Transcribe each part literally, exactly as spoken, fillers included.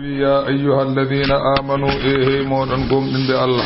Wi, "Ya ayyuha alladhina amanu, e hey moɗon gomɗinɓe Allah,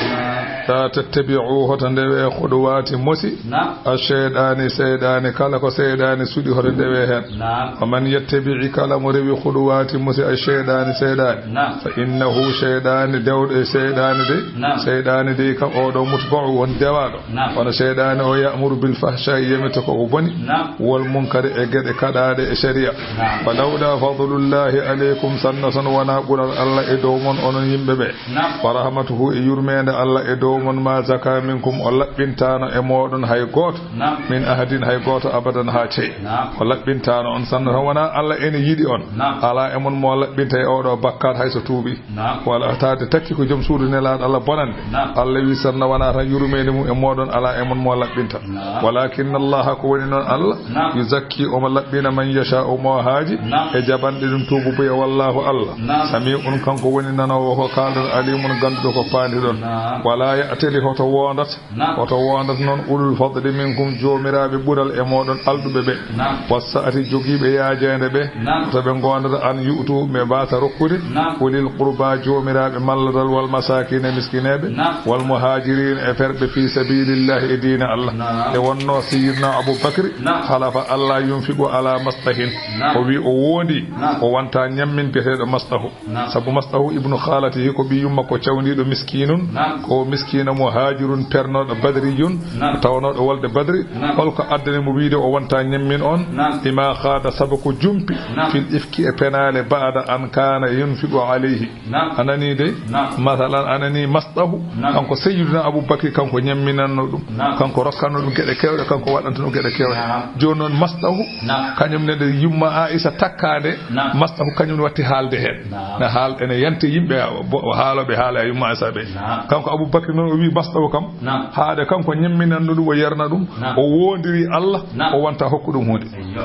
la tattabi'u, hoto ndewe khuduwati mosi, na, ash-shaytani, seyɗani, kala ko seyɗani suɗi, hoto ndewe hen. Na. Wa man yattabi'i, kala mo rewi khuduwati mosi ash-shaytani, seyɗani, na, fa innahu, seyɗani, dewɗo e seyɗani de, na, seyɗani de kam oɗo mutba'u, won dewaɗo. Na. Kono seyɗani o ya'muru bil fahsha'i, yamita ko ko boni, na, wal munkari, e geɗe kaɗaɗe e sharia. Na. Wa lawla fadlullahi alaykum, sanna son wona ɓural Allah e dow mon, onon yimɓe ɓe. Na. Wa rahmatuhu, e yurmende Allah e dow mon, ma zaka minkum, o laɓɓintano e moɗon hay goto. Na. Min ahadin, hay goto, abadan, ha cey. Na. O laɓɓintano on, sanna son wona Allah ene yiɗi on. Na. Ala e mon mo laɓɓinta e oɗo bakkat hay so tuubi. Na. Wala taade takki ko joom suudu Nelaaɗo Allah bonande. Na. Allah wi, sanna wona tan yurmeende mum e moɗon, ala e mon mo laɓɓinta. Na. Walakinna Allah, ko woni noon Allah, na, yuzakki, omo laɓɓina, man yasha'u, mo haaji, na, e jaɓanɗe ɗum tuubu buya, wallahu, Allah, na, sami'un, kanko woni nanoowo ko kaalɗon, alimun, ganduɗo ko paandiɗon. Na. Wala ya'tali, hoto wondat, na, hoto wondat noon, ulul fadli minkum, joomiraaɓe ɓural e moɗon alɗuɓe ɓe. Na. Wassa'ati, jogiiɓe yaajeende ɓe. Na. Hoto ɓe ngoondata, an yu'tu, ɓe mbaasa rokkude. Na. Ulil qurba, joomiraaɓe malladal, wal masakina, e miskineeɓe. Na. Wal muhajirin, e ferɓe fi sabilillahi, e diina Allah. Na. E wonno Sayyidina Abu Bakri, na, halafa Allah yunfiqu ala mastahin. Na. O wi o wondi, na, o wonta ñammin biyeteeɗo mastahu. Naam. Sabu Mastahu ibnu Khalatihi ko ɓiyum makko cawndiiɗo miskinun, naam, ko miskina muhajirun pernooɗo badriyun, naam, tawnooɗo wolde Badri. Naam. Holko addani mo wiide o wonta ñammin on? Naam. Lima khada, sabu ko jumpi, naam, fil ifki e penaale, ba'da an kana yunfiqu alayhi. Naam. A nani de? Naam. Masalan, a nani Mastahu, naam, kanko Sayyiduna Abu Bakri, kanko ñamminanno ɗum, naam, kanko rokkanno ɗum geɗe kewɗe, kanko waɗantanno geɗe kewɗe. Naam. Jooni noon Mastahu, naam, kañum ne nde yumma Aisha takkaande, naam, Mastahu kañum ne watti haalde heen. Naam. Ne haal-, ene yante yimɓe, bo-, haalooɓe haala e yumma Aisha ɓe. Naam. Kanko Abu Bakri noon o wi Mastahu kam, naam, haade kanko ñamminanno ɗum, o yerna ɗum, naam, o woondiri Allah, naam, o wonta hokku ɗum huunde. Eyyo.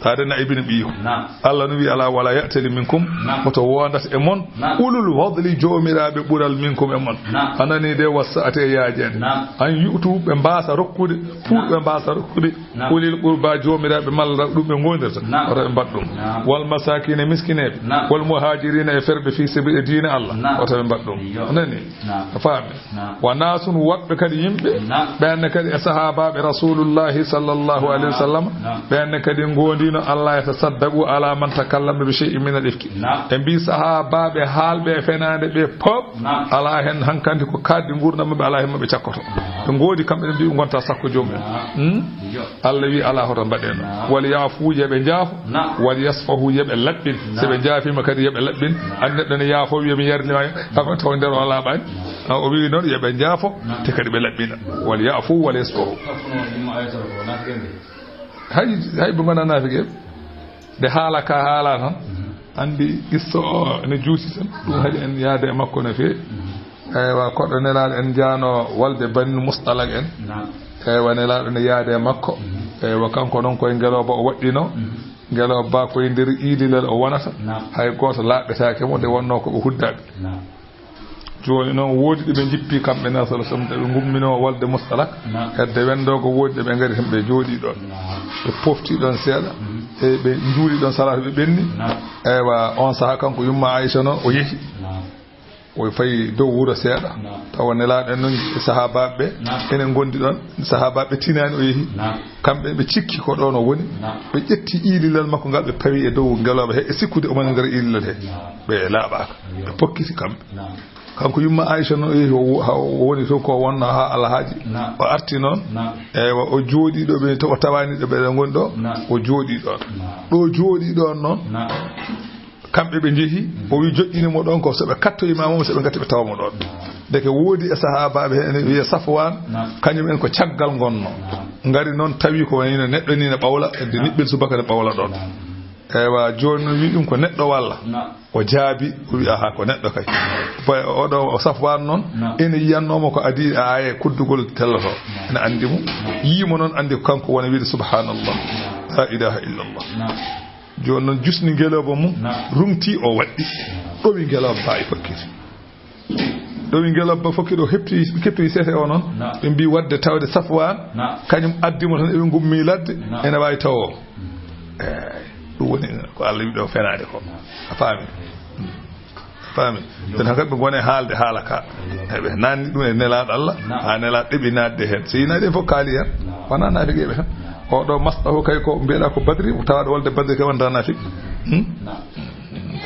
Haade na ibini ɓiyo. Naam. Allah no wi, "Ala wala ya'tali minkum," naam, hoto wondat e mon, naam, ulul fadli, joomiraaɓe ɓural, minkum, e mon. Naam. A nani de, wassa'ati e yaajeede. Naam. An yu'tu, ɓe mbaasa rokkude, pour, naam, ɓe mbaasa rokkude. Naam. Ulil qurba, joomiraaɓe malla ɗum ɓe ngondirta. Naam. Hoto ɓe mbaɗ ɗum. Naam. Wal masakina, miskineeɓe. Naam. Wal muhajirina, e ferɓe fi sabili diine Allah. Naam. Hoto ɓe mbaɗ ɗum. Iyo. A nani? Naam. A faami? Naam. Wa nasun, woɓɓe kadi yimɓe. Naam. Ɓen kadi e sahaabaaɓe Rasulullahi sallallahu alayhi wa sallam. Naam. Ɓen kadi ngondino Allah yatasaddaqu ala man takallama bi shay'in min al-ifki. Naam. Ɓe mbi sahaabaaɓe haalɓe e fenaande ɓe pop. Naam. Alaa heen hankandi ko kaaɗdi nguurndam maɓɓe, alaa heen maɓɓe cakkoto. Naam. Ɓe ngoodi kamɓe ɓe mbi ngonta sakko joomum. Naam. Hmm? Iyo. Allah wi alaa hoto mbaɗe noon. Naam. Wal yaafu, yo ɓe njaafo. Naam. Wal yasfahu, yo ɓe laɓɓin. Naam. So ɓe njaafiima kadi yo ɓe laɓɓin. Naam. An neɗɗo ne yaafo wiya mi yarnima, tawa, tawa nder o laaɓaani. Naam. Ah, o wi noon yo ɓe njaafo, naam, te kadi ɓe laɓɓina. Wal yaafu wal yasfahu. Tafuno yumma ayata ko nafiqen de. Hay, hay ɓe ngona nafiqen. Nde haala ka haala tan, mhm, anndi qissa o ene juuti tan, ɗum, naam, haɗi en yaade e makko no feewi. Mhm. Eywa, koɗɗo Nelaaɗo en njaano walde Bani Mustalak en. Naam. Eywa, Nelaaɗo ne yaade e makko. Mhm. Eywa, kanko noon koye ngelooba o waɗɗino. Mhm. Ngelooba koye nder iililal o wonata. Naam. Hay gooto laaɓɓetaake mo, nde wonnoo ko ɓe huddaaɓe. Naam. Jooni noon, woodi ɗo ɓe njippi kamɓe ne, sallallahu alaihi wasallam, ɓe ngumminoo walde Mustalak. Naam. Hedde wenndoogo, woodi ɗo ɓe ngari tan, ɓe jooɗii ɗoon. Naam. Ɓe pofti ɗoon seeɗa. Mhm. E ɓe njuuli ɗoon salaatu, ɓe ɓenni. Naam. Eywa, on sahaa kanko yumma Aisha noon, o yehi. Naam. O fayi dow wuro seeɗa. Naam. Tawa Nelaaɗo en noon, sahaabaaɓe ɓe, naam, ene ngondi ɗoon. Sahaabaaɓe tinaani o yehi. Naam. Kamɓe ɓe cikki ko ɗoon o woni. Naam. Ɓe ƴetti iililal makko ngal, ɓe pawi e dow ngelooba he, e sikkude omo e nder iililal he. Naam. Ɓe laaɓaaka. Iyo. Ɓe pokkiti kamɓe. Naam. Kanko yumma Aisha noon, o yehi, o wo-, ha o woni toon ko wonnoo haa alhaaji. Naam. O arti noon. Naam. Eywa, o jooɗii ɗo ɓe, to o tawaani ɗo ɓe ngoni ɗo. Naam. O jooɗii ɗoon. Naam. Ɗo jooɗii ɗoon noon. Naam. Kamɓe ɓe njehi, mm, o wi joƴƴini mo ɗoon ko so ɓe kattoyi ma mo, so ɓe ngatti ɓe tawa mo ɗoon. Naam. Ndeke woodi e sahaabaaɓe heen ene wiya Safwaan, naam, kañum en ko caggal ngonnoo. Naam. Ngari noon tawi ko wayno neɗɗo ni ne ɓawla, edde, naam, niɓɓel subaka ne ɓawla ɗoon. Naam. Eywa, jooni noon wi ɗum ko neɗɗo walla? Naam. O jaabi, o wi, "Aha, ko neɗɗo kay." Boy, oɗo o Safwaan noon, naam, ene yiyannoo mo ko adii e aaye kuddugol telloto. Naam. Ene anndi mo. Naam. Yii mo noon anndi ko kanko woni wiide, "Subhanallah. Naam. La ilaha illallah." Naam. Jooni noon jusni ngelooba mum, naam, rumti o waɗɗi. Naam. Ɗowi ngelooba ba e fokkiti. Ɗowi ngelooba fokkiti o heɓti, keɓtoyi sete o noon. Naam. Ɓe mbi waɗde tawde Safwaan, naam, kañum addi mo tan eɓe ngummi ladde, naam, ene waawi tawo. Mm. Eey, ɗum woni ko Allah wiɗo fenaade ko. Naam. A faami? Mm. Faami? Ɓen hakkadi ɓe ngone haalde haala ka. Eɓe nanni ɗum e nelaaɗo Allah, haa nelaaɗo ɗeɓi naatde heen. Si naatde fof kaali heen, wonaa naafiqeeɓe tan. O ɗo masɗahu kay ko mbiyeɗaa ko Badri, tawaaɗo wolde Badri kay wonta naafiq. Hmm?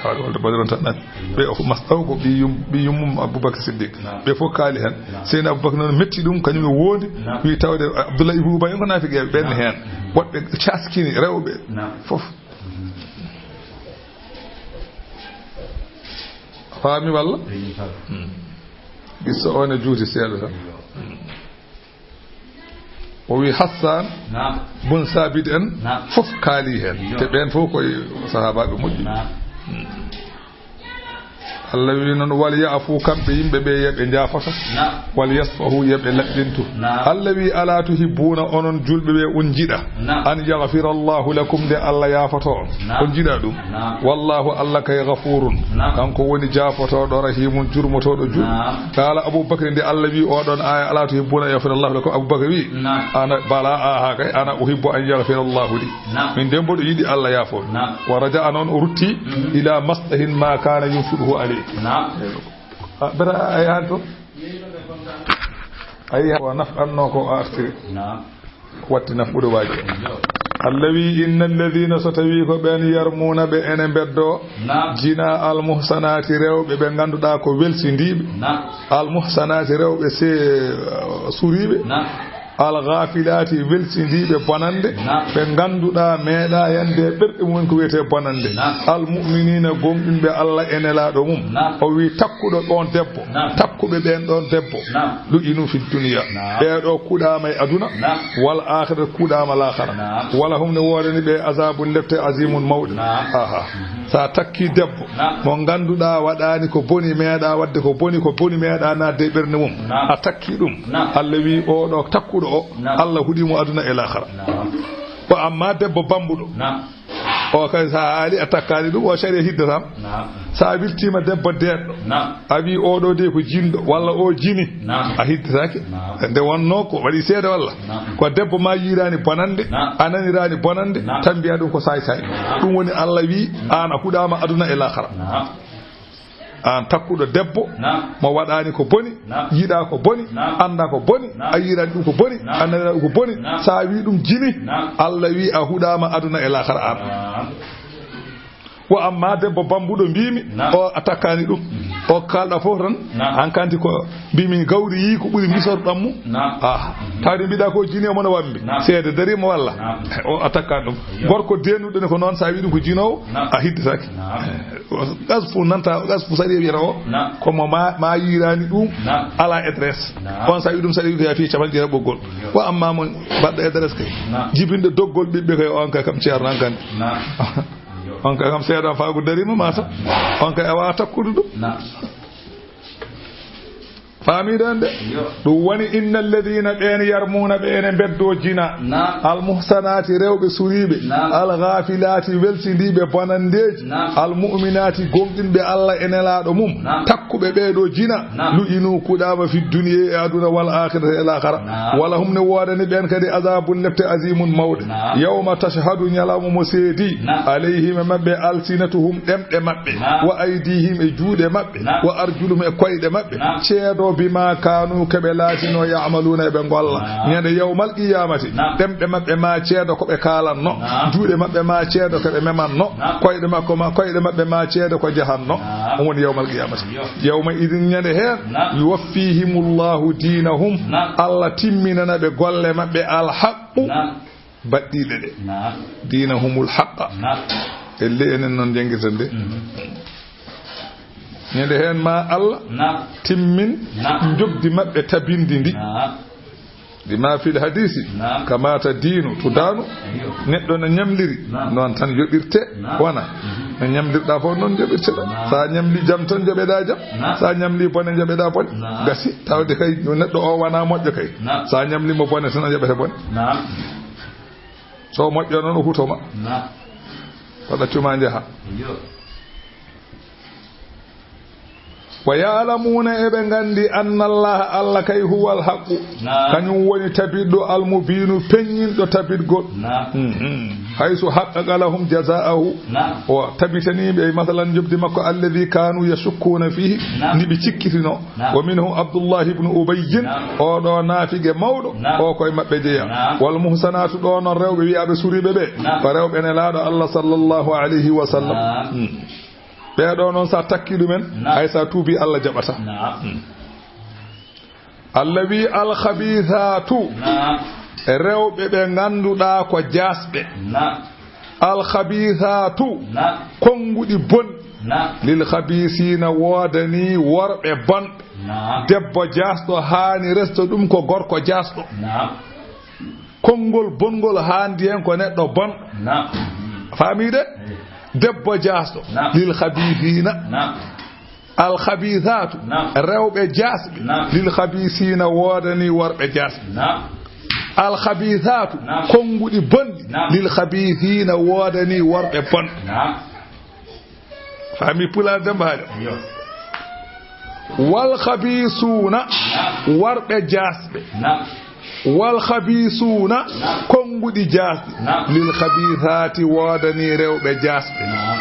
Tawaaɗo wolde Badri wonta naafiq. Ɓe o fof masɗahu ko ɓiy yum-, ɓiy yummum Abubakar Siddiq. Ɓe fof kaali heen. Seydi Abubakar noon metti ɗum, kañum e woondi, wi tawde Abdullah ibn Ubay en ko naafiqeeɓe, ɓen heen. Woɗɓe caskini rewɓe fof. Faami walla? Hmm. Gissa o ne juuti seeɗa tan. Hmm. O wi Hassan bun Sabit en fof kaali heen. Te ɓeen fof koye sahaabaaɓe moƴƴi. Hmm. Allah wi noon, "Wal ya'fu", kamɓe yimɓe ɓe, yo ɓe njaafoto. "Wal yasfahu", yo ɓe laɓɓintu. Allah wi, "Alaa tuhibbuuna", onon julɓe ɓe, on njiɗa. "An yaghfira Allahu lakum", nde Allah yaafoto on. On njiɗa ɗum. Wallahu, Allah kay, ghafurun. Kanko woni jaafotooɗo, rahimun, jurmotooɗo julɓe. Qaala Abu Bakri, nde Allah wi oɗon aya, "Alaa tuhibbuuna an yaghfira Allahu lakum", Abu Bakri wi, "Ana, bala, aha kay, ana uhibbu an yaghfira Allahu li." Min de mboɗo yiɗi Allah yaafo. Wa raja'a, noon o rutti, ila masdahin ma kana yunfiquhu alayhi. Ah, bera, ay han to. Ay, wa naf'anno ko artiri. Watti nafɓude waaji. Allah wi, "Inna alladhina", so tawi ko ɓen, "yarmuna", ɓe ene beddo, "zina al-muhsanati", rewɓe ɓe ngannduɗaa ko welsindiiɓe. "Al-muhsanati", rewɓe se, uh, suriiɓe. "Al-ghafilati", welsindiiɓe bonande. "Ɓe ngannduɗaa meeɗa yande e ɓerɗe mum ko wiyetee bonande." "Al-mu'minina", gomɗinɓe Allah e nelaaɗo mum. O wi, "Takkuɗo ɗon debbo, takkuɓe ɓen ɗon debbo, lu'inu fi dunya." Ɓeeɗo kuɗaama e aduna, wal akhirati, kuɗaama laakhara. Wala hum, ne woodani ɓe azabun, lepte, azimun, mawɗe. Aha. Sa takki debbo mo ngannduɗaa waɗaani ko boni, meeɗa waɗde ko boni, ko boni meeɗa naatde e ɓernde mum. A takki ɗum. Allah wi, oɗo takkuɗo o, Allah huɗi mo aduna e laakhara. Ko amma debbo bambuɗo. O kay, sa haali a takkaani ɗum, o sharia hiddataama. Sa wiltiima debbo deeɗɗo, a wi oɗo de ko jinɗo, walla o jini, a hiddataake. Nde wonno ko waɗi seede walla? Ko debbo ma yiiraani bonande, a naniraani bonande, tan mbiya ɗum ko saay saay. Ɗum woni Allah wi, aan a huɗaama aduna e laakhara. Aan takkuɗo debbo mo waɗaani ko boni, yiɗa ko boni, annda ko boni, a yiɗani ɗum ko boni, a nanira ɗum ko boni, sa wi ɗum jini, Allah wi a huɗaama aduna e laakhara aan. Wa amma debbo bambuɗo mbimi, o a takkani ɗum, o kalɗa fof tan, hankanti ko mbimi gawri yi ko ɓuri misorɗam mum. Ah, tawde mbiɗa ko jini o mona wambi, seede darima walla, o a takkani ɗum. Gorko denuɗo ne ko noon, sa wi ɗum ko jinowo, a hidditaki. Qazfu nanta, qazfu sariya wiyata o, ko mo ma, ma yirani ɗum, ala adresse. On sa wi ɗum sariya wiyata fi capanɗe jeetati ɓoggol. Wa amma mo mbaɗɗo adresse kay, jibinde doggol ɓiɓɓe kay, on kay kam ceerno an kandi. On kay kam seeɗa faago darima masa. On kay a wawa takkude ɗum. Faamiɗon de? Ɗum woni, inna alladhina, ɓeen yarmuuna, ɓe ene mbeddoo jina, almuhsanaati, rewɓe suriiɓe, alghaafilaati, welsindiiɓe bonanndeeji, almu'minaati, gomɗinɓe Allah e nelaaɗo mum, takkuɓe ɓee ɗoo jina, lu'inu, kuɗaama, fi dunya, e aduna, wal aakhirati, e laakhara. Wala hum, ne woodani ɓeen kadi, azaabun, lepte, aziimun, mawɗe. Yawma tashhadu, ñalawma mo seedi, alayhim, e maɓɓe, alsinatuhum, ɗemɗe maɓɓe, wa aydiihim, e juuɗe maɓɓe, wa arjuluhum, e koyɗe maɓɓe, ceedo bima kanu, ko ɓe laatino, ya'maluuna, eɓe ngolla. Ñande yawmal qiyamati, ɗemɗe maɓɓe ma ceedo ko ɓe kaalanno, juuɗe maɓɓe ma ceedo ko ɓe memanno, koyɗe makko ma, koyɗe maɓɓe ma ceedo ko jahanno. On woni yawmal qiyamati. Yawma idin, ñande heen, yuwaffihimullahu dinahum, Allah timminana ɓe golle maɓɓe, alhaqqu, baɗɗiiɗe ɗe. Dinahumul haqqa. Elle enen noon njangirten de. Ñande heen ma Allah timmin njoɓdi maɓɓe tabindi ndi. Bima fil hadisi, kamata dinu tudanu. Neɗɗo no ñamliri, noon tan yoɓirte, wona no ñamlirɗa fof, noon yoɓirte ɗo. Sa ñamli jam tan, joɓeɗa jam. Sa ñamli bone, joɓeɗa bone. Gasi, tawde kay neɗɗo o wona moƴƴo kay. Sa ñamli mo bone tan, a yoɓete bone. So moƴƴo noon, o hutoma. Waɗa cuma njaha. Wa ya'lamuna, eɓe nganndi, anna Allah, Allah kay, huwal haqqu, kañum woni tabitɗo, almubiinu, peññinɗo tabitgol. Mhm. Haysu haqqaqa lahum jazaahu. Naam. O tabitanii ɓe, masalan, njoɓdi makko, alladhi kaanu yashukkuuna fiihi, naam, ndi ɓe cikkitino. Naam. Wa minhum Abdullah ibn Ubayyin, naam, o ɗo naafige mawɗo, naam, o koye maɓɓe jeya. Naam. Wal muhsanaatu, ɗo noon rewɓe wiyaaɓe suriiɓe ɓe, naam, ko rewɓe Nelaaɗo Allah sallallahu alayhi wa sallam. Naam. Hmm. Ɓee ɗo noon, so a takki ɗumen, naam, hay so a tuubi, Allah jaɓata. Naam. Hmm. Allah wi, "Alkhabisaatu," naam, rewɓe ɓe ngannduɗaa ko jaasɓe. Naam. "Alkhabisaatu," naam, konnguɗi bonɗi, naam, "lilkhabisiina," woodanii worɓe bonɓe. Naam. Debbo jaasɗo haani resto ɗum ko gorko jaasɗo. Naam. Konngol bonngol haandi heen ko neɗɗo bonɗo. Naam. Faamii de? Eey. Debbo jaasɗo. Naam. "Lilkhabisiina." Naam. "Alkhabisaatu," naam, rewɓe jaasɓe, naam, "lilkhabisiina," woodanii worɓe jaasɓe. Naam. "Alkhabisaatu," naam, konnguɗi bonɗi, naam, "lilkhabisiina," woodanii worɓe bonɓe. Naam. Faami Pulaar Demba Haajo? Iyo. "Walkhabisuuna," naam, worɓe jaasɓe. Naam. "Walkhabisuuna," naam, konnguɗi jaasɗi, naam, "lilkhabisaati," woodanii rewɓe jaasɓe. Naam.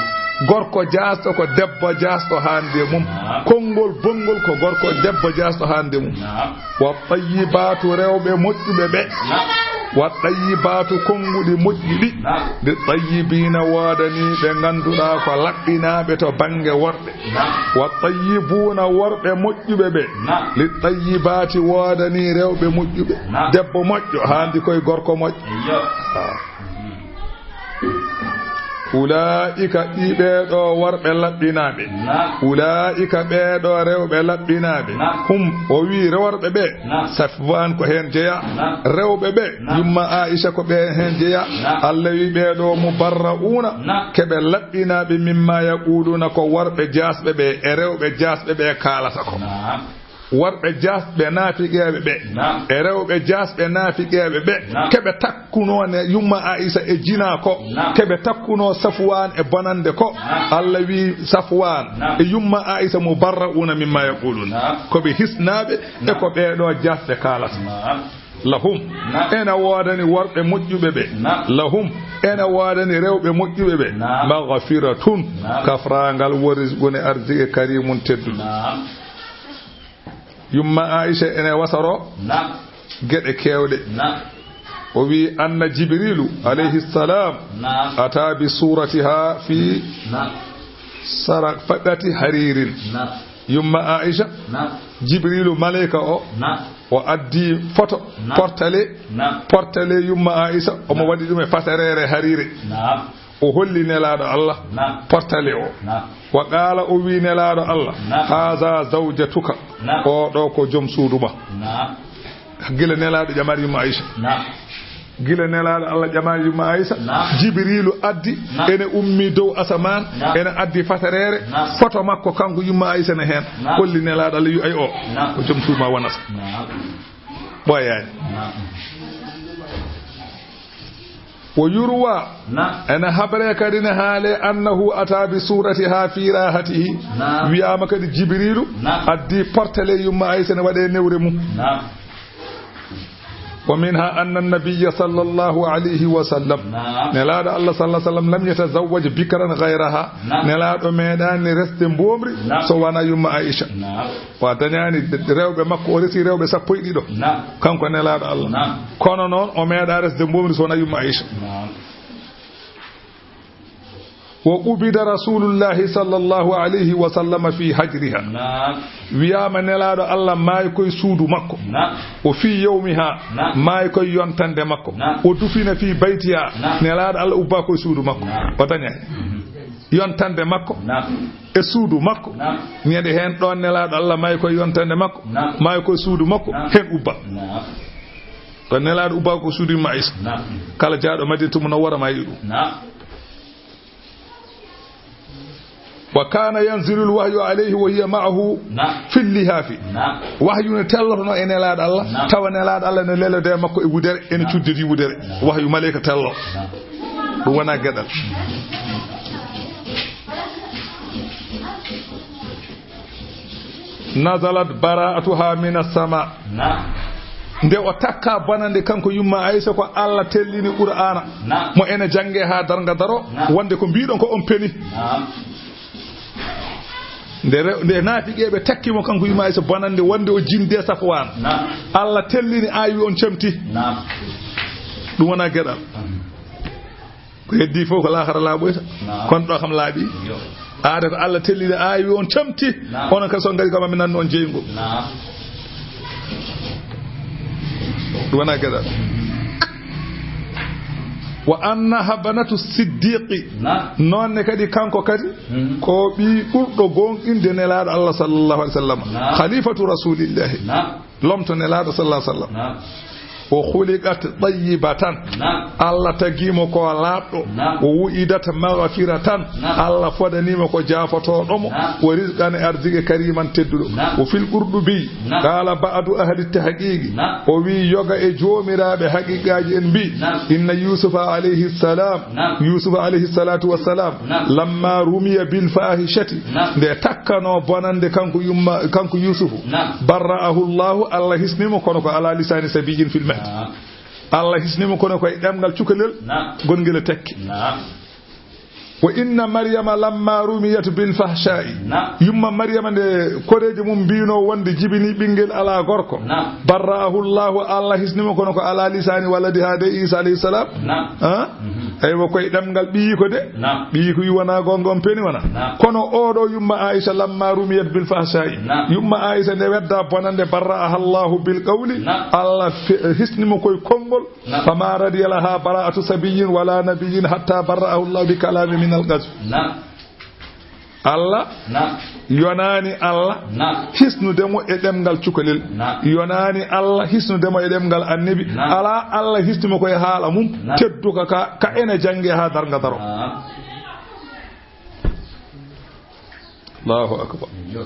Gorko jaasɗo ko debbo jaasɗo haandi e mum. Naam. Konngol bonngol ko gorko debbo jaasɗo haandi e mum. Naam. "Wa tayyibaatu," rewɓe moƴƴuɓe ɓe. Naam. "Wa tayyibaatu," konnguɗi moƴƴi ɗi. Naam. "Li tayyibiina," woodanii ɓe ngannduɗaa ko laɓɓinaaɓe to bannge worɓe. Naam. "Wa tayyibuuna," worɓe moƴƴuɓe ɓe. Naam. "Li tayyibaati," woodanii rewɓe moƴƴuɓe. Naam. Debbo moƴƴo haandi koye gorko moƴƴo. Iyo. Ah. Ulaa'ika, ɗii ɓee ɗo worɓe laɓɓinaaɓe. Naam. Ulaa'ika, ɓee ɗo rewɓe laɓɓinaaɓe. Naam. Hum, o wii worɓe ɓe. Naam. Safwaan ko heen jeyaa. Naam. Rewɓe ɓe, naam, yumma Aisha ko ɓe heen jeyaa. Naam. Allah wi ɓee ɗo mubarra'uuna, naam, keɓe laɓɓinaaɓe mimma yaquluuna ko worɓe jaasɓe ɓe e rewɓe jaasɓe ɓe kaalata ko. Naam. Worɓe jaasɓe naafiqeeɓe ɓe, naam, e rewɓe jaasɓe naafiqeeɓe ɓe, naam, keɓe takkunoo ne yumma Aisha e jinaa ko, naam, keɓe takkunoo Safwaan e bonande ko. Naam. Allah wi Safwaan, naam, e yumma Aisha mubarra'uuna mimma yaquluuna. Naam. Ko ɓe hisnaaɓe e, naam, ko ɓee ɗo jaasɓe kaalata. Naam. Lahum. Naam. Ena woodani worɓe moƴƴuɓe ɓe. Naam. Lahum. Ena woodani rewɓe moƴƴuɓe ɓe. Naam. Maghfiratun. Naam. Kafraangal, wa rizqun, e arziki, karimun, tedduɗo. Naam. Yumma Aisha ene wasaro, naam, geɗe keewɗe. Naam. O wi anna Jibrilu, naam, alayhi salam, naam, ata bi suratiha fi, naam, sarafati hariirin. Naam. Yumma Aisha, naam, Jibrilu maleyka o, naam, o addi photo, naam, portale, naam, portale yumma Aisha, omo, naam, waɗi ɗum e fasareere hariire. Naam. O holli Nelaaɗo Allah, naam, portale o. Naam. Wa qaala, o wi Nelaaɗo Allah, naam, haza zawjatuka. Naam. O ɗo ko joom suudu ma. Naam. Gila Nelaaɗo ƴamaani yumma Aisha. Naam. Gila Nelaaɗo Allah ƴamaani yumma Aisha. Naam. Jibrilu addi, naam, ene ummi dow asamaan, naam, ene addi fasareere, naam, photo makko kanko yumma Aisha ne heen. Naam. Holli Nelaaɗo Allah, wi ay o, naam, ko joom suudu ma wonata. Naam. Ɓooyaani. Naam. Wo yurwa. Naam. Ene habree kadi ne haale annahu ata bi suratiha fi rahatihi. Naam. Wiyaama kadi Jibrilu, naam, addi portale yumma Aisha ne waɗe newre mum. Naam. Wa minha anna nabiyya sallallahu alayhi wa sallam. Naam. Nelaaɗo Allah sallallahu alayhi wa sallam lam yatazawwaj bikran ghayraha. Naam. Nelaaɗo meeɗaani resde mboomri, naam, so wonaa yumma Aisha. Naam. O dañaani rewɓe makko, o resi rewɓe sappo e ɗiɗo. Naam. Kanko Nelaaɗo Allah. Naam. Kono noon, o meeɗaa resde mboomri so wonaa yumma Aisha. Naam. Wa qubida Rasulullahi sallallahu alayhi wa sallam fi hajriha. Naam. Wiyaama Nelaaɗo Allah maayi koye suudu makko. Naam. Wa fi yawmiha. Naam. Maayi koye yontande makko. Naam. Wa dufina fi baytiha. Naam. Nelaaɗo Allah ubbaa koye suudu makko. Naam. O dañaani. Mhm. Yontande makko. Naam. E suudu makko. Naam. Ñande heen ɗoon Nelaaɗo Allah maayi koye yontande makko. Naam. Maayi koye suudu makko. Naam. Heen ubba. Naam. Ko Nelaaɗo ubba ko suudu yumma Aisha. Naam. Kala jaaɗo Madinatu Munawwara maayi ɗum. Naam. Wa kana yanzilu al-wahyu alayhi wa hiya ma'ahu, naam, fi al-lihafi. Naam. Wahyu ne tellotono e Nelaaɗo Allah, naam, tawa Nelaaɗo Allah ne lelode makko e wudere, ene, naam, cudditi wudere. Naam. Wahyu maleyka tello. Naam. Ɗum wona geɗal. Nazalat bara'atuha min as-sama. Naam. Nde o takka bonande kanko yumma Aysa, ko Allah tellini Qur'aana. Naam. Mo ene jannge haa darnga daro, naam, wonde ko mbiɗon ko on peni. Naam. Nde re-, nde naafiqeeɓe takki mo kanko yumma Aysa bonande wonde o jinde Safwaan. Naam. Allah tellini aaya wi on camti. Naam. Ɗum wonaa geɗal. Ko heddi fof ko laakara laaɓoyta. Naam. Kono ɗo kam laaɓi. Yo. Aada ko Allah tellini aaya wi on camti. Naam. Onon kadi so on ngari kam mi nanno on jeyngol. Naam. Ɗum wonaa geɗal. Wa annaha banatu siddiqi. Naam. Noon ne kadi kanko kadi, mhm, ko ɓii ɓurɗo goonɗinde Nelaaɗo Allah sallallahu alaihi wasallam. Naam. Khalifatu Rasulillahi. Naam. Lomto Nelaaɗo sallallahu alaihi wasallam. Naam. O khuliqat tayyibatan. Naam. Allah tagi mo ko laaɓɗo. Naam. O wu'idat maghfiratan. Naam. Allah fodani mo ko jaafotooɗo mo. Naam. O rizqan, arziki, kariman, tedduɗo. Naam. O fil Qurtubi. Naam. Qala ba'du ahli tahqiqi. Naam. O wi yoga e joomiraaɓe haqiqaaji en mbi. Naam. Inna Yusufa alayhi salam. Naam. Yusufa alayhi salatu wassalam. Naam. Lamma rumiya bil fahishati. Naam. Nde takkano bonande kanko yumma, kanko Yusufu. Naam. Barra'ahu Allahu, Allah hisnimo kono ko ala lisani sabiyyin fil mahdi. Naam. Allah hisnimo kono ko e ɗemngal cukalel. Naam. Gongel e tekke. Naam. Wa inna Maryama lamma rumiyat bil fahsha'i. Naam. Yumma Maryama nde koreejo mum mbino wonde jibini ɓingel ala gorko. Naam. Barra'ahu Allahu, Allah hisnimo kono ko ala lisani waladiha de Isa alayhi salam. Naam. Ha? Mhm. Aywa, koye ɗemngal ɓiyi ko de. Naam. Ɓiyi ko wi wona gonga, on peni wona. Naam. Kono oɗo yumma Aisha lamma rumiyat bil fahsha'i. Naam. Yumma Aisha nde wedda bonande barra'aha Allahu bil qawli. Naam. Allah fe-, hisnimo koye konngol. Naam. Fama radiya laha bara'atu sabiyyin wala nabiyyin hatta barra'ahu Allah bi kalami min al-ghazw. Naam. Allah. Naam. Yonani Allah. Naam. Hisnude mo e ɗemngal cukalel. Naam. Yonani Allah hisnude mo e ɗemngal annabi. Naam. Ala Allah hisnimo koye haala mum. Naam. Tedduka ka, ka ene jannge ha darnga daro. Naam. Allahu akbar. Yo.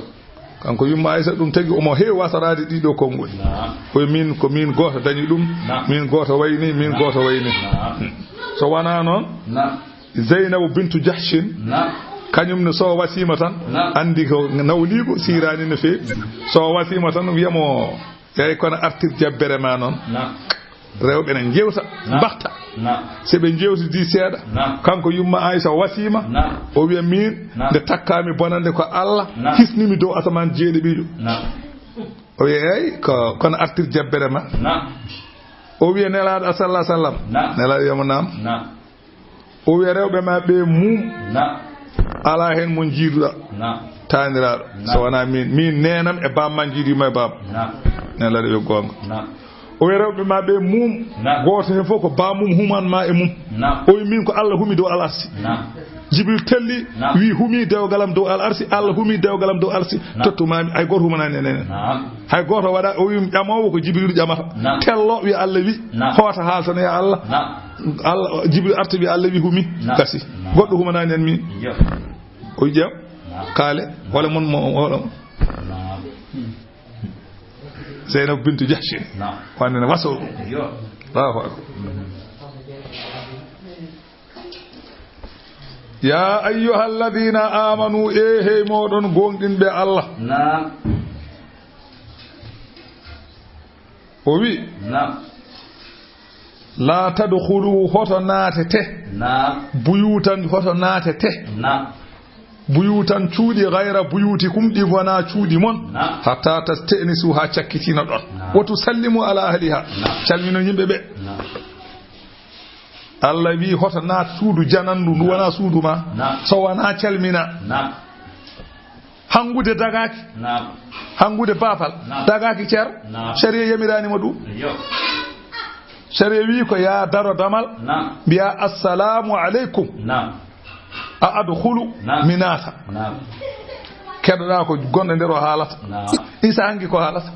Kanko yumma Aisha ɗum tagi omo heewi wasaraade ɗiɗo konngol. Naam. Koye min, ko min gooto dañi ɗum, naam, min gooto wayni, min, naam, gooto wayni. Naam. So wonaa noon, naam, Zeynabu bintu Jahshin, naam, kañum ne so wasiima tan, naam, anndi ko nawliigu, siiraani no feewi. So wasiima tan, wiyamo, eeyi, kono artir jabbere ma noon. Naam. Rewɓe ne njewta, naam, mbaxta. Naam. So ɓe njewtidi seeɗa, naam, kanko yumma Aisha wasiima, naam, o wiya min, naam, nde takkaami bonande ko Allah, naam, hisnimi dow asamaan jeeɗiɗiijo. Naam. O wiya, eeyi, ko, kono artir jabbere ma. Naam. O wiya Nelaaɗo sallallahu alaihi wasallam. Naam. Nelaaɗo wiyamo naam. Naam. O wiya rewɓe ma ɓe mum. Naam. Alaa heen mo njiiduɗa. Naam. Taaniraaɗo. Naam. So wonaa min, min neenam e baam ma njiidima e baam. Naam. Nelaaɗo wiya goonga. Naam. O wiya rewɓe ma ɓe mum. Naam. Gooto heen fof ko baam mum human ma e mum. Naam. O wiya min ko Allah humi dow al arsi. Naam. Jibril telli, naam, wi humi dewgalam dow al arsi, Allah humi dewgalam dow arsi. Naam. Tottu mami, hay gooto humanani en enen. Naam. Hay gooto waɗa, o wi ƴamoowo ko Jibril ƴamata. Naam. Tello wi Allah wi, naam, hoota haaltano ya Allah. Naam. Allah, Jibril arti wi Allah wi humi. Naam. Gasi. Naam. Goɗɗo humanani en min. Yo. O ƴeew. Naam. Kaale. Wala mon mo, wala. Naam. Zeynab bintu Jahshin. Naam. Wande ne waso. Yo. Allahu akbar. Ya ayyuhalladhina amanu, e hey moɗon gonɗinɓe Allah. Naam. O wi, naam, la tadkhulu, hoto naatete. Naam. Buyutan, hoto naatete. Naam. Buyutan, cuuɗi, ghayra buyutikum, ɗi wona cuuɗi mon. Naam. Hatta tasta'nisu, ha cakkitino ɗon. Naam. Wa tusallimu ala ahliha. Naam. Calmino yimɓe ɓe. Naam. Allah wi hoto naat suudu janandu, ndu wona suudu ma. Naam. So wona calmina. Naam. Hangude dagaki. Naam. Hangude bafal. Naam. Dagaki cer. Naam. Sharia yamirani mo ɗum. Yo. Sharia wi ko ya daro damal. Naam. Mbiya assalamu alaikum. Naam. A adkhulu. Naam. Mi naata. Naam. Keɗoɗa ko gonɗo nder o haalata. Naam. Isa hangi ko haalata.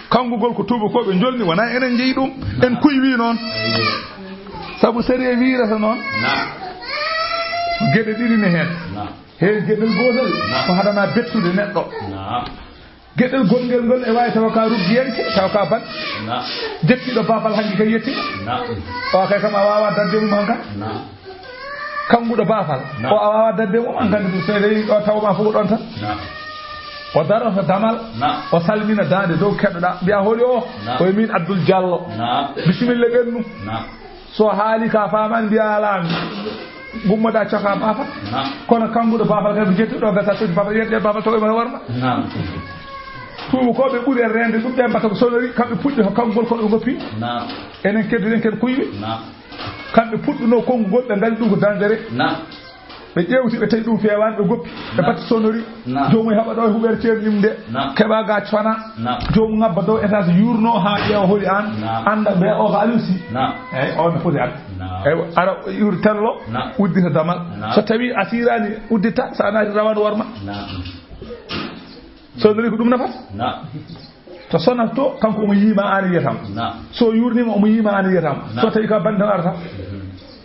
Kanngugol ko tuubakooɓe njolni, wonaa enen njeyi ɗum, en kuywi noon. Sabu sariya wiirata noon. Naam. Geɗe ɗiɗi ne heen. Naam. Heen geɗel gootel, naam, ko haɗanaa bettude neɗɗo. Naam. Geɗel gonngel ngol e waawi tawa ka ruggiyanke, tawa ka ban. Naam. Jettiiɗo baafal hanki kay yetti. Naam. O kay kam a waawaa darde mum hanka. Naam. Kannguɗo baafal. Naam. O a waawaa darde mum hankadi ɗum, so tawi ɗo tawa ma fof ko ɗon tan. Naam. O daroto damal, naam, o salmina daande dow keɗoɗaa. Mbiya holi o? Naam. Ko e min Abdul Jallo. Naam. Bisimilla ɓennu. Naam. So haali ka faamani mbiya alaami. Gummoɗaa coka baafal. Naam. Kono kannguɗo baafal kadi jettuɗo gasa sodi baafal yedde baafal tawi mata warma. Naam. Tuubu ko ɓe ɓuri en rende ɗum ɓe mbata ko sonori kamɓe puɗɗi ko kanngol ko ɓe ngoppi. Naam. Enen kedduɗen ken kuyɓe. Naam. Kamɓe puɗɗuno konngugol ɓe ngali ɗum ko dangereux. Naam. Ɓe ƴeewti, ɓe tawi ɗum feewaani, ɓe goppi, ɓe, naam, mbaɗti sonori. Naam. Joomum heɓa ɗo e huɓeere ceernimu nde. Naam. Keɓa ga cona. Naam. Joomum ngabba dow étage, yurno haa ƴeewa holi aan. Naam. Annda ɓe o ko Aliou Sy. Naam. Eeyi, o no foti adde. Naam. Eeyi, ara yuri tello, naam, uddita damal. Naam. So tawi a siiraani, uddita, so a naati rawane warma. Naam. Sonori ko ɗum nafata. Naam. To sonat to, kanko omo yiima aan yiyata mo. Naam. So yurnima omo yiima aan yiyata mo. Naam. So tawi ka bannde o arata. Mhm.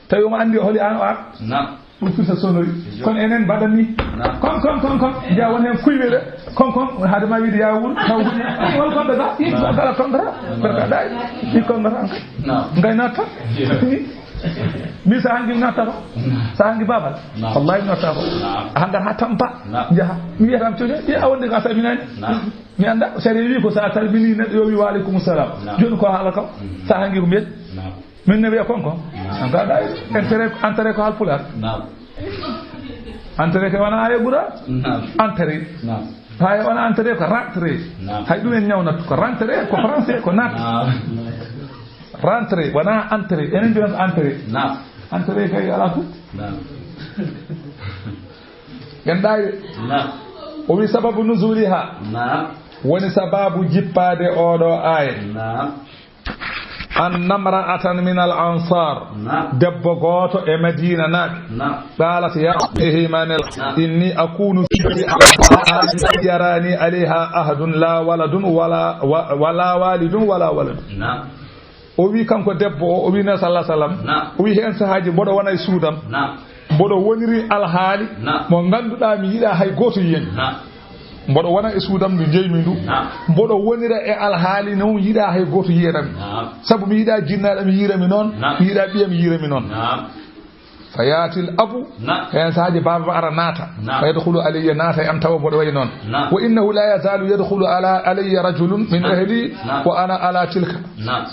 Tawi omo anndi holi aan o ar. Naam. Ɗum firta sonori. Iyo. Kono enen mbaɗan ni. Naam. Kon, kon, kon, kon. Njiya won heen kuyɓe ɓe. Kon, kon, haade ma wiide ya wuro, taw wuro. Won kon ɓe ga. Naam. Kala kon dara. Naam. Berka ɗaay. Ɗi kon dara. Naam. Ngay natta. Iyo. Mi sa hangi natta ko. Naam. Sa hangi babal. Naam. Wallahi natta ko. Naam. Hangar ha tampa. Naam. Njaha. Mi wiyata mi coño. Ɗi a wonde ka saminani. Naam. Mi annda, sariya wi ko so a salmini neɗɗo yo wi wa aleykum salam. Naam. Jooni ko haala kam. Mm. Sa hangi ko mbiyet. Naam. Min ne wiya kon kon. Naam. An ka ɗaay. Entrée, entrée ko haalpulaar. Naam. Entrée ke wona aaya ɓura. Naam. Entrée. Naam. Hay wona entrée ko rentrée. Naam. Hay ɗum en ñawnat ko rentrée ko français ko naat. Naam. Rentrée wona entrée. Enen mbiyan ko entrée. Naam. Entrée kay ala fof. Naam. Gandaye. Naam. O wi sababu nuzuliha. Naam. Woni sababu jippaade oɗo aaya. Naam. Anna mra'atan min al ansar. Naam. Debbo gooto e Madina naaɓe. Naam. Qalat ya imam al, naam, inni akunu fi yarani alayha ahadun la waladun wala, wa-, wala walidun wala waladun. Naam. O wi kanko debbo o, o wi Nabi sallallahu alaihi wasallam, naam, o wi heen sahaaji mboɗo wona e suudam, naam, mboɗo woniri alhaali, naam, mo ngannduɗaa mi yiɗaa hay gooto yiyen. Naam. Mboɗo wona e suudam ndu njeymi ndu. Naam. Mboɗo wonira e alhaali noon yiɗaa hay gooto yiyanam. Naam. Sabu mi yiɗaa jinnaaɗo mi yiira mi noon, naam, mi yiɗaa ɓiyam yiira mi noon. Naam. Fa yaatil abu, naam, heen sahaaji baaba ara naata. Naam. Fa yadkhulu alayya naata e am tawa mboɗo wayi noon. Naam. Wa innahu la yazalu yadkhulu ala, alayya rajulun min, naam, ahli, naam, wa ana ala tilka. Naam.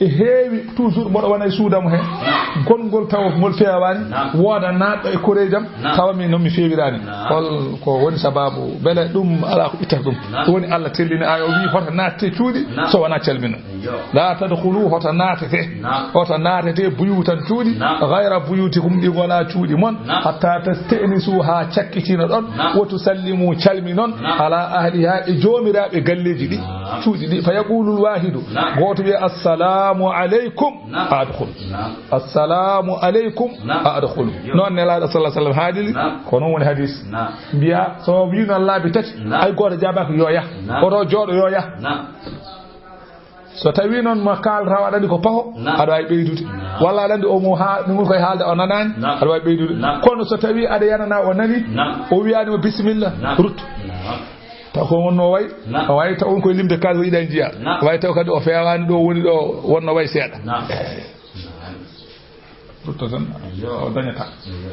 E heewi toujours mboɗo wona e suudam he. Naam. Gonngol tawa ngol feewaani, naam, wooda naatɗo e koreejam, naam, tawa mi noon mi feewiraani. Naam. Hol ko woni sababu? Mbele ɗum alaa ko ittata ɗum? Naam. Ɗum woni Allah tellini aaya o wi hoto naatte cuuɗi, naam, so wonaa calmino. Iyo. La tadkhulu, hoto naatete. Naam. Hoto naatete buyutan cuuɗi, naam, ghayra buyutikum, ɗi ngonaa cuuɗi mon, naam, hatta tasta'nisu, haa cakkitina ɗon, naam, wa tusallimu, calminon, naam, ala ahliha, e joomiraaɓe galleeji ɗi, naam, cuuɗi ɗi. Fa yaqulu al wahidu, naam, gooto wiya assalamu aleykum, naam, a adkhulu. Naam. Assalamu aleykum, naam, a adkhulu. Yo. Noon Nelaaɗo sallallahu alaihi wasallam haaliri, naam, ko noon woni hadis. Naam. Mbiya so wi noon laabi tati, naam, hay gooto jaabaaka yo yah. Naam. Oto jooɗo yo yah. Naam. So tawi noon mo kaalata o aɗa anndi ko paho, naam, aɗa waawi ɓeydude. Naam. Walla aɗa anndi o mo haa, mi woni koye haalde o nanaani, naam, aɗa waawi ɓeydude. Naam. Kono so tawi aɗa yanana o nani, naam, o wiyaani mo bisimilla, naam, ruttu. Naam. Taw ko wonno way, naam, o wawi taw on koye limde kaalis o yiɗa njiya. Naam. O wawi taw kadi o feewaani ɗo woni ɗo wonno way seeɗa. Naam. Rutto tan, iyo, o dañata. Iyo.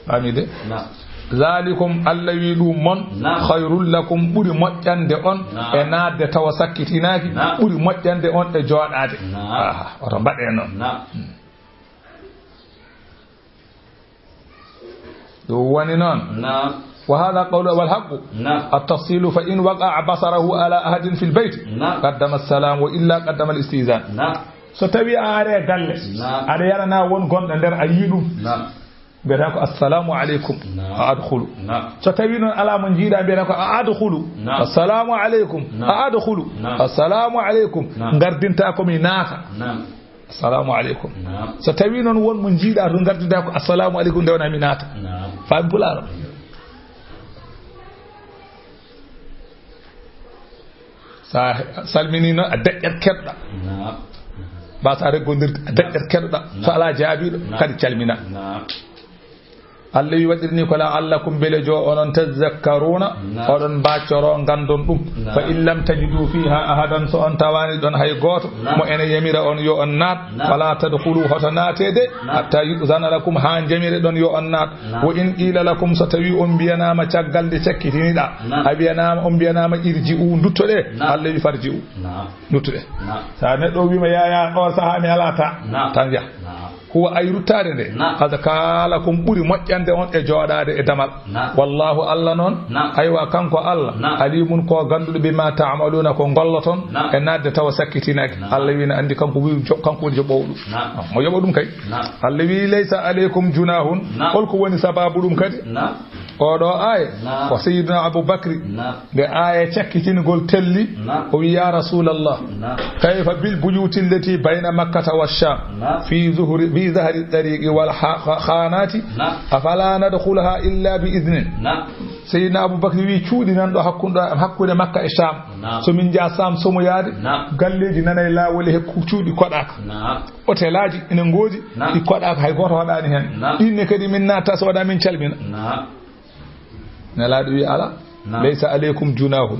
Faamii de? Naam. Zalikum, Allah wi ɗum mon, naam, khayrul lakum, ɓuri moƴƴande on, naam, e naatde tawa sakkitinaaki, naam, ɓuri moƴƴande on e jooɗaade. Naam. Aha, oto mbaɗe noon. Naam. Hmm. Ɗum woni noon. Naam. Wa hadha qawlu wal haqqu. Naam. At tafsilu fa in waqa'a basarahu ala ahadin fil bayt. Naam. Qaddama as-salam wa illa qaddama al istizan. Naam. So tawi a ari e galle, naam, aɗa yarana won gonɗo nder a yii ɗum. Naam. Mbiyata ko assalamu aleykum. Naam. A adkhulu. Naam. So tawi noon ala mo njiiɗa mbiyata ko a adkhulu. Naam. Assalamu aleykum. Naam. A adkhulu. Naam. Assalamu aleykum. Naam. Ngardinta ko mi naata. Naam. Assalamu aleykum. Naam. So tawi noon won mo njiiɗa to ngardinta ko assalamu aleykum nde wona mi naata. Naam. Faami pulaar. Sa salmini noon a deƴƴat keɗoɗa. Naam. Ba sa reggondirde a deƴƴat keɗoɗa. Naam. So ala jaabiɗo, naam, kadi calmina. Naam. Allah wi waɗirni ko la'allakum bele jo onon tazakkaruna, oɗon mbaccoro gandon ɗum. Fa in lam tajidu fiha ahadan, so on tawani ɗon hay goto mo ene yamira on yo on naat, fala tadkhulu, hoto naatede, hatta yu'zana lakum, ha jamire ɗon yo on naat. Wa in qila lakum, so tawi on mbiyanama caggal nde cakkitiniɗa, a mbiyanama, on mbiyanama irji'u, duttoɗe, Allah wi farji'u, duttuɗe. Sa neɗɗo wima yaya ɗo saha mi alata, tan yaha. Huwa, ay ruttaade nde, azka lakum, ɓuri moƴƴande on e jooɗaade e damal. Wallahu, Allah noon, aywa, kanko Allah, alimun, ko gannduɗo, bima ta'maluna, ko golloton e naatde tawa sakkitinaaki. Allah wi na anndi, kanko wi jo-, kanko woni joɓoowo ɗum. Mo yoɓa ɗum kay. Allah wi, laysa alaykum junahun. Holko woni sababu ɗum kadi? Oɗo aaya, ko Sayyidina Abu Bakri. Nde aaya cakkitingol telli, o wi, "Ya Rasulallah, kayfa bil buyuti allati bayna Makkata wa Sham, fi zuhri, fi zahri tariqi wal ha-, ha-, khanati, afala nadkhuluha illa bi idnin?" Sayyidina Abu Bakri wi, "Cuuɗi nan ɗo hakkunde, hakkunde Makka e Sham. So min njaha Sham somoyaade, galleeji nana e laawol he ku-, cuuɗi koɗaaka. Hotelaaji ene ngoodi, ɗi koɗaaka, hay gooto hoɗaani heen. Ɗin ne kadi min natta so wonaa min calmina." Nelaaɗo wi, "Ala, laysa alaykum junahun.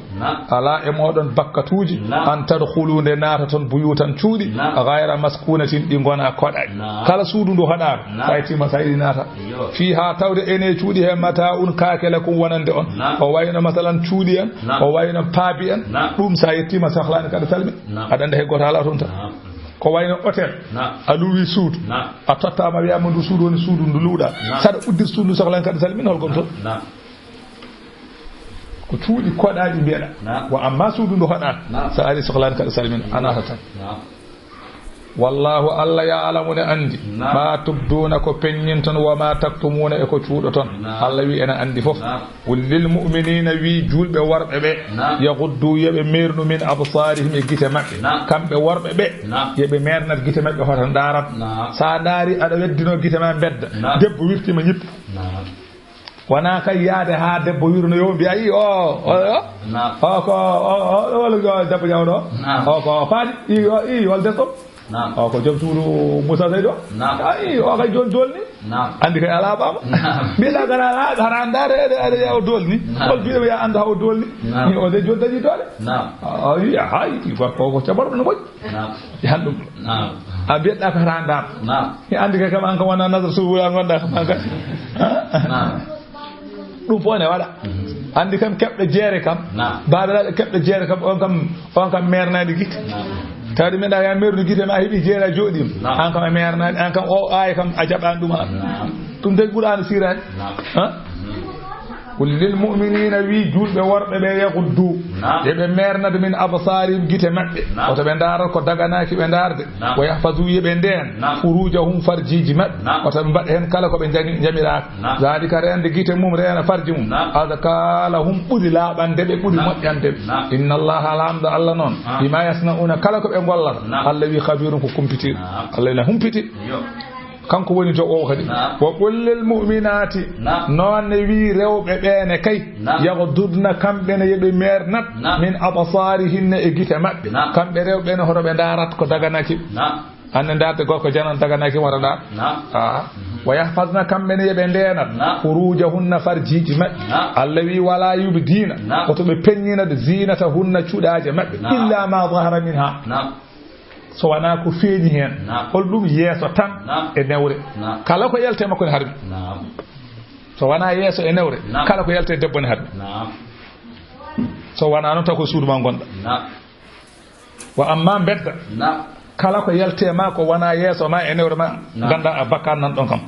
Ala e mooɗon bakkatuuji, an tadkhulu, nde naatoton, buyutan, cuuɗi, ghayra maskunatin, ɗi ngonaa koɗaaɗi. Kala suudu ndu hoɗaaka, sa yettiima, sa yiɗi naata. Fiha, tawde ene cuuɗi he, mata'un, kaake, lakum, wonande on." O wayno, masalan, cuuɗi en, o wayno paabi en, ɗum sa yettiima, sohlaani kadi salmi. Aɗa annda hay gooto alaa toon tan. Ko wayno hôtel. A luwi suudu. A tottaama, wiyaama ndu suudu woni suudu ndu luuɗa. Saɗa uddir suudu ndu, sohlan kadi salmin, hol gonto? Ko cuuɗi koɗaaɗi mbiyeɗa. Wa amma suudu ndu hoɗaaka, sa ari sohlan kadi salmin, a naata tan. Wallahu, Allah ya alamu ne anndi. Ma tubduna, ko peññinton, wa ma taktumuna, e ko cuuɗoton. Allah wi ena anndi fof. Qul lil mu'minina, wi juulɓe worɓe ɓe, yaghuddu, yo ɓe meernu, min absarihim, e gite maɓɓe. Kamɓe worɓe ɓe, yo ɓe meernat gite maɓɓe, hoto ndaarat. Sa ndaari, aɗa weddino gite ma mbedda. Debbo wirtima ñippu. Wona kay yaade ha debbo wirno yo mbi ayi o, o, o. O ko, o, o, o, o, debbo jawɗo. O ko faadi, i, o, i, wal des o. O ko joom suudu Moussa Seydi o. A, i, o kay joni jolni. Anndi kay alaa ɓaamo. Mbiɗa gara alaa, hara ndaare, eɗe, eɗe, o dolni. Hol mbiɗo wiya anndu haw dolni. Ni o de joni dañi doole. O wi, hay, gorko o ko cabar no moƴƴi. Yahan ɗum. A mbiyeɗa ko hara ndaar. Mi anndi kay kam an kam wona nasara suudu a ngonɗa kam an kadi. Ɗum fof ne waɗa. Anndi kam keɓɗo jeere kam. Baabiraaɓe keɓɗo jeere kam, on kam, on kam meernaani gite. Tawde mbiɗa ya meernu gite ma heɓi jeere a jooɗiima. An kam a meernaani, an kam o aaya kam a jaɓaani ɗum an. Ɗum tagi Qur'aana siiraani. Qul lil mu'minina, wi juulɓe worɓe ɓe, yaghuddu, yo ɓe meernat, min absarihim, gite maɓɓe. Woto ɓe ndaarat ko daganaaki ɓe ndaarde. Wa yahfazu, yo ɓe ndeen, furujahum, farjiiji maɓɓe. Woto ɓe mbaɗ heen kala ko ɓe jami-, jamiraaka. Zalika, reende gite mum, reena farji mum. Azka lahum, ɓuri laaɓande ɓe, ɓuri moƴƴande ɓe. Inna Allaha, Laamɗo Allah noon, bima yasna'una, kala ko ɓe ngollata, Allah wi khabirun, ko kumpitiiɗo. Allah ina humpiti. Kanko woni joɓoowo kadi. Wa qul lil mu'minati, noon ne wi rewɓe ɓe ne kay, yaghdudna, kamɓe ne yo ɓe meernat, min absarihinna, e gite maɓɓe. Kamɓe rewɓe ne hoto ɓe ndaarat ko daganaaki. Anne ndaarde gorko janan daganaaki wara ndaar. Wa yahfazna, kamɓe ne yo ɓe ndeenat, furujahunna, farjiiji maɓɓe. Allah wi wala yubdina, woto ɓe peññinat, zinatahunna, cuɗaaje maɓɓe, illa ma zahara minha. So wonaa ko feeñi heen. Hol ɗum? Yeeso tan e newre. Kala ko yaltee makko ne harmi. So wonaa yeeso e newre, kala ko yaltee debbo ne harmi. So wonaa noon, taw ko suudu ma ngonɗa. Wa amma mbedda, kala ko yaltee ma ko wonaa yeeso ma e newre ma, ngannda a bakkaat nan ɗon kam.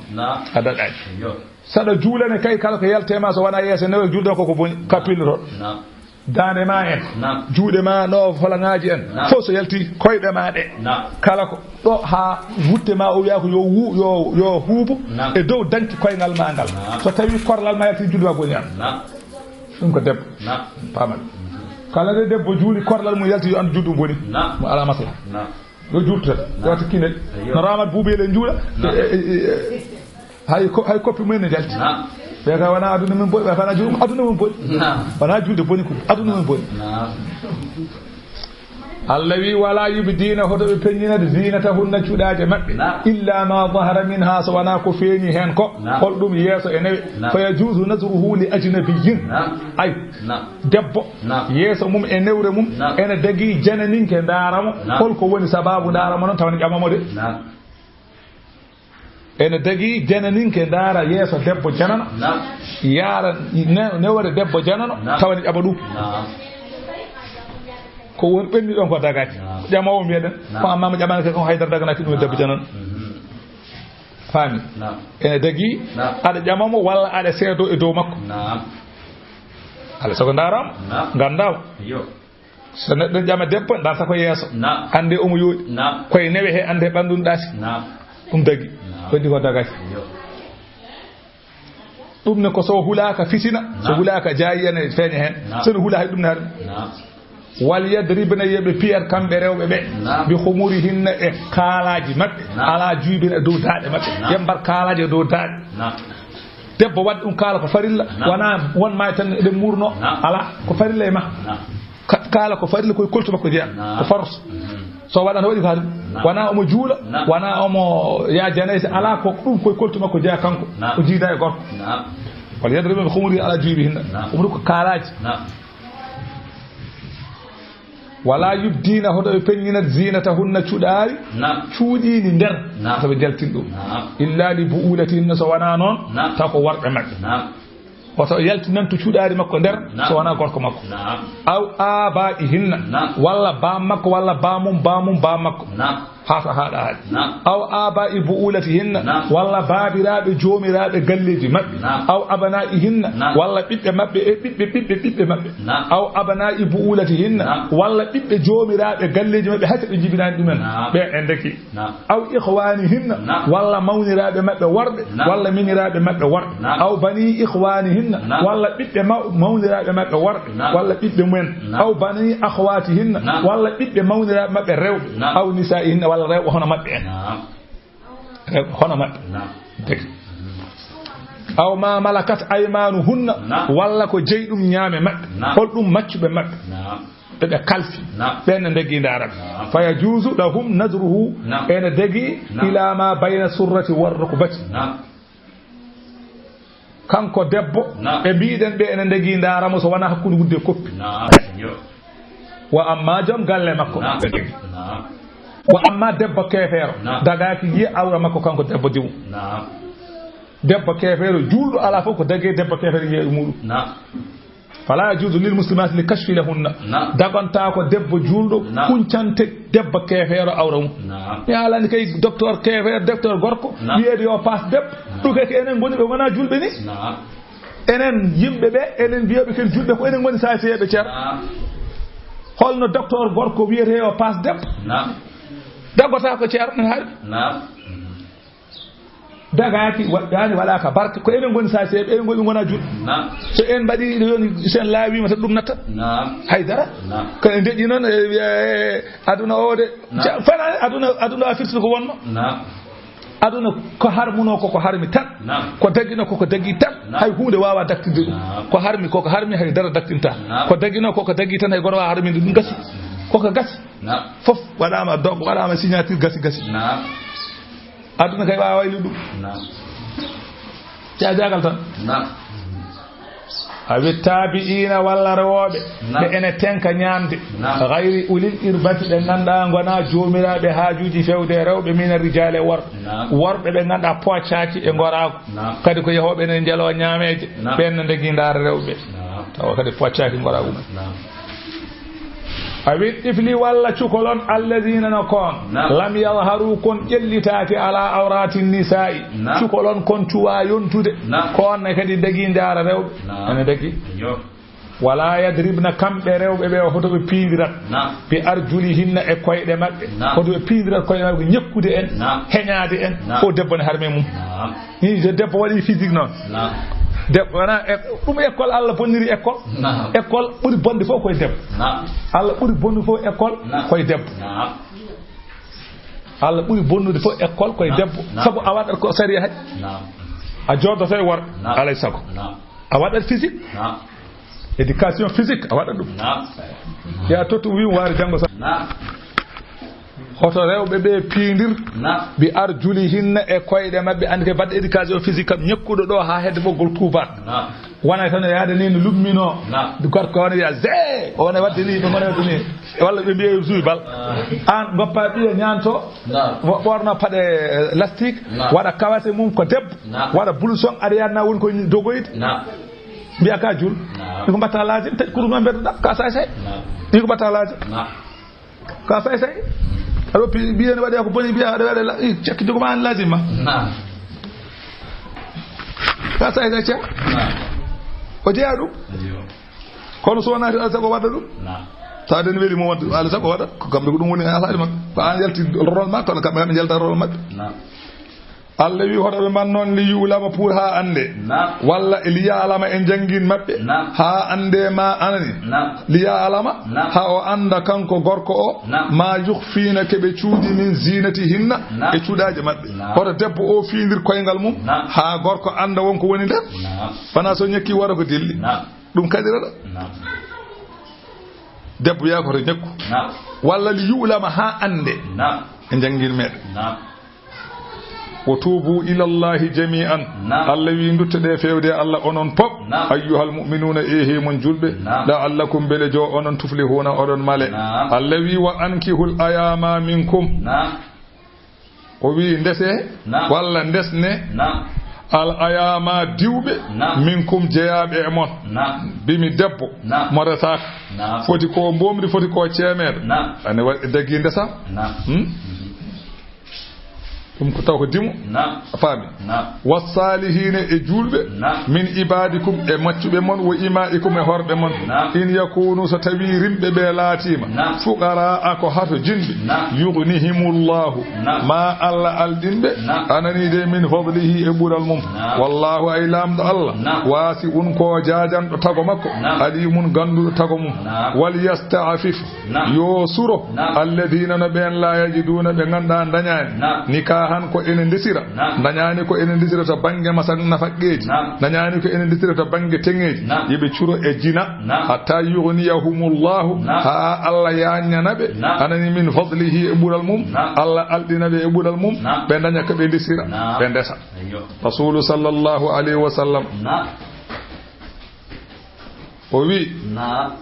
A daɗaani. Saɗa juulane kay, kala ko yaltee ma so wonaa yeeso e newre, juulde ko ko boni, ka pilloto. Daande ma en, juuɗe ma no falaŋaaji en, fof so yalti koyɗe ma ɗe. Kala ko ɗo haa wutte ma o wiya ko yo wu-, yo, yo huubo e dow danki koyngal ma ngal. So tawi korlal ma yalti, juuɗe ma boni an. Ɗum ko debbo. Paamal. Kala nde debbo juuli, korlal mum yalti, yo anndu juuɗe mum boni. Mo alaa maslaha. Yo juutu tan. Wata kinel. No Ramat Buubel en juula. E, e, e, e, hay ko, hay koppi mumen ne jalti. Ɓe ka wona aduna mum boni, ɓe ka wona juuɗe mum, aduna mum boni. Wona juulde boni ko, aduna mum boni. Allah wi, "Wala yubdina, hoto ɓe peññinat, zinatahunna, cuɗaaje maɓɓe, illa ma zahara minha, so wonaa ko feeñi heen ko." Holɗum? Yeeso e newe. Fa yajuzu nazruhu li ajnabiyyin. Ay, debbo, yeeso mum e newre mum ene dagii jananinke ndaara mo. Holko woni sababu ndaara mo noon, tawa ene ƴama mo de? Ene dagii jananinke ndaara yeeso debbo janano. Yaara ne-, newre debbo janano, tawa ene ƴama ɗum. Ko woni ɓenni ɗon ko dagaaki. Ƴamoowo mbiyeɗen, ko amma mo ƴamani ko haydara daganaaki ɗum e debbo janano. Faami? Ene dagii aɗa ƴama mo walla aɗa seedo e dow makko. Alaa sago ndaaraama, nganndaama. So neɗɗo ƴama debbo, darta ko yeeso. Annde omo yooɗi. Koye newe he, annde ɓanndu ɗaati. Ɗum dagi. Ko heddi ko dagaaki. Ɗum ne ko so hulaaka fitina, so hulaaka jaayi ene feeña heen. So ne hula hay ɗum ne hari. Wal yadribna, yo ɓe piyat kamɓe rewɓe ɓe. Bi khumurihinna, e kaalaaji maɓɓe. Ala juyubina, e dow daaɗe maɓɓe. Yo ɓe mbar kaalaaji e dow daaɗe. Debbo waɗi ɗum kaala ko farilla, wonaa won maay tan eɗen muurno. Alaa, ko farilla e ma. Ka-, kaala ko farilla, koye koltu makko jeyaa. Ko farata. So waɗano waɗi ko haɗi. Wonaa omo juula, wonaa omo yaa janayse, alaa ko ɗum, koye koltu makko jeyaa kanko. O jiida e gorko. Wal yadribna bi khumurihinna ala juyubihinna. Umru ko kaalaaji. Wala yubdina, hoto ɓe peññinat, zinatahunna, cuɗaari, cuuɗiini nder, hoto ɓe jaltin ɗum. Illa li bu'ulatihinna, so wonaa noon, taw ko worɓe maɓɓe. Hoto yaltinantu cuuɗaari makko nder, so wonaa gorko makko. Aw aba'ihinna, walla baam makko, walla baamum, baamum, baam makko. Haa so haaɗa haaɗi. Aw aba'i bu'ulatihinna, walla baabiraaɓe joomiraaɓe galleeji maɓɓe. Aw abana'ihinna, walla ɓiɓɓe maɓɓe e ɓiɓɓe ɓiɓɓe ɓiɓɓe maɓɓe. Aw abana'i bu'ulatihinna, walla ɓiɓɓe joomiraaɓe galleeji maɓɓe, hay so ɓe njibinaani ɗumen. Ɓe en ndeki. Aw ikhwanihinna, walla mawniraaɓe maɓɓe worɓe, walla miñiraaɓe maɓɓe worɓe. Aw bani ikhwanihinna, walla ɓiɓɓe maw-, mawniraaɓe maɓɓe worɓe, walla ɓiɓɓe mumen. Aw bani akhwatihinna, walla ɓiɓɓe mawniraaɓe maɓɓe rewɓe. Aw nisa'ihinna, walla rewɓe hono maɓɓe en. Rewɓe hono maɓɓe. Dagi. Aw ma malakat aymanuhunna, walla ko jeyɗum ñaame maɓɓe. Holɗum? Maccuɓe maɓɓe. Ɓe ɓe kalfi. Ɓen ne dagi ndaara. Fa yajuzu lahum nazruhu, ene dagi ila ma bayna surrati war rukbati. Kanko debbo, ɓe mbiɗen ɓe ene dagi ndaara mo so wonaa hakkunde wudde koppi. Wa amma joom galle makko. Wa amma debbo keefeero, dagaaki yiya awra makko kanko debbo dimu. Debbo keefeero juulɗo alaa fof ko dagi debbo keefeero yiya e muɗum. Fala yajuzu lil muslimati li kashfi lahunna. Dagantaako debbo juulɗo huncante debbo keefeero awra mum. Mi haalani kay docteur keefeero, docteur gorko, wiyeede yo paas debbo. Ɗum kay ko enen ngoni ɓe ngonaa juulɓe ni. Enen yimɓe ɓe, enen mbiyoɓe ken juulɓe, ko enen ngoni saaseeɓe ceer. Holno docteur gorko wiyetee yo paas debbo? Daggotaako ceer, no hari. Dagaaki, waɗɗaani, waɗaaka barke. Ko enen ngoni saaseeɓe, enen ngoni ngona juulɓe. So en mbaɗi ɗo yoni, so en laawiima tan ɗum nattat. Haydara. Ko en ndeƴƴi noon, e, e, aduna o de. Fana aduna, aduna a firti ko wonno. Aduna ko harmuno ko, ko harmi tan. Ko dagino ko, ko dagi tan. Hay huunde waawa daktinde ɗum. Ko harmi ko, ko harmi, hay dara daktinta. Ko dagino ko, ko dagi tan, hay goto waawa harminde ɗum, gasi. Ko ko gasi. Fof waɗaama dog, waɗaama signature, gasi, gasi. Aduna kay waawa waylude ɗum. Caajagal tan. Awi tabi'ina, walla rewooɓe. Ɓe ene tenka ñaamde. Gayri ulil irbati, ɓe ngannduɗaa ngonaa joomiraaɓe haajuuji fewde e rewɓe, mina rijaali, e worɓe. Worɓe ɓe ngannduɗaa poccaaki e ngoraagu. Kadi ko yahooɓe ene njalo ñaameeje. Ɓeen ne ndegii ndaara rewɓe. Tawa kadi poccaaki ngoraagu mum. Awi tifli, walla cukalon, alladina no kon, lam yadharu, kon ƴellitaaki, ala awrati nisa'i. Cukalon kon cuwa yontude. Ko on ne kadi dagi ndaara rewɓe. Ene dagi. Wala yadribna, kamɓe rewɓe ɓe, hoto ɓe piindirat. Bi arjulihinna, e koyɗe maɓɓe. Hoto ɓe piindirat koyɗe maɓɓe, ko ñekkude en, heñaade en. O debbo ne harme mum. Ni so debbo waɗi physique noon. Debbo wona e-, ɗum école, Allah bonniri école. École ɓuri bonde fof koye debbo. Allah ɓuri bonnude fof école koye debbo. Allah ɓuri bonnude fof école koye debbo. Sabu a waɗat ko sariya hay. A joodoto e worɓe. Alay sago. A waɗat physique. Éducation physique, a waɗa ɗum. Naam. Ya tottu wi'um waare janngo sa. Naam. Hoto rewɓe ɓe piindir. Naam. Bi arjulihinna, e koyɗe maɓɓe, anndi ke baɗɗo éducation physique kam, ñekkuɗo ɗo haa hedde ɓoggol tuubaat. Naam. Wona tan yaade ni no lumminoo. Naam. Gorko wona wiya, "Zee!" O wona waɗde ni, ɓe ngona waɗde ni. Walla ɓe mbiya, "Zuy bal." Ah. Aan goppa ɓiya ñaanto. Naam. Wo-, ɓorna paɗe, eh, lastique. Naam. Waɗa kawase mum ko debbo. Naam. Waɗa blouson, aɗa yaadna woni ko dogoyde. Naam. Mbiya ka jul. Naam. Ɗi ko mbatta laajim, taƴ kuru ma mbeddoɗa, ka say say. Naam. Ɗi ko mbatta laajim. Naam. Ka say say. Aɗa woppi mbiya ne waɗi ko boni, mbiya aɗa waɗa la-, i, cakki jogo ma an laajim ma. Naam. Ka say say ca. Naam. O jeyaa ɗum. Ayyo. Kono so wonaa Alla sago waɗa ɗum. Naam. Tawa den weli mo waɗa, Alla sago waɗa. Ko kamɓe ko ɗum woni alhaali maɓɓe. Ko an yalti rôle ma, kono kamɓe kam ɓe njalta rôle maɓɓe. Naam. Alla wi hoto ɓe mban noon li yu'lama pour haa annde. Naam. Walla li ya'lama en janngin maɓɓe. Naam. Haa annde ma anani. Naam. Li ya'lama. Naam. Haa o annda kanko gorko o. Naam. Ma yukhfina ke ɓe cuuɗi min zinatihinna. Naam. E cuuɗaaje maɓɓe. Naam. Hoto debbo o fiindir koyngal mum. Naam. Haa gorko annda won ko woni nder. Naam. Wona so ñekki wara ko dilli. Naam. Ɗum kaɗirata. Naam. Debbo yaa ko hoto ñekku. Naam. Walla li yu'lama haa annde. Naam. E janngin meɗen. Naam. Wa tuubu ila Allahi jami'an. Naam. Alla wi, nduttoɗe feewde e Alla onon pop. Naam. Ayyuhal mu'minuna, ehe mon julɓe. Naam. La'allakum, mbele jo onon tuflihuna oɗon male. Naam. Alla wi, wa ankihul ayama minkum. Naam. O wi ndese. Naam. Walla ndesne. Naam. Al ayama diwɓe. Naam. Minkum, jeyaaɓe e mon. Naam. Bimi debbo. Naam. Mo resaaka. Naam. Foti ko mbomri, foti ko ceemeeɗo. Naam. Ane wa-, dagi ndesa. Naam. Hmm? Ɗum ko taw ko dimo. Naam. A faami? Naam. Wassalihina, e juulɓe. Naam. Min ibadikum, e maccuɓe mon, wa ima'ikum, e horɓe mon. Naam. In yakunu, so tawi rimɓe ɓe laatiima. Naam. Fuqara'a, ko hato jinɓe. Naam. Yughnihimullahu. Naam. Ma Alla alɗinɓe. Naam. Anani de min fadlihi, e ɓural mum. Naam. Wallahu, ay Laamɗo Alla. Naam. Wasi'un, ko jaajanɗo tago makko. Naam. Alimun, gannduɗo tago mum. Naam. Wal yasta'fif. Naam. Yo suro. Naam. Alladina, no ɓeen, la yajiduna, ɓe nganndaa ndañaani. Naam. Nikahan, ko ene ndesira. Naam. Ndañaani ko ene ndesira to bannge masak nafaqeeji. Naam. Ndañaani ko ene ndesira to bannge teŋeeji. Naam. Yo ɓe curo e jina. Naam. Hatta yughniyahumullahu, naam, haa Alla yaññana ɓe. Naam. Anani min fadlihi, e ɓural mum. Naam. Alla alɗina ɓe e ɓural mum. Naam. Ɓe ndaña ko ɓe ndesira. Naam. Ɓe ndesa. Ayyo. Rasulu sallallahu alayhi wa sallam. Naam. O wi. Naam.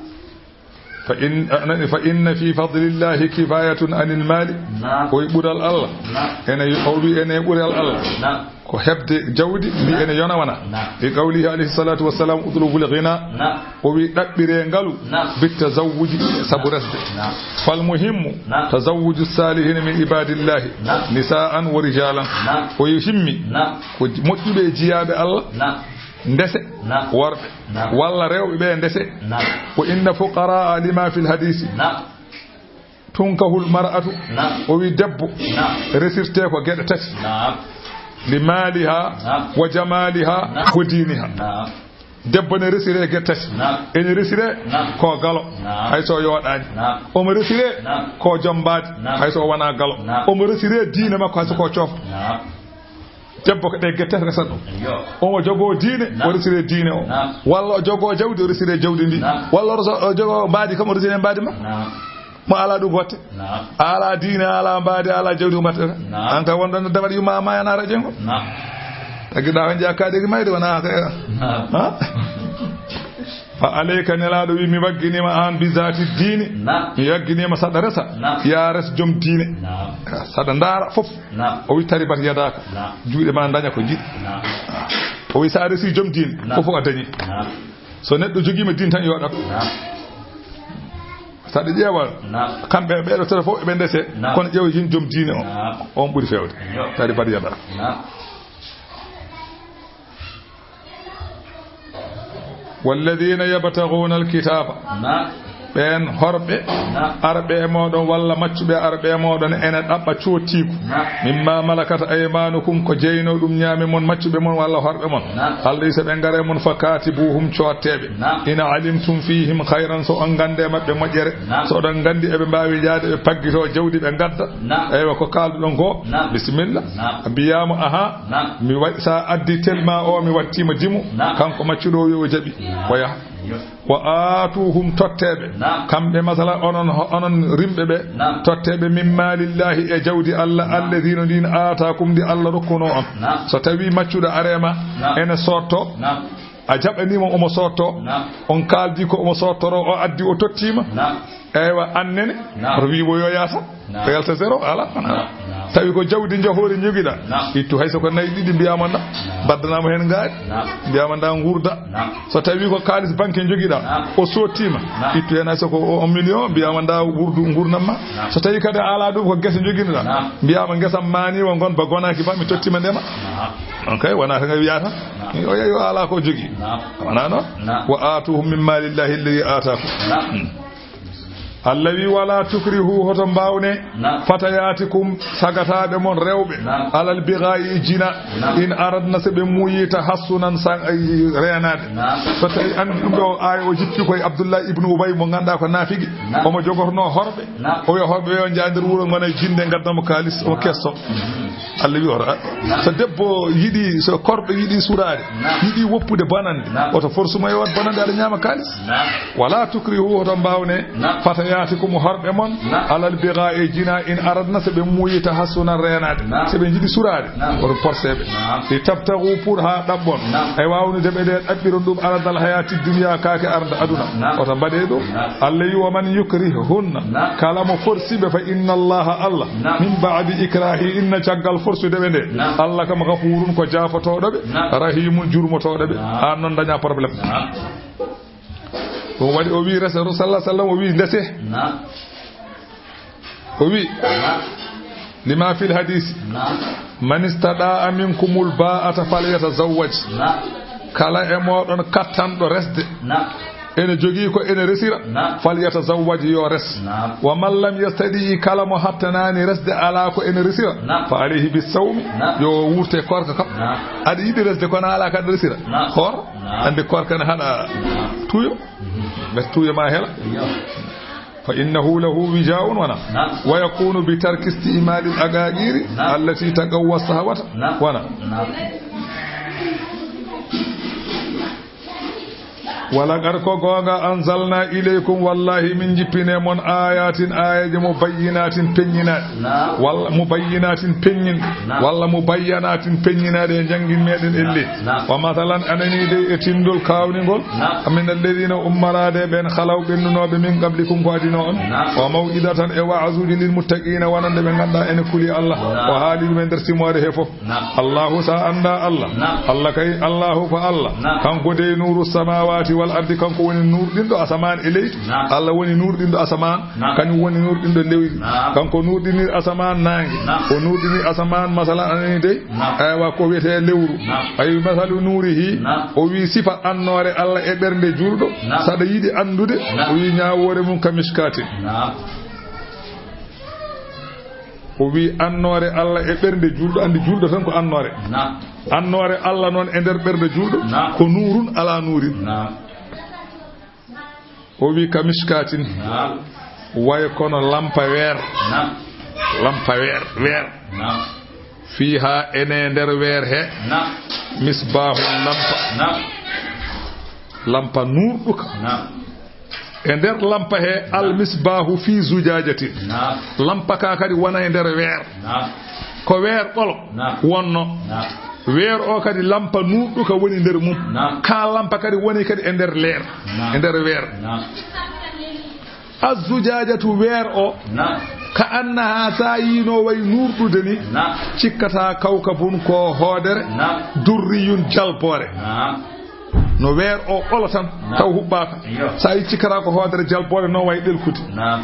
Fa in, a nani, fa inna fi fadlillahi kifayatun anil mali. Naam. O wi ɓural Allah. Naam. Ene, o wi ene ɓural Allah. Naam. Ko heɓde jawdi ndi, naam, ene yona wona. Naam. E qawlihi alayhi salatu wassalam, "Utlubul ghina." Naam. O wi ɗaɓɓire ngalu. Naam. Bit tazawwuji, sabu resde. Naam. Fal muhimmu, naam, tazawwuju salihina min ibadillahi. Naam. Nisaan wa rijalan. Naam. O wi himmi. Naam. Ko moƴƴuɓe e jiyaaɓe Allah. Naam. Ndese. Naam. Worɓe. Naam. Walla rewɓe ɓe ndese. Naam. Wa inna fuqaraa lima fil hadisi. Naam. Tunkahul mar'atu. Naam. O wi debbo. Naam. Resirte ko geɗe tati. Naam. Li maliha. Naam. Wa jamaliha. Naam. Wa diniha. Naam. Debbo ne resire geɗe tati. Naam. Ene resire, naam, ko galo. Naam. Hay so yooɗaani. Naam. Omo resire, naam, ko jom mbaadi. Naam. Hay so o wona galo. Naam. Omo resire diine makko hay so ko coofɗo. Naam. Debbo ko ɗe geɗe tati resata ɗum. Ayyo. Omo jogoo diine, naam, o resire diine o. Naam. Walla o jogoo jawdi, o resire jawdi ndi. Naam. Walla o reso-, o jogoo mbaadi kam, o resire mbaadi makko. Naam. Mo alaa ɗum watte. Naam. Alaa diine, alaa mbaadi, alaa jawdi, ko mbaɗata? Naam. An kay wonɗo no dawal yumma ma yana rajo ngo. Naam. Tagi ɗa on jakkaade ki mayde wona kay. Naam. Ha? Fa alayka, Nelaaɗo wi, mi wagginima an bi zati diini. Naam. Mi wagginima saɗa resa. Naam. Ya res jom diine. Naam. Saɗa ndaara fof. Naam. O wi taribat yadaka. Naam. Juuɗe ma daña ko jiɗ. Naam. O wi sa resi jom diine, naam, fof a dañi. Naam. So neɗɗo jogiima diine tan yo ɗaɓɓu. Naam. Saɗa ƴeewa, naam, kamɓe ɓeɗo tata fof eɓe ndese, naam, kono ƴeewa yin jom diine o. Naam. On ɓuri fewde. Yo. Taribat yadaka. Naam. Walladina yabtaguna alkitaba. Naam. Ɓeen horɓe, naam, arɓe e mooɗon walla maccuɓe arɓe e mooɗon ene ɗaɓɓa cootiiku. Naam. Mimma malakat aymanukum, ko jeyno ɗum ñaame mon maccuɓe mon walla horɓe mon. Naam. Alla wi so ɓe ngare mon fa katibuhum, cootteeɓe. Naam. In alimtum fihim khayran, so on nganndi e maɓɓe moƴƴere. Naam. So oɗon nganndi eɓe mbaawi yaade ɓe paggito jawdi ɓe ngadda. Naam. Eywa, ko kaalduɗon ko? Naam. Bisimilla. Naam. A mbiyaama, aha. Naam. Mi wa-, sa addi telma o, mi wattiima dimo. Naam. Kanko maccuɗo o wi o jaɓi. Naam. O yaha. Wa aatuhum, totteeɓe. Naam. Kamɓe, masala, onon, onon rimɓe ɓe, naam, totteeɓe min maalillahi, e jawdi Allah, naam, alladhi, no ndin, aataakum, ndi Allah rokkunoo on. Naam. So tawii maccuɗo arii ma, naam, ene sootto, naam, a jaɓanii mo omo sootto, naam, on kaaldi ko omo soottoroo, o addi o tottii ma. Naam. Eywa, aan nene, naam, oto wii mo yo yaasa. Naam. O yalta zéro, alaa. Naam, naam. Tawi ko jawdi njahoori njogiɗaa, naam, ittu hay so ko nayi ɗiɗi, mbiyaa ma ndaa, naam, mbaddanaama heen ngaari, naam, mbiyaa ma ndaa nguurdaa. Naam. So tawi ko kaalis banke njogiɗaa, naam, o soottii ma, naam, ittu heen hay so ko un million, mbiyaa ma ndaa wurdu nguurndam ma. Naam. So tawi kadi a alaa ɗum, ko gese njogiɗaa, naam, mbiyaa ma ngesa maani o ngon ba gonaaki ba, mi tottii ma ndema. Naam. On kay wonaa tan a wiyaa tan, naam, o yeeyo alaa ko jogii. Naam. Wonaa noon? Naam. Wa aatuhum min maalillahi alladhi aataakum. Naam. Hmm. Allah wi, "Wala tukrihu, hoto mbaawne, naam, fatayaatikum, sagataaɓe mon rewɓe, naam, alal bighaa'i, jina, naam, in aradna, so ɓe muuyi, tahassunan, san-, ay, reenaade." Naam. So tawi anndi ɗum ɗo, aaya o jippi koye Abdullah ibnu Ubay, mo ngannduɗaa ko naafigi, naam, omo jogornoo horɓe. Naam. O wiya horɓe ɓe, "Yo njaa nder wuro, ngona e jinde, ngaddan mo kaalis, omo kesso." Mhm. Allah wi, "Ora." Naam. So debbo yiɗi, so korɗo yiɗi suraade, naam, yiɗi woppude bonannde, naam, oto force mo e waɗ bonannde, aɗa ñaama kaalis. Naam. Wala tukrihu, hoto mbaawne, naam, fatayaatikum, horɓe mon, naam, alal bighaa'i, jina, in aradna, so ɓe muuyi, tahassunan, reenaade. Naam. So ɓe njiɗi suraade, naam, oto forcé ɓe. Naam. Li tabtaghu, pour haa ɗaɓɓon. Naam. E waawnude ɓe nde ɗaɓɓiron ɗum, aradal hayaati dunya, kaake arde aduna. Naam. Oto mbaɗe ɗum. Naam. Allah wi, "Wa man yukrihunna." Naam. Kala mo forci ɓe, fa inna Allaha, Allah, naam, min ba'di ikrahi, inna caggal forcude ɓe nde, naam, Allah kam ghafurun, ko jaafotooɗo ɓe, naam, rahimun, jurmotooɗo ɓe. Naam. Aan noon dañaa problème. Naam. Ɗum waɗi o wi, Rasul sallallahu alaihi wasallam o wi, ndese. Naam. O wi, naam, lima fil hadisi. Naam. "Man istata'a minkumul ba'ata falyatazawwaj." Naam. Kala e mooɗon kattanɗo resde, naam, ene jogii ko ene resira, naam, falyatazawwaj, yo res. Naam. "Wa man lam yastati'," kala mo hattanaani resde, alaa ko ene resira, naam, "fa alayhi bis sawmi," naam, yo wuurte koorka kam. Naam. Aɗa yiɗi resde kono alaa ko aɗa resira. Naam. Hoor, naam, anndi koorka ne haɗa, naam, tuuyo. Mhm. Mbete tuuyo ma hela. Iyo. "Fa innahu lahu wija'un," wona. Naam. "Wa yakunu bi tarki isti'malil agagiri, naam, allati taqawwa sahawata," naam, wona. Naam. "Wa laqad," ko goonga, "anzalna ilaykum," wallahi min jippini e mon, "ayatin," aayeeje, "mubayyinatin," peññinaaɗe. Naam. Walla "mubayyinatin," peññin. Naam. Walla "mubayyanatin," peññinaaɗe e janngin meɗen ellee. Naam. "Wa mathalan," anani dey, e tinndol kaawningol. Naam. "Min alladhina," ummoraaɓe ɓeen, "khalaw," ɓennunooɓe, "min qablikum," ko adinoo on. Naam. "Wa maw'idatan," e wa'azuuji, "lil muttaqina," wonande ɓe ngannduɗaa ene kuli Allah. Naam. O haali ɗum e nder timoore he fof. Naam. Allahu, so a anndaa Allah, naam, Allah kay, Allahu ko Allah. Naam. Kanko dey nuuru samawati wal ardi, kanko woni nuurɗinɗo asamaan e leydi. Naam. Allah woni nuurɗinɗo asamaan, naam, kañum woni nuurɗinɗo leydi. Naam. Kanko nuurɗini asamaan naange. Naam. O nuurɗini asamaan, masalan, anani dey. Naam. Aywa, ko wiyetee lewru. Naam. Ayi, masalu nuurihi. Naam. O wi sifa annoore Allah e ɓernde juulɗo. Naam. So aɗa yiɗi anndude, naam, o wi ñaawoore mum ka miskatin. Naam. O wi annoore Allah e ɓernde juulɗo, anndi juulɗo tan ko annoore. Naam. Annoore Allah noon e nder ɓernde juulɗo, naam, ko nuurun alaa nuurin. Naam. O wi ka miskatin. Naam. Way kono lampa weer. Naam. Lampa weer, weer. Naam. Fiiha, ene nder weer he. Naam. Misbahun, lampa. Naam. Lampa nuurɗuka. Naam. E nder lampa he, al misbahu fi zujajatin. Naam. Lampa ka kadi wona e nder weer. Naam. Ko weer ɓolo, naam, wonno. Naam. Weer o kadi lampa nuurɗuka woni nder mum. Naam. Ka lampa kadi woni kadi e nder leer. Naam. E nder weer. Naam. Azzujajatu, weer o. Naam. Ka annaha, sa yiino way nuurɗude ni. Naam. Cikkata kawkabun, ko hoodere. Naam. Durriyun, jalbore. Naam. No weer o ɓolo tan, naam, taw huɓɓaaka. Iyo. Sa yi cikkata ko hoodere jalbore, no way ɗelkude. Naam.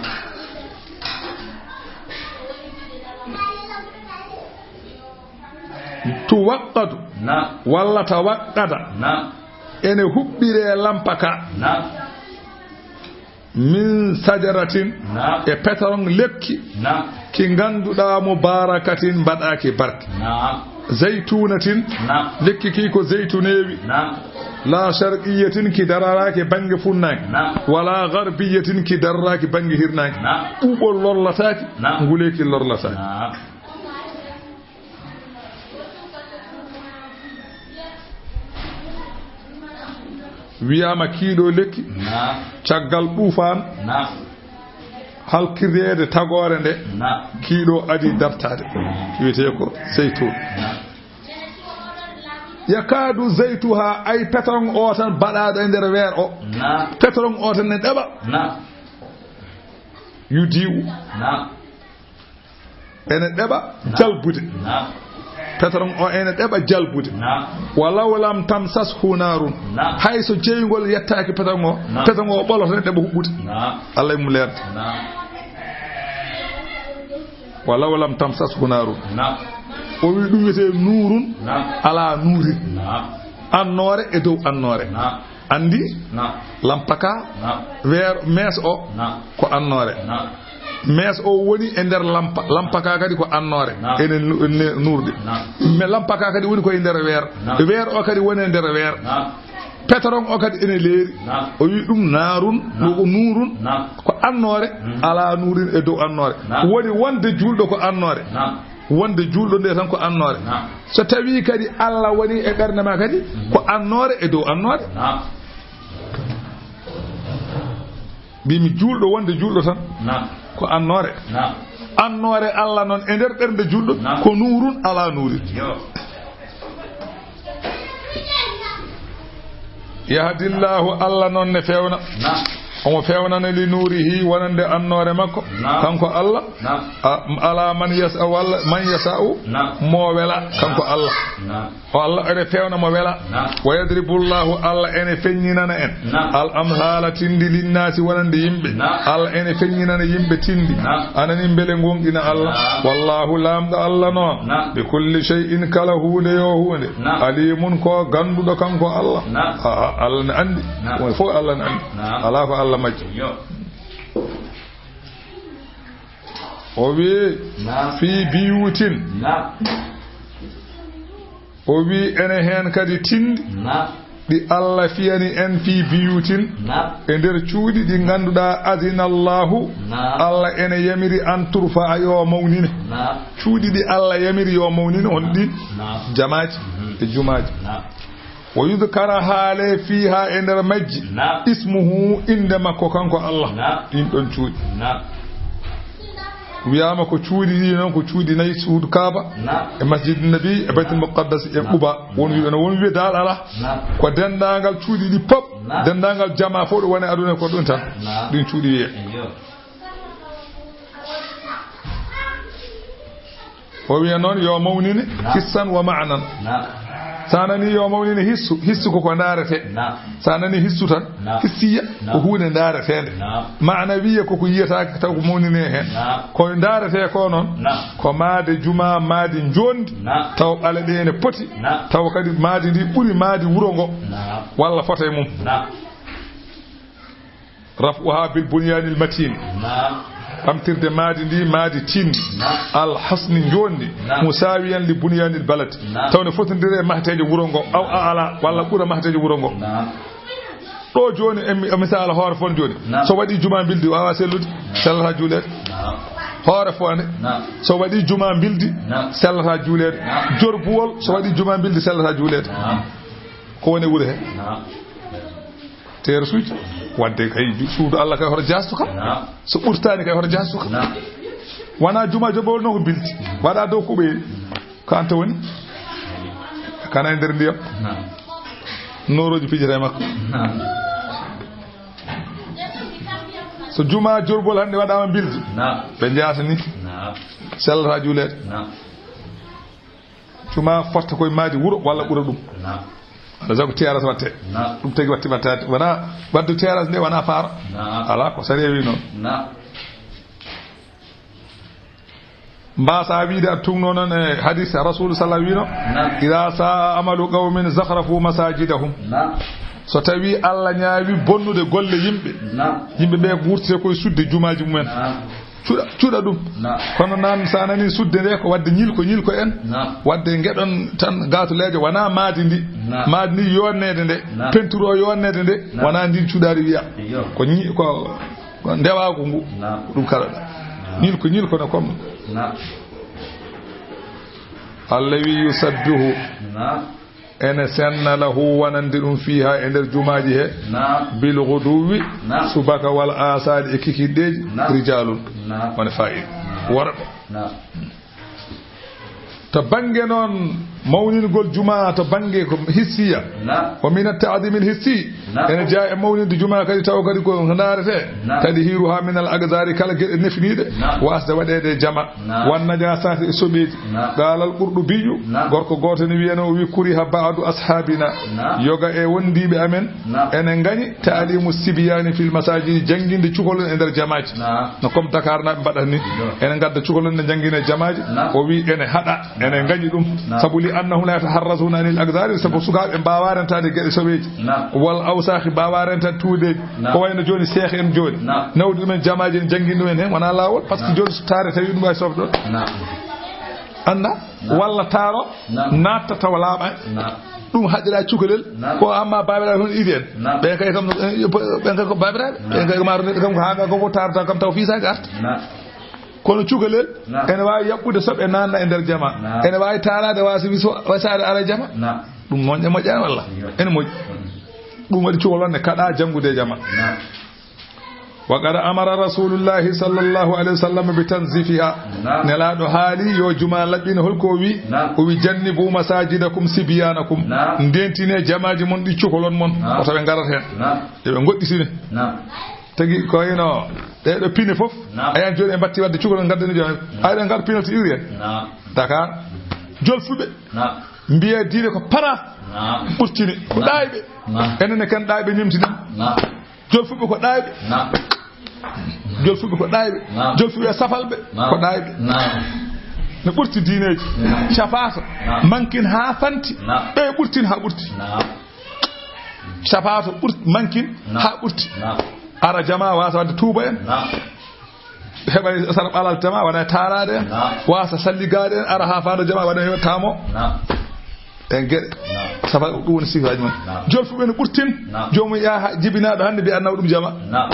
Tuwaqqadu. Naam. Walla tawaqqada. Naam. Ene huɓɓiree lampa ka. Naam. Min sajaratin. Naam. E pétron lekki. Naam. Ki ngannduɗaa mubarakatin, mbaɗaaki barke. Naam. Zaytunatin. Naam. Lekki ki ko zaytuneewi. Naam. La sharqiyatin, ki dararaaki bannge funnaange. Naam. Wala garbiyatin, ki dararaaki bannge hirnaange. Naam. Ɓuuɓol lorlataaki, naam, nguleeki lorlataaki. Naam. Wiyaama kiiɗo lekki, Naam. Caggal ɗuufaan, Naam. Halkireede tagoore nde, Naam. Kiiɗo adi dartaade, Wiyetee ko zeytuun. Naam. Yakaadu zeytuha, ay, pétrole o tan baɗaaɗo e nder weer o, Naam. Pétrole o tan ne ɗeɓa. Naam. Yudiu, Naam. Ene ɗeɓa jalbude. Naam. Pétrole o ene ɗeɓa jalbude. Naam. Walaw lam tamsashu naarun. Naam. Hay so jeyngol yettaaki pétrole o, Naam. Pétrole o ɓolo tan ɗeɓa huɓɓude. Naam. Allah e mum leerde. Naam. Walaw lam tamsashu naarun. Naam. O wi ɗum wiyetee nuurun Naam. ala nuurin. Naam. Annoore e dow annoore. Naam. Anndi Naam. Lampa ka, Naam. weer, mees o, Naam. Ko annoore. Naam. Mees o woni e nder lampa, lampa ka kadi ko annoore. Naam. Ene nu- ne- nuurɗi. Naam. Mais lampa ka kadi woni ko e nder weer. Naam. Weer o kadi woni e nder weer. Naam. Pétrole o kadi ene leeri. Naam. O wi ɗum naarun, Naam. Ko nuurun, Naam. Ko annoore, Mm. Ala nuurin e dow annoore. Naam. Woni wonde juulɗo ko annoore. Naam. Wonde juulɗo nde tan ko annoore. Naam. So tawi kadi Allah woni e ɓernde ma kadi, ko annoore e dow annoore. Naam. Mbimi juulɗo wonde juulɗo tan, Naam. Ko annoore. Naam. Annoore Allah noon e nder ɓernde juulɗo, Naam. Ko nuurun ala nuurin. Yo. Yahdillahu, Allah noon ne fewna. Naam. Omo fewnana li nuurihi, wonande annoore makko. Naam. Kanko Allah. Naam. A- ala man yasa walla man yasa'u. Naam. Mo wela kanko Allah. Naam. O Allah ene fewna mo wela. Naam. Wa yadribu Allahu, Allah ene feññinana en. Naam. Al amhala, tindi, linnaasi, wonande yimɓe. Naam. Allah ene feññinana yimɓe tindi. Naam. Anani mbele gonɗina Allah. Naam. Wallahu, laamɗo Allah noon. Naam. Bi kulli shay'in, kala huunde yo huunde. Naam. Alimun, ko ganduɗo kanko Allah. Naam. A- a- Allah ne andi. Naam. Won fof Allah ne andi. Naam. Ala ko Allah majji. Yo. O wi Naam. Fi biyutin. Naam. O wi ene heen kadi tindi. Naam. Ɗi Allah fiyani en fi biyutin. Naam. E nder cuuɗi ɗi ngannduɗaa adina Allahu. Naam. Allah ene yamiri an turfa yo mawnine. Naam. Cuuɗi ɗi Allah yamiri yo mawnine on ɗin. Naam. Jamaaji Mhm. e jumaaji. Naam. Wa yudkara haale fiha e nder majji. Naam. Ismuhu, innde makko kanko Allah. Naam. Ɗin ɗon cuuɗi. Naam. Wiyaama ko cuuɗi ɗi noon ko cuuɗi nayi suudu Kaaba. Naam. E Masjid Nabi e Baytul Muqaddas e Quba. Won wiɓe no won wiɓe daal ala. Naam. Ko denndaangal cuuɗi ɗi pop. Naam. Denndaangal jamaa fof ɗo woni aduna ko ɗum tan. Naam. Ɗin cuuɗi wiye. Yo. O wiya noon yo mawnine Naam. hissan wa maanan. Naam. Sa nani yo mawnine hissu, hissu ko ko ndaarete. Naam. Sa nani hissu tan, Naam. hissiya Naam. Ko huunde ndaareteende. Naam. Maana wiye ko ko yiyataake taw ko mawnine heen. Naam. Ko ndaarete ko noon. Naam. Ko maade jumaa, maadi njondi. Naam. Taw ɓale ɗe ene poti. Naam. Taw kadi maadi ndi ɓuri maadi wuro ngo. Naam. Walla fota e mum. Naam. Raf'uha bil bunyanil matin. Naam. Ɓamtirde maadi ndi, maadi tindi. Naam. Al hasni njondi. Naam. Musawiyan li bunyanil balad. Naam. Taw ne fotondire e mahteeje wuro ngo. Aw a ala, walla ɓura mahteeje wuro ngo. Naam. Ɗo jooni, e mi-, e misaala hoore fof jooni. Naam. So waɗi juma mbildi, waawa sellude, sellata juuleede. Naam. Hoore fof ne. Naam. So waɗi juma mbildi, Naam. sellata juuleede. Naam. Jorbuwol, so waɗi juma mbildi, sellata juuleede. Naam. Ko woni wuro he? Naam. Teersuuji. Wadde kay ju-, suudu Allah kay hoto jaastu kam. Naam. So ɓurtaani kay hoto jaastu kam. Naam. Wona juma jobowol noon ko mbildi. Waɗa dow kuɓeeli. Ko an to woni? Kana e nder ndiyam. Naam. Noorooji pijata e makko. Naam. So juma jorbol hannde waɗaama mbildi. Naam. Ɓe njaata ni. Naam. Sellata juuleede. Naam. Juma fotta koye maadi wuro walla ɓura ɗum. Naam. Walla sago terrasse watte. Naam. Ɗum tagi watti wattaade. Wona wadde terrasse nde wona faaro. Naam. Ala ko sariya wi noon. Naam. Mbasa wiide a tugno noon e hadis Rasul sallallahu wino. Naam. Ida saa amalu qawmin zakhrafu masajidahum. Naam. So tawi Allah ñaawi bonnude golle yimɓe. Naam. Yimɓe ɓe wurtete koye sudde jumaaji mumen. Naam. Cuɗa, cuɗa ɗum. Naam. Kono nan sa nani sudde nde ko wadde ñilko, ñilko en. Naam. Wadde ngeɗon tan gatuleejo wona maadi ndi. Naam. Maadi ndi yonneede nde. Naam. Peinture o yonneede nde. Naam. Wona ndin cuɗaari wiya. Iyo. Ko ñi-, ko, ko ndewaagu ngu. Naam. Ko ɗum kala ɗa. Naam. Ñilko, ñilko no comme. Naam. Allah wi yusabbihu. Naam. Ene senna lahu wonande ɗum fiiha e nder jumaaji he. Naam. Bil ghuduwi. Naam. Subaka wal asali e kikiɗeeji. Naam. Rijalun. Naam. Wona fa'il. Naam. Worɓe. Naam. To bannge noon mawningol jumaa to bannge ko hissiya. Naam. Wa min at-ta'zim al-hissi. Naam. Ene jeyaa e mawninde jumaa kadi taw kadi ko ndaarete. Naam. Tadhiruha min al-aqdari kala geɗe nefniiɗe. Naam. Wasde waɗeede jama. Naam. Wan najasati e soɓeeji. Naam. Qala al-Qurtubi. Naam. Gorko gooto ne wiyano o wi kuriha ba'du ashabina. Naam. Yoga e wondiiɓe amen. Naam. Ene ngañi ta'limu sibyani fil masajidi jannginde cukalel e nder jamaaji. Naam. No comme Dakar naaɓe mbaɗata ni. Yo. Ene ngadda cukalel ne janngina e jamaaji. Naam. O wi ene haɗa, ene ngañi ɗum. Naam. Sabu li annahum la yataharrazuna anil aqdari, sabu sukaaɓe mbaawa rentaade geɗe soɓeeji. Naam. Wal awsakhi mbaawa rentaade tuuɗeeji. Naam. Ko wayno jooni seehe en jooni. Naam. Nawdi ɗumen jamaaji en janngini ɗum en heen wonaa laawol, parce que jooni so taare tawi ɗum wawi sofde ɗon. Naam. Annda? Naam. Walla taaro. Naam. Naatta tawa laaɓaani. Naam. Ɗum haɗira cukalel. Naam. Ko amma baabiraaɓe hon idi en. Naam. Ɓen kay kam, ɓen kay ko baabiraaɓe. Naam. Ɓen kay ko maaro neɗɗo kam ko haa ko taarata kam taw fiisaaki arta. Naam. Kono cukalel. Naam. Ene waawi yaɓɓude soɓe naanna e nder jama. Naam. Ene waawi taaraade waasi wiso wasaade ara jama. Naam. Ɗum moƴƴa moƴƴaani walla? Yo. Ene moƴƴi. Mm. Ɗum waɗi cukalel ne kaɗa janngude e jama. Naam. Wa qad amara rasulullahi sallallahu alayhi wa sallam bi tanzifiha. Naam. Nelaaɗo haali yo juma laɓɓine, holko o wi? Naam. O wi jannibu masajidakum sibyanakum. Naam. Ndentine jamaaji mon ɗi cukalon mon. Naam. Wota ɓe ngarat heen. Naam. Yo ɓe ngoɗɗitine. Naam. Tagi ko wayno ɗeɗo pine fof. Naam. Ayan jooni ɓe mbatti wadde cukalon ngaddani jooni. Naam. Ay ɓe ngar pinal to iwri en. Naam. Dakar. Jolfuɓe. Naam. Mbiya diine ko para. Naam. Ɓurtini. Ko ɗaayɓe. Naam. Enen ne kan ɗaayɓe ñemtini. Naam. Jolfuɓe ko ɗaayɓe. Naam. Jolfuɓe ko ɗaayɓe. Naam. Jolfuɓe e safalɓe. Naam. Ko ɗaayɓe. Naam. Ne ɓurti diineeji. Naam. Cafato. Naam. Mankin haa fanti. Naam. Ɓe ɓurtin haa ɓurti. Naam. Cafato ɓurti, mankin. Naam. Haa ɓurti. Naam. Ara jama wasa wadde tuuba en. Naam. Heɓa sara ɓalal jama, waɗa taaraade en. Naam. Wasa salligaade en, ara haa faado jama, waɗa heɓa tamo. Naam. En geɗe. Naam. Safa ɗum woni sifaaji mum. Naam. Jolfuɓe no ɓurtin. Naam. Joomum yaha jibinaaɗo hannde mbiya naw ɗum jama. Naam.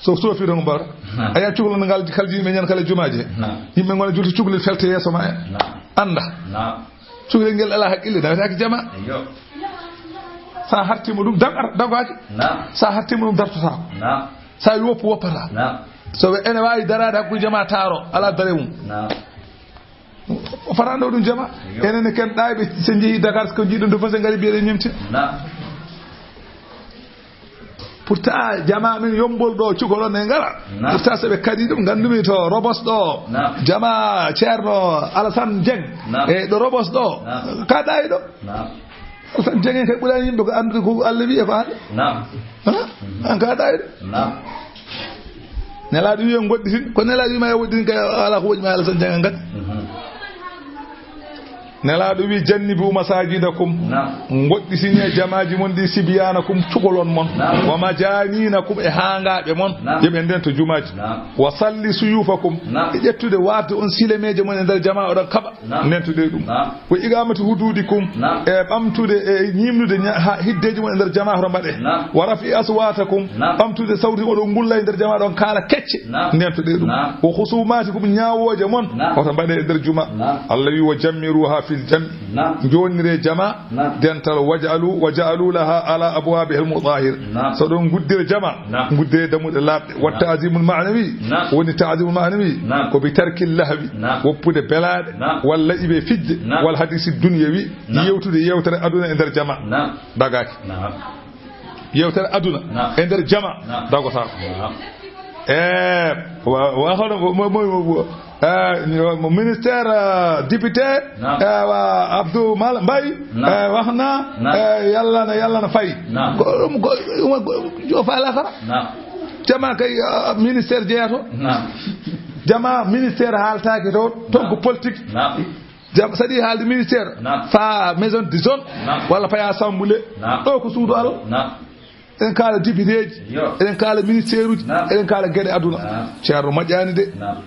So soofi ɗon mbawta. Naam. A yiya cukalel ngal kala yimɓe ñan kala jumaaji. Naam. Yimɓe ngona julti cukalel felte yeeso ma en. Naam. Annda. Naam. Cukalel ngel alaa haqqille, nawetaake jama. Eyyo. Sa hartima ɗum, dam-, dagaaki. Naam. Sa hartima ɗum, dartotaako. Naam. Sa woppu, woppata. Naam. So ene waawi daraade hakkunde jama taaro, alaa dare mum. Naam. O fataano ɗum jama. Eyyo. Enen ne ken ɗaayɓe, so njehi Dakar, ko jiiɗon to fof, so ngari mbiyeɗen ñemtin. Naam. Pourtant, jama min yombol ɗo, cukalon ne ngara. Naam. Pourtant, so ɓe kadi ɗum, nganndumi to Robos ɗo. Naam. Jama Ceerno Alassane Dieng. Naam. E ɗo Robos ɗo. Naam. Ka ɗaayɗo. Naam. Alassane Dieng en kay ɓuraani yimɓe ko anndude ko Allah wi'i e ko haali. Naam. Hana? Mhm. An ka ɗaayɗo. Naam. Nelaaɗo wi'i en ngoɗɗitin, ko Nelaaɗo wi'i ma e woɗɗitin kay alaa ko woɗɗi ma Alassane Dieng en kadi. Mhm. Nelaaɗo wi, "Jannibu masajidakum." Naam. Ngoɗɗitini e jamaaji mon ɗi, "sibyanakum", cukalon mon. Naam. "Wa majaninakum", e haangaaɓe mon. Naam. Yo ɓe ndento jumaaji. Naam. "Wa salli suyufakum." Naam. E ƴettude warde on silemeeje mon e nder jamaa, oɗon kaɓa. Naam. Ndentude ɗum. Naam. "Wa iqamati hududikum." Naam. E ɓamtude, e ñiimnude ña-, ha, hiddeeji mon e nder jamaa, hoto mbaɗe. Naam. "Wa raf'i aswatakum." Naam. Ɓamtude sawti, oɗon ngulla e nder jamaa, ɗon kaala kecce. Naam. Ndentude ɗum. Naam. "Wa khusumatikum", ñaawooje mon, naam, hoto mbaɗe e nder juma. Naam. Allah wi, "Wa jammiruha fil jam'i." Naam. Jonnire jama, naam, dental, "Waj'alu, wa ja'alu laha ala abwabiha al-madahir." Naam. So ɗon guddira jama, naam, guddire dammuɗe laaɓɗe. "Wa, naam, ta'zimul ma'nawi." Naam. Woni ta'zimul ma'nawi, naam, ko bi tarkil lahwi, naam, woppude belaaɗe, naam, walla ibe fijde, naam, wal hadisi dunyawi, naam, yewtude yewtere aduna e nder jama. Naam. Dagaaki. Naam. Yewtere aduna, naam, e nder jama, naam, dagotaako. Naam. E, wa, wa, hono, mo, mo, mo, mo, e, mo ministère, e, député, naam, e, wa, Abdou Mal Mbaye, naam, e, waxna, naam, e, yalla na, yalla na fay. Naam. Ko ɗum, ko, ɗum, ko, yo faala kara. Naam. Jama kay, e, ministère jeyato. Naam. Jama ministère haaltaake toon, toon ko, naam, politique. Naam. Jam, saɗi haalde ministère, naam, fa maison de zone, naam, walla paya assemblée. Naam. Ɗo ko suudu Allah. Naam. Eɗen kaala députéji, yo, eɗen kaala ministère uji, naam, eɗen kaala geɗe aduna. Naam. Ceerno moƴƴaani de. Naam.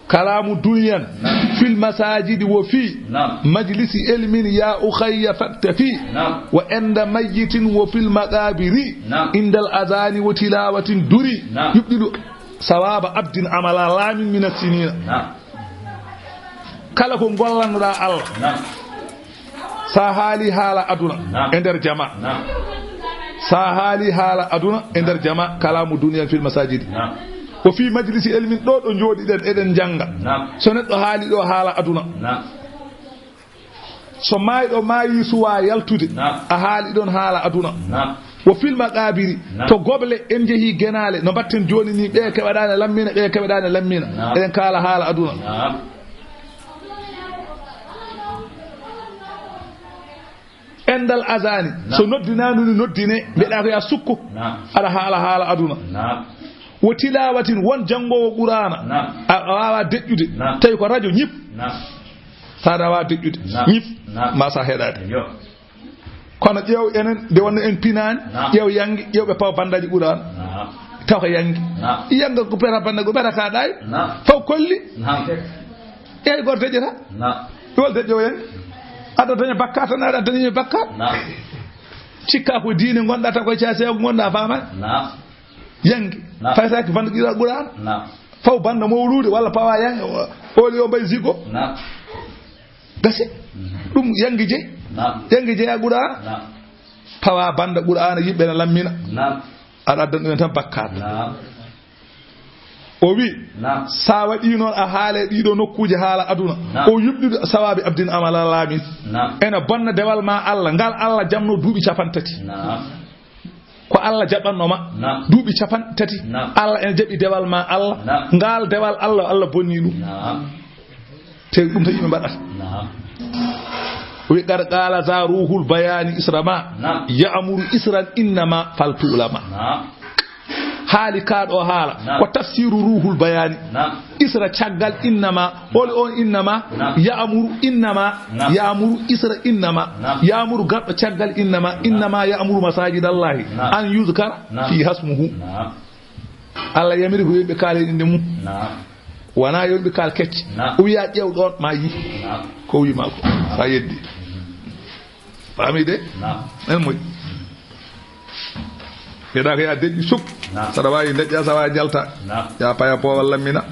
Kalamu duniyan, naam, fil masajidi wa fi, naam, majlisi ilmin ya ukhayya faktafi. Naam. Wa inda mayyitin wa fil maqabiri. Naam. Indal adhani wa tilawatin duri. Naam. Yubdilu sawaba abdin amala lamin min as-sinina. Naam. Kala ko gollannoɗaa Allah. Naam. Sa haali haala aduna e nder jama. Sa haali haala aduna e nder jama, kalamu duniyan fil masajidi. Ko fi majlisi ilmin ɗo, ɗo jooɗiɗen, eɗen janga. So neɗɗo haali ɗo haala aduna. So maayɗo maayi suwa yaltude, a haali ɗon haala aduna. Wo fil maqabiri, to goble en jehi genaale, no mbatten jooni ni, ɓe keɓaɗaane lammina, ɓe keɓaɗaane lammina. Eɗen kaala haala aduna. Endal azani, so noddinaandu ni noddine, mbiɗa ko ya sukko, aɗa haala haala aduna. Wo tilawatin, won janngoowo Qur'aana, a a waawa deƴƴude, tawi ko radio ñip. Sa aɗa waawa deƴƴude, ñip, ma sa heɗaade. Kono ƴeew enen, nde wonno en pinaani, ƴeew yangi, ƴeew ɓe pawa bandaji Qur'aana. Taw ko yangi. Yanga ko pera banda ko pera ka ɗaay. Faw kolli. Ƴeew goto deƴƴata. Ɗowal deƴƴo yangi. Aɗa daña bakka tan, aɗa daña bakka. Cikka ko diine ngonɗa, taw koye caseego ngonɗa, faama. Yangi. Faytaaki banda ƴiɗa Qur'aana. Faw banda mawluude walla pawa yangi, o- oli o mbay zigo. Gasi. Ɗum yangi je. Yangi je a Qur'aana. Pawa banda Qur'aana, yimɓe na lammina. Aɗa addan ɗumen tan bakkaat. O wi, sa waɗi noon a haale ɗiɗo nokkuuje haala aduna. O yuɓɗude sawabi abdin amala laamin. Ena bonna dewal ma Allah, ngal Allah jamno duuɓi capanɗe tati. Ko Allah jaɓanno ma. Duuɓi capanɗe tati. Allah ena jaɓi dewal ma Allah. Ngal dewal Allah, Allah bonni ɗum. Te ɗum tan yimɓe mbaɗata. O wi, qad qala za ruhul bayani isra ma. Ya'muru isran innama faltu ulama. Haali ka ɗo haala. Ko tafsiru ruhul bayani. Isra caggal innama. Oli on innama. Ya'muru innama. Ya'muru isra innama. Ya'muru garɗo caggal innama. Innama ya'muru masajidallahi. An yuzkara fi hasmuhu. Allah yamiri ko yimɓe kaale inde mum. Wona yimɓe kaal kecce. O wiya ƴeew ɗon ma yi. Ko wi ma ko. Sa yeddi. Faami de? En moƴƴi. Yeɗa ko ya deƴƴi suk. Saɗa waawi deƴƴa, sa waawi jalta. Ya paya poowal lammina.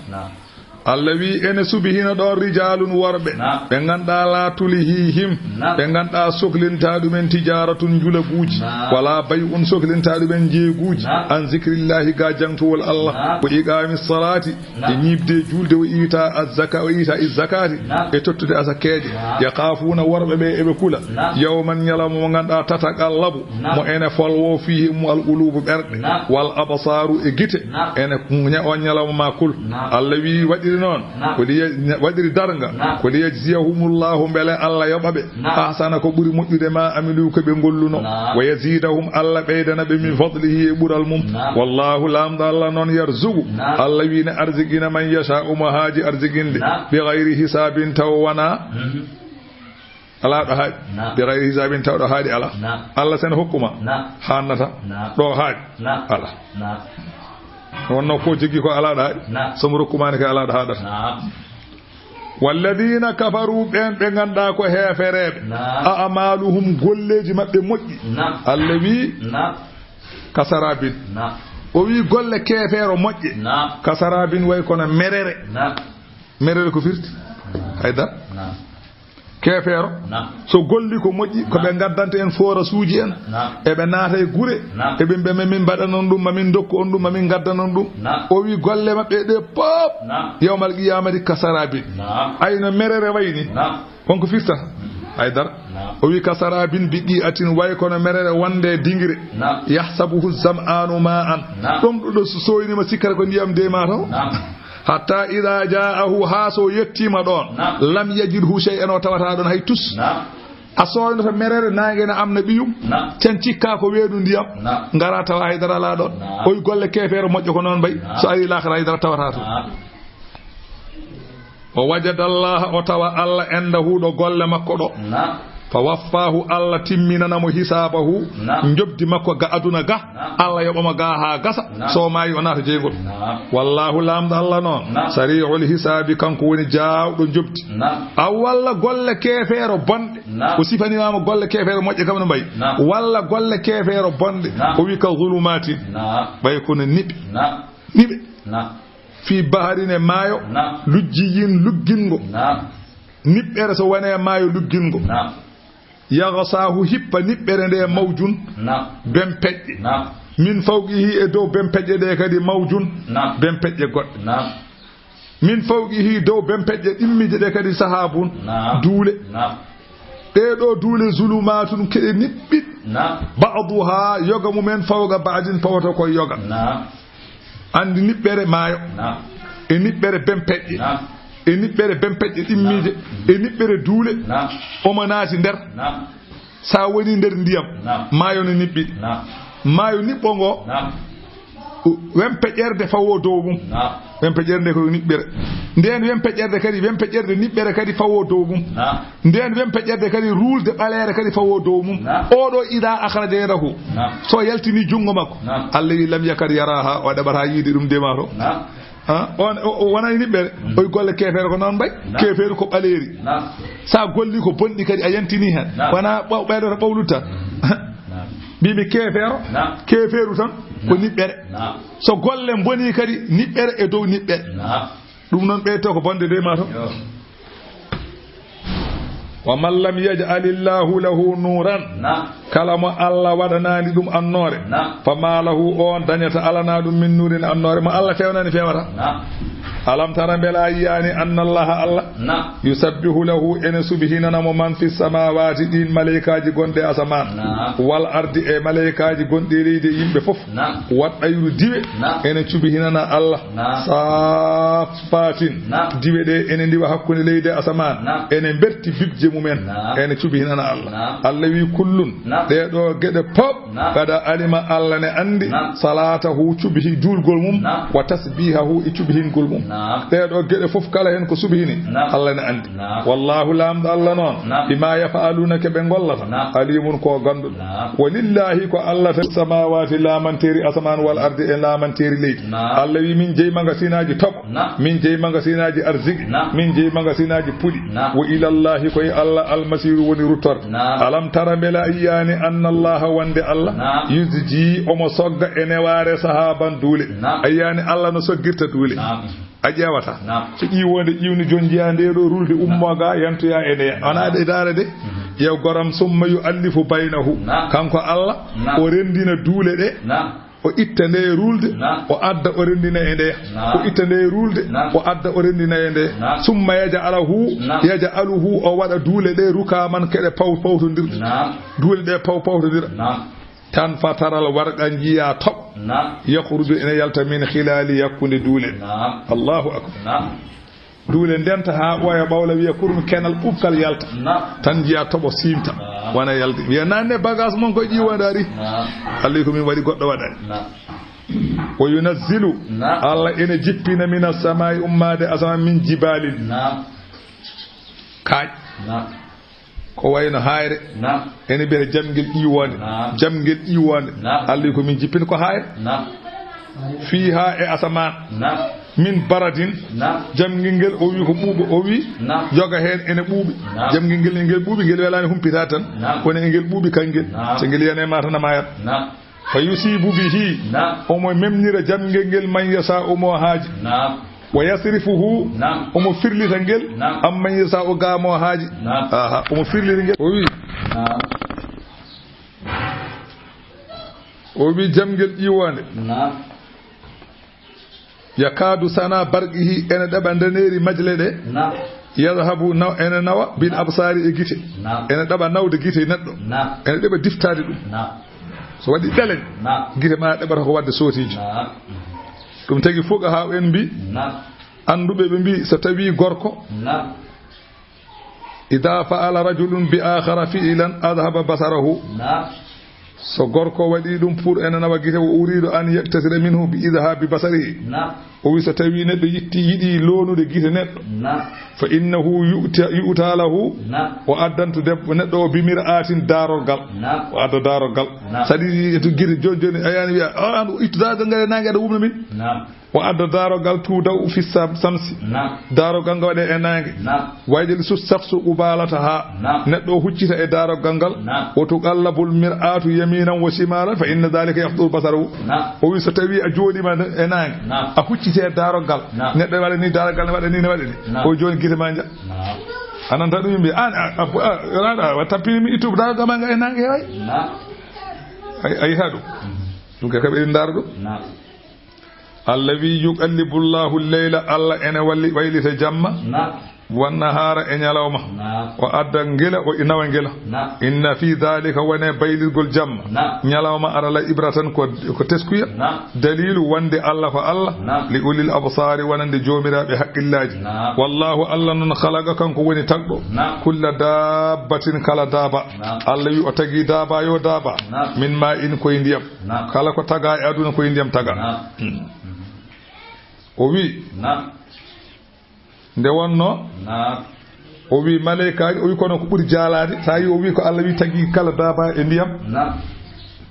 Allah wi, ene subi hino ɗon rijalun worɓe. Ɓe ngannduɗaa la tulhihim. Ɓe ngannduɗaa soklinta ɗumen tijaratun njulaguuji. Wala bay'un soklinta ɗumen njeeguuji. An zikrillahi ga jangtowol Allah. Wa iqami salati. E ñiiɓde juulde, o iita azzaka, o iita izzakati, e tottude asakeeje. Yakhafuuna, worɓe ɓe eɓe kula. Yawman, ñalawma mo ngannduɗaa, tataqallabu, mo ene folwo, fihi, mo alqulubu, ɓerɗe, wal absaru, e gite, ene ña-, on ñalawma ma kul. Allah wi waɗiri noon, ko liya-, waɗiri darnga, ko liyajziyahumullahu, mbele Allah yoɓa ɓe. Ahsana, ko ɓuri moƴƴude ma amilu, ko ɓe ngolluno. Wa yazidahum, Allah ɓeydana ɓe min fadlihi, e ɓural mum. Wallahu, Laamɗo Allah noon, yarzuqu, Allah wi ne arziqina man yasha'u, mo haaji arziqinde, bi ghayri hisabin, taw wona alaa ɗo haaɗi. Bi ghayri hisabin, taw ɗo haaɗi alaa. Allah sen hokkuma, haannata ɗo haaɗi alaa. Wonno ko jogii ko alaa ɗo haaɗi, so mo rokkumaani kay alaa ɗo haaɗata. Walladina kafaru, ɓen ɓe ngannduɗaa ko heefereeɓe. A'maluhum, golleeji maɓɓe moƴƴi. Allah wi, kasarabin. O wi golle keefeero moƴƴe. Kasarabin, way kono merere. Merere ko firti? Haydara. Keefeero, so golli ko moƴƴi, ko ɓe ngaddanta en forasuuji en, eɓe naata e gure, eɓe mbiya, "Min, min mbaɗanon ɗum, ma min ndokku on ɗum, ma min ngaddanon ɗum." O wi golle maɓɓe ɗe pop, yawmal qiyamati kasarabin. Ay no merere wayni. Kon ko firta? Haydara. O wi kasarabin biqi'atin, way kono merere wonde dingire. Yahsabuhu zam'anu ma'an. Ɗum ɗo so soynima sikkata ko ndiyam de ma taw. Hatta idha ja'ahu, haa so yettima ɗon. Lam yajidhu shay'an, o tawata ɗon hay tus. A soynoto merere, naange na am na ɓiyum. Can cikka ko weedu ndiyam. Ngara tawa haydara ala ɗon. Oy golle keefeero moƴƴo ko noon mbay. So ari laakhara haydara tawata to. O wajada Allah, o tawa Allah, indahu, ɗo golle makko ɗo. Fa waffaahu, Allah timminana mo hisaabahu, njoɓdi makko ga aduna ga, Allah yoɓa mo ga haa gasa, so maayi o naata jeygol. Wallaahu, Laamɗo Allah noon, sarii'ul hisaabi, kanko woni jaawɗo njoɓdi. Aw walla golle keefeero bonɗe, o sifaniima golle keefeero moƴƴe kam no mbayi. Walla golle keefeero bonɗe, o wi ka zulumaatin, ɓay kono niɓe. Niɓe. Fii baharin, e maayo, lujjiyin, luggingo. Niɓɓere so wonii e maayo luggingo. Yaghshahu, hippa niɓɓere nde, mawjun, Naam. bempeƴƴe. Naam. Min fawqihi, e dow bempeƴƴe ɗe kadi, mawjun, Naam. bempeƴƴe goɗɗe. Naam. Min fawqihi, dow bempeƴƴe ɗimmiije ɗe kadi, sahabun, Naam. duule. Naam. Ɗee ɗoo duule, zulumaatun, keɗe niɓɓiɗe. Naam. Ba'duha, yoga mumen, fawqa ba'din, pawato ko yoga. Naam. Anndi niɓɓere maayo. Naam. E niɓɓere bempeƴƴe. Naam. E niɓɓere bempeƴƴe ɗimmiije. Naam. E niɓɓere duule. Naam. Omo naati nder. Naam. So a woni nder ndiyam, Naam. maayo no niɓɓiɗi. Naam. Maayo niɓɓo ngo, Naam. wempeƴerde fawo dow mum. Naam. Wempeƴerde nde ko niɓɓere. Nden wempeƴerde kadi, wempeƴerde niɓɓere kadi fawo dow mum. Naam. Nden wempeƴerde kadi, ruulde ɓaleere kadi fawo dow mum. Naam. Oɗo, idaa akhraja yadahu. Naam. So yaltini junngo makko. Naam. Allah wi, lam yakad yaraha, o ɗaɓataa yiide ɗum de maato. Naam. Ha? On, o, o wona e niɓɓere. Mm. Oy golle keefeero ko noon mbay. Naam. Keefeeru ko ɓaleeri. Naam. So a golli ko bonɗi kadi a yantini heen. Naam. Wona ɓaw-, ɓeydoto ɓawlude tan. Naam. Mbiimi keefeero, Naam. keefeeru tan ko Naam. niɓɓere. Naam. So golle mboni kadi niɓɓere e dow niɓɓere. Naam. Ɗum noon ɓeyto ko bonde de maato. Yo. Wa man lam yaj'alillahu lahu nuran. Naam. Kala mo Allah waɗanaani ɗum annoore. Naam. Fa ma lahu, on dañata alana ɗum min nurin annoore. Mo Allah fewnani fewata. Naam. Alam tara, mbela a yiyaani, anna Allaha Allah. Naam. Yusabbihu lahu, ene subhinana mo man fi samawati, ɗin malaykaaji gonɗe asamaan. Naam. Wal ardi, e malaykaaji gonɗi e leydi e yimɓe fof. Naam. Wat ɗayru diwe. Naam. Ene subhinana Allah. Naam. Saaffatin. Naam. Diwe ɗe ene ndiwa hakkunde leydi e asamaan. Naam. Ene mberti bibje mumen. Naam. Ene subhinana Allah. Naam. Allah wi kullun. Naam. Ɗee ɗoo geɗe pop. Naam. Kada alima, Allah ne anndi. Naam. Salatahu, cubihi juulgol mum. Naam. Wa tasbihahu, e cubihingol mum. Naam. Ɗee ɗoo geɗe fof kala heen ko subhini. Naam. Allah ne anndi. Naam. Wallahu, Laamɗo Allah noon. Naam. Bima yaf'aluna, ke ɓe ngollata. Naam. Alimun, ko gannduɗo. Naam. Walillahi, ko Allah tan, samawati, laamanteeri asamaan, wal ardi, e laamanteeri leydi. Naam. Allah wi min jeyi magasinaaji toɓo. Naam. Min jeyi magasinaaji arziki. Naam. Min jeyi magasinaaji puɗi. Naam. Wa ilallahi, ko e Allah almasiru woni ruttorde. Naam. Alam tara, mbela a yiyaani, anna Allaha, wonde Allah, Naam. yusji, omo sogga e newaare sahaban duule. Naam. A yiyaani Allah no soggirta duule? Naam. A ƴeewata. Naam. So ƴiwonde ƴiwni jooni, njiya nde ɗo rulde ummo ga, yantoya e ndeya. Wona ɗe daara de. Mhm. Yew goram, summa yu'allifu baynahu. Naam. Kanko Allah, Naam. o renndina duule ɗe. Naam. O itta nde e ruulde, Naam. o adda o renndina e ndeya. Naam. O itta nde e ruulde, Naam. o adda o renndina e ndeya. Naam. Summa yaj'alahu, Naam. yaj'aluhu, o waɗa duule ɗe rukaman keɗe paw pawtondira. Naam. Duule ɗe paw pawtondira. Naam. Tan fataral warqa njiya toɓo. Naam. Yakhruju, ene yalta min khilali, hakkunde duule. Naam. Allahu akbar. Naam. Duule ndenta haa ɓooya ɓawla, wiya kurum kenal ɓuɓkal yalta. Naam. Tan njiya toɓo siimta. Naam. Wona yalde. Wiya naanne bagage mon koye ƴiwonde ari. Naam. Allah ko min waɗi, goɗɗo waɗani. Naam. Wa yunazzilu. Naam. Allah ene jippina mina samaa'i, ummaade asamaan, min jibalin. Naam. Kaaƴ. Naam. Ko wayno haayre. Naam. Ene mbiyata jamngel ƴiwoonde. Naam. Jamngel ƴiwoonde. Naam. Allah ko min jippini ko haayre. Naam. Fiiha, e asamaan. Naam. Min baradin. Naam. Jamngel ngel, o wi ko ɓuuɓa, o wi Naam. yoga heen ene ɓuuɓi. Naam. Jamngel ngel, ngel ɓuuɓi, ngel welaani, humpita tan. Naam. Kono e ngel ɓuuɓi kangel. Naam. So ngel yani e ma tan a maayat. Naam. Fa yusibu bihi. Naam. Omo memnira jamngel ngel man yasa'u, mo haaji. Naam. Wa yasrifuhu. Naam. Omo firlita ngel. Naam. Amman yasa'u, ga mo haaji. Naam. Aha, omo firlita ngel. O wi. Naam. O wi jamngel ƴiwoonde. Naam. Yakadu sana barqihi, ene ɗaɓa ndaneeri majle ɗe. Naam. Yadhabu, naw-, ene nawa bil absari, e gite. Naam. Ene ɗaɓa nawde gite neɗɗo. Naam. Ene ɗaɓa diftaade ɗum. Naam. So waɗi ɗelen, Naam. gite ma ɗaɓata ko waɗde sootiijo. Naam. Ɗum tagi fuqahaa en mbi, Naam. annduɓe ɓe mbi, so tawi gorko, Naam. Ida fa'ala rajulun bi akhara fi'lan adhaba basarahu. Naam. So gorko waɗi ɗum pour ene nawa gite, wa uridu an yaktasira minhu bi idhabi basarihi. Naam. O wi so tawi neɗɗo yitti, yiɗi loonude gite neɗɗo. Naam. Fa innahu yu'ta, yu'ta lahu. Naam. O addantu debbo, neɗɗo o bi mir'atin, daarorgal. Naam. O adda daarorgal. Naam. Saɗi to gite jooni jooni, a yani wiya, "O, an o ittu daarorgal ngal e naange aɗa wumna min." Naam. O adda daarorgal tuudaw fi sam-, samsi. Naam. Daarorgal ngal waɗe e naange. Naam. Wayde li su safsu ubalata ha. Naam. Neɗɗo o huccita e daarorgal ngal. Naam. O tuqallabul mir'atu yaminan wa shimalan fa inna dhalika yahduru basarahu. Naam. O wi so tawi a jooɗima e naange. Naam. A huccite e daarorgal. Naam. Neɗɗo waɗa ni daarorgal ne waɗa ni ne waɗa ni. Naam. O jooni gite ma nja. Naam. A nanta ɗum yimɓe, an, a, a, a, a, a tappini mi ittuɓe daga gama nga e nange way. Naam. Ay, ay haɗu. Ɗum ka kaɓe ɗin ndaara ɗum. Naam. Allazi yuqallibu Allahu al-layla, Allah ene walli, waylita jamma. Naam. Wan nahaara e ñalawma. Naam. O adda ngila, o nawa ngila. Naam. Inna fi dhalika, wone baylirgol jamma. Naam. Ñalawma ara la ibratan ko, ko teskuya. Naam. Dalilu wonde Allah ko Allah. Naam. Li ulil absari, wonande joomiraaɓe haqqillaaji. Naam. Wallahu, Allah noon, khalaqa, kanko woni tagɗo. Naam. Kulla dabbatin, kala daaba. Naam. Allah wi o tagi daaba yo daaba. Naam. Min ma in, koye ndiyam. Naam. Kala ko taga e aduna koye ndiyam taga. Naam. Hmm. O wi. Naam. Nde wonno, naam, o wi malaykaaji, o wi kono ko ɓuri jaalaade, so a yi o wi ko Allah wi tagi kala daaba e ndiyam. Naam.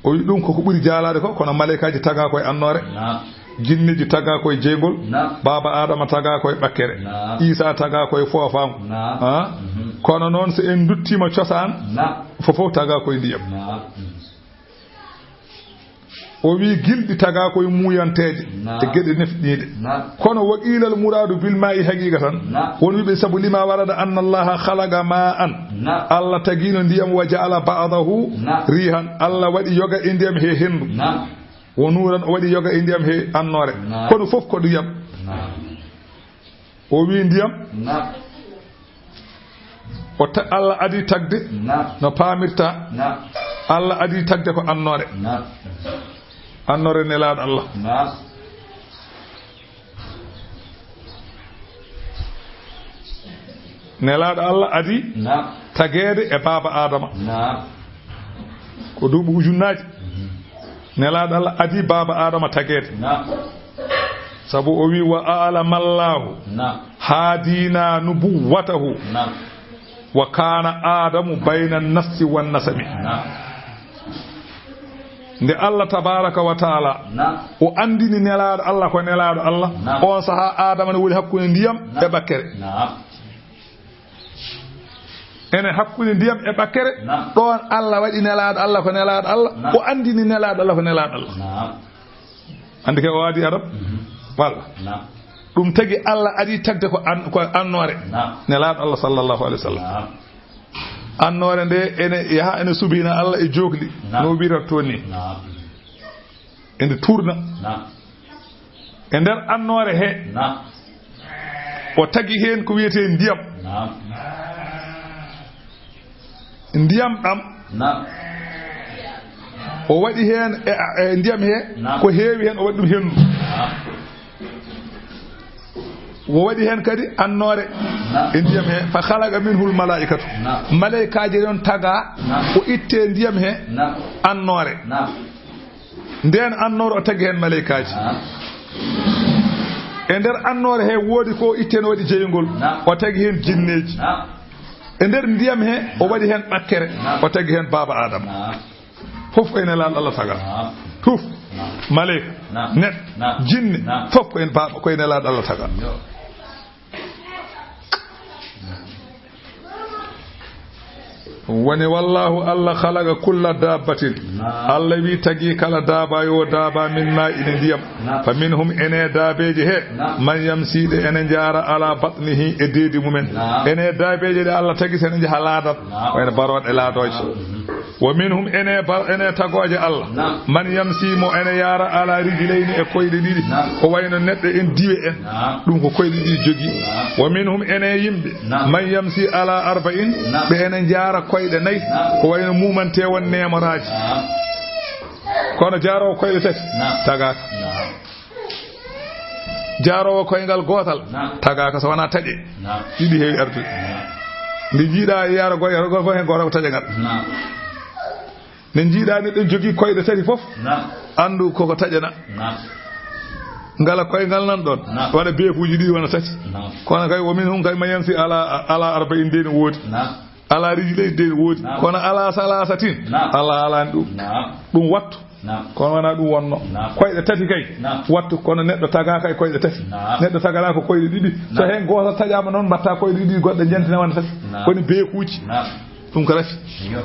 O wi ɗum ko ko ɓuri jaalaade ko, kono malaykaaji taga koye annoore. Naam. Jinneji taga koye jeygol. Naam. Baaba Adama taga koye ɓakkere. Naam. Isa taga koye foofaango. Naam. Ah? Mhm. Kono noon so en nduttiima cosaan, naam, fof fof taga koye ndiyam. Naam. Mhm. O wi gilɗi taga koye muuyanteeje, naam, e geɗe nefɗiiɗe. Naam. Kono wa qiila al muraadu bil maa'i haqiiqa tan. Naam. Won wiɓe sabu lima warada anna Allaha khalaqa ma'an. Naam. Allah tagino ndiyam wa ja'ala ba'dahu, naam, rihan. Allah waɗi yoga e ndiyam he henndu. Naam. Wa nuuran, o waɗi yoga e ndiyam he annoore. Naam. Kono fof ko ɗum yam. Naam. O wi ndiyam. Naam. O ta-, Allah adi tagde, naam, no paamirta. Naam. Allah adi tagde ko annoore. Naam. Annoore Nelaaɗo Allah. Naam. Nelaaɗo Allah adi, naam, tageede e baaba Adama. Naam. Ko duuɓi ujunnaaji. Mhm. Nelaaɗo Allah adi baaba Adama tageede. Naam. Sabu o wi, "Wa a'lama Allahu, naam, haadina nubuwwatahu, naam, wa kana Adamu bayna nafsi wa nasami." Naam. Nde Allah tabaraka wa taala, naam, o andini Nelaaɗo Allah ko Nelaaɗo Allah, naam, on saha Adama ne woni hakkunde ndiyam, naam, e ɓakkere. Naam. Ene hakkunde ndiyam e ɓakkere, naam, ɗon Allah waɗi Nelaaɗo Allah ko Nelaaɗo Allah, naam, o andini Nelaaɗo Allah ko Nelaaɗo Allah. Naam. Andi kay o adi Adam? Mhm. Walla. Naam. Ɗum tagi Allah adi tagde ko an-, ko annoore. Naam. Nelaaɗo Allah sallallahu alaihi wasallam. Naam. Annoore nde ene yaha ene subina Allah e jookli. Naam. No wirata toon ni. Naam. Ene tuurna. Naam. E nder annoore he, naam, o tagi heen ko wiyetee ndiyam. Naam. Ndiyam ɗam, naam, o waɗi heen e, e ndiyam he, naam, ko heewi heen o waɗi ɗum henndu. Naam. O waɗi heen kadi annoore, naam, e ndiyam he. Fa khalaqa minhul malaa'ikatu. Naam. Malaykaaji noon taga, naam, o itte ndiyam he, naam, annoore. Naam. Ndeen annoore o tagi heen maleykaaji. Naam. E nder annoore he woodi ko o itte no waɗi jeyngol. Naam. O tagi heen jinneeji. Naam. E nder ndiyam he o waɗi heen ɓakkere. Naam. O tagi heen baaba Adama. Naam. Fof ko e Nelaaɗo Allah taga. Naam. Tuf. Naam. Maleyka. Naam. Neɗɗo. Naam. Jinne. Naam. Fof ko en baaba, ko e Nelaaɗo Allah taga. Yo. Woni, wallahu, Allah khalaqa kulla dabbatin. Naam. Allah wi tagi kala daaba yo daaba min ma ina ndiyam. Naam. Fa minhum, ene daabeeje he. Naam. Man yamsi, ɗe ene jaara ala batnihi, e deedi mumen. Naam. Ene daabeeje ɗe Allah tagi sene jaha laadal. Naam. Wayno barooɗe laadooje. Naam. Wa minhum, ene bar-, ene tagooje Allah. Naam. Man yamsi, mo ene yaara ala rijlayni, e koyɗe ɗiɗi. Naam. Ko wayno neɗɗo en diwe en. Naam. Ɗum ko koyɗe ɗiɗi jogii. Naam. Wa minhum, ene yimɓe. Naam. Man yamsi ala arba'in, naam, ɓe ene jaara koyɗe nayi. Naam. Ko wayno mumante won neemoraaji. Naam. Kono jaaroowo koyɗe tati, naam, tagaaka. Naam. Jaaroowo koyngal gootal, naam, tagaaka so wonaa taƴe. Naam. Ɗiɗi heewi arde. Naam. Nde jiiɗa yaara goy, goy, goy, gooto ko taƴe ngal. Naam. Nde jiiɗa neɗɗo jogii koyɗe tati fof, naam, anndu koko taƴana. Naam. Ngala koyngal nan ɗon, naam, waɗa beekuuji ɗiɗi wona tati. Naam. Kono kay, wa minhum kay man yamsi ala, ala arba'in, ndeni woodi. Naam. Ala rijlayni, ndeni woodi. Naam. Kono ala salasatin, naam, Allah alaani ɗum. Naam. Ɗum wattu. Naam. Kono wonaa ɗum wonno. Naam. Koyɗe tati kay. Naam. Wattu, kono neɗɗo tagaaka e koyɗe tati. Naam. Neɗɗo tagana ko koyɗe ɗiɗi. So, naam, heen gooto taƴaama noon, mbatta koyɗe ɗiɗi goɗɗe njentina wona tati. Naam. Woni beekuuji. Naam. Ɗum ko rafi. Iyo.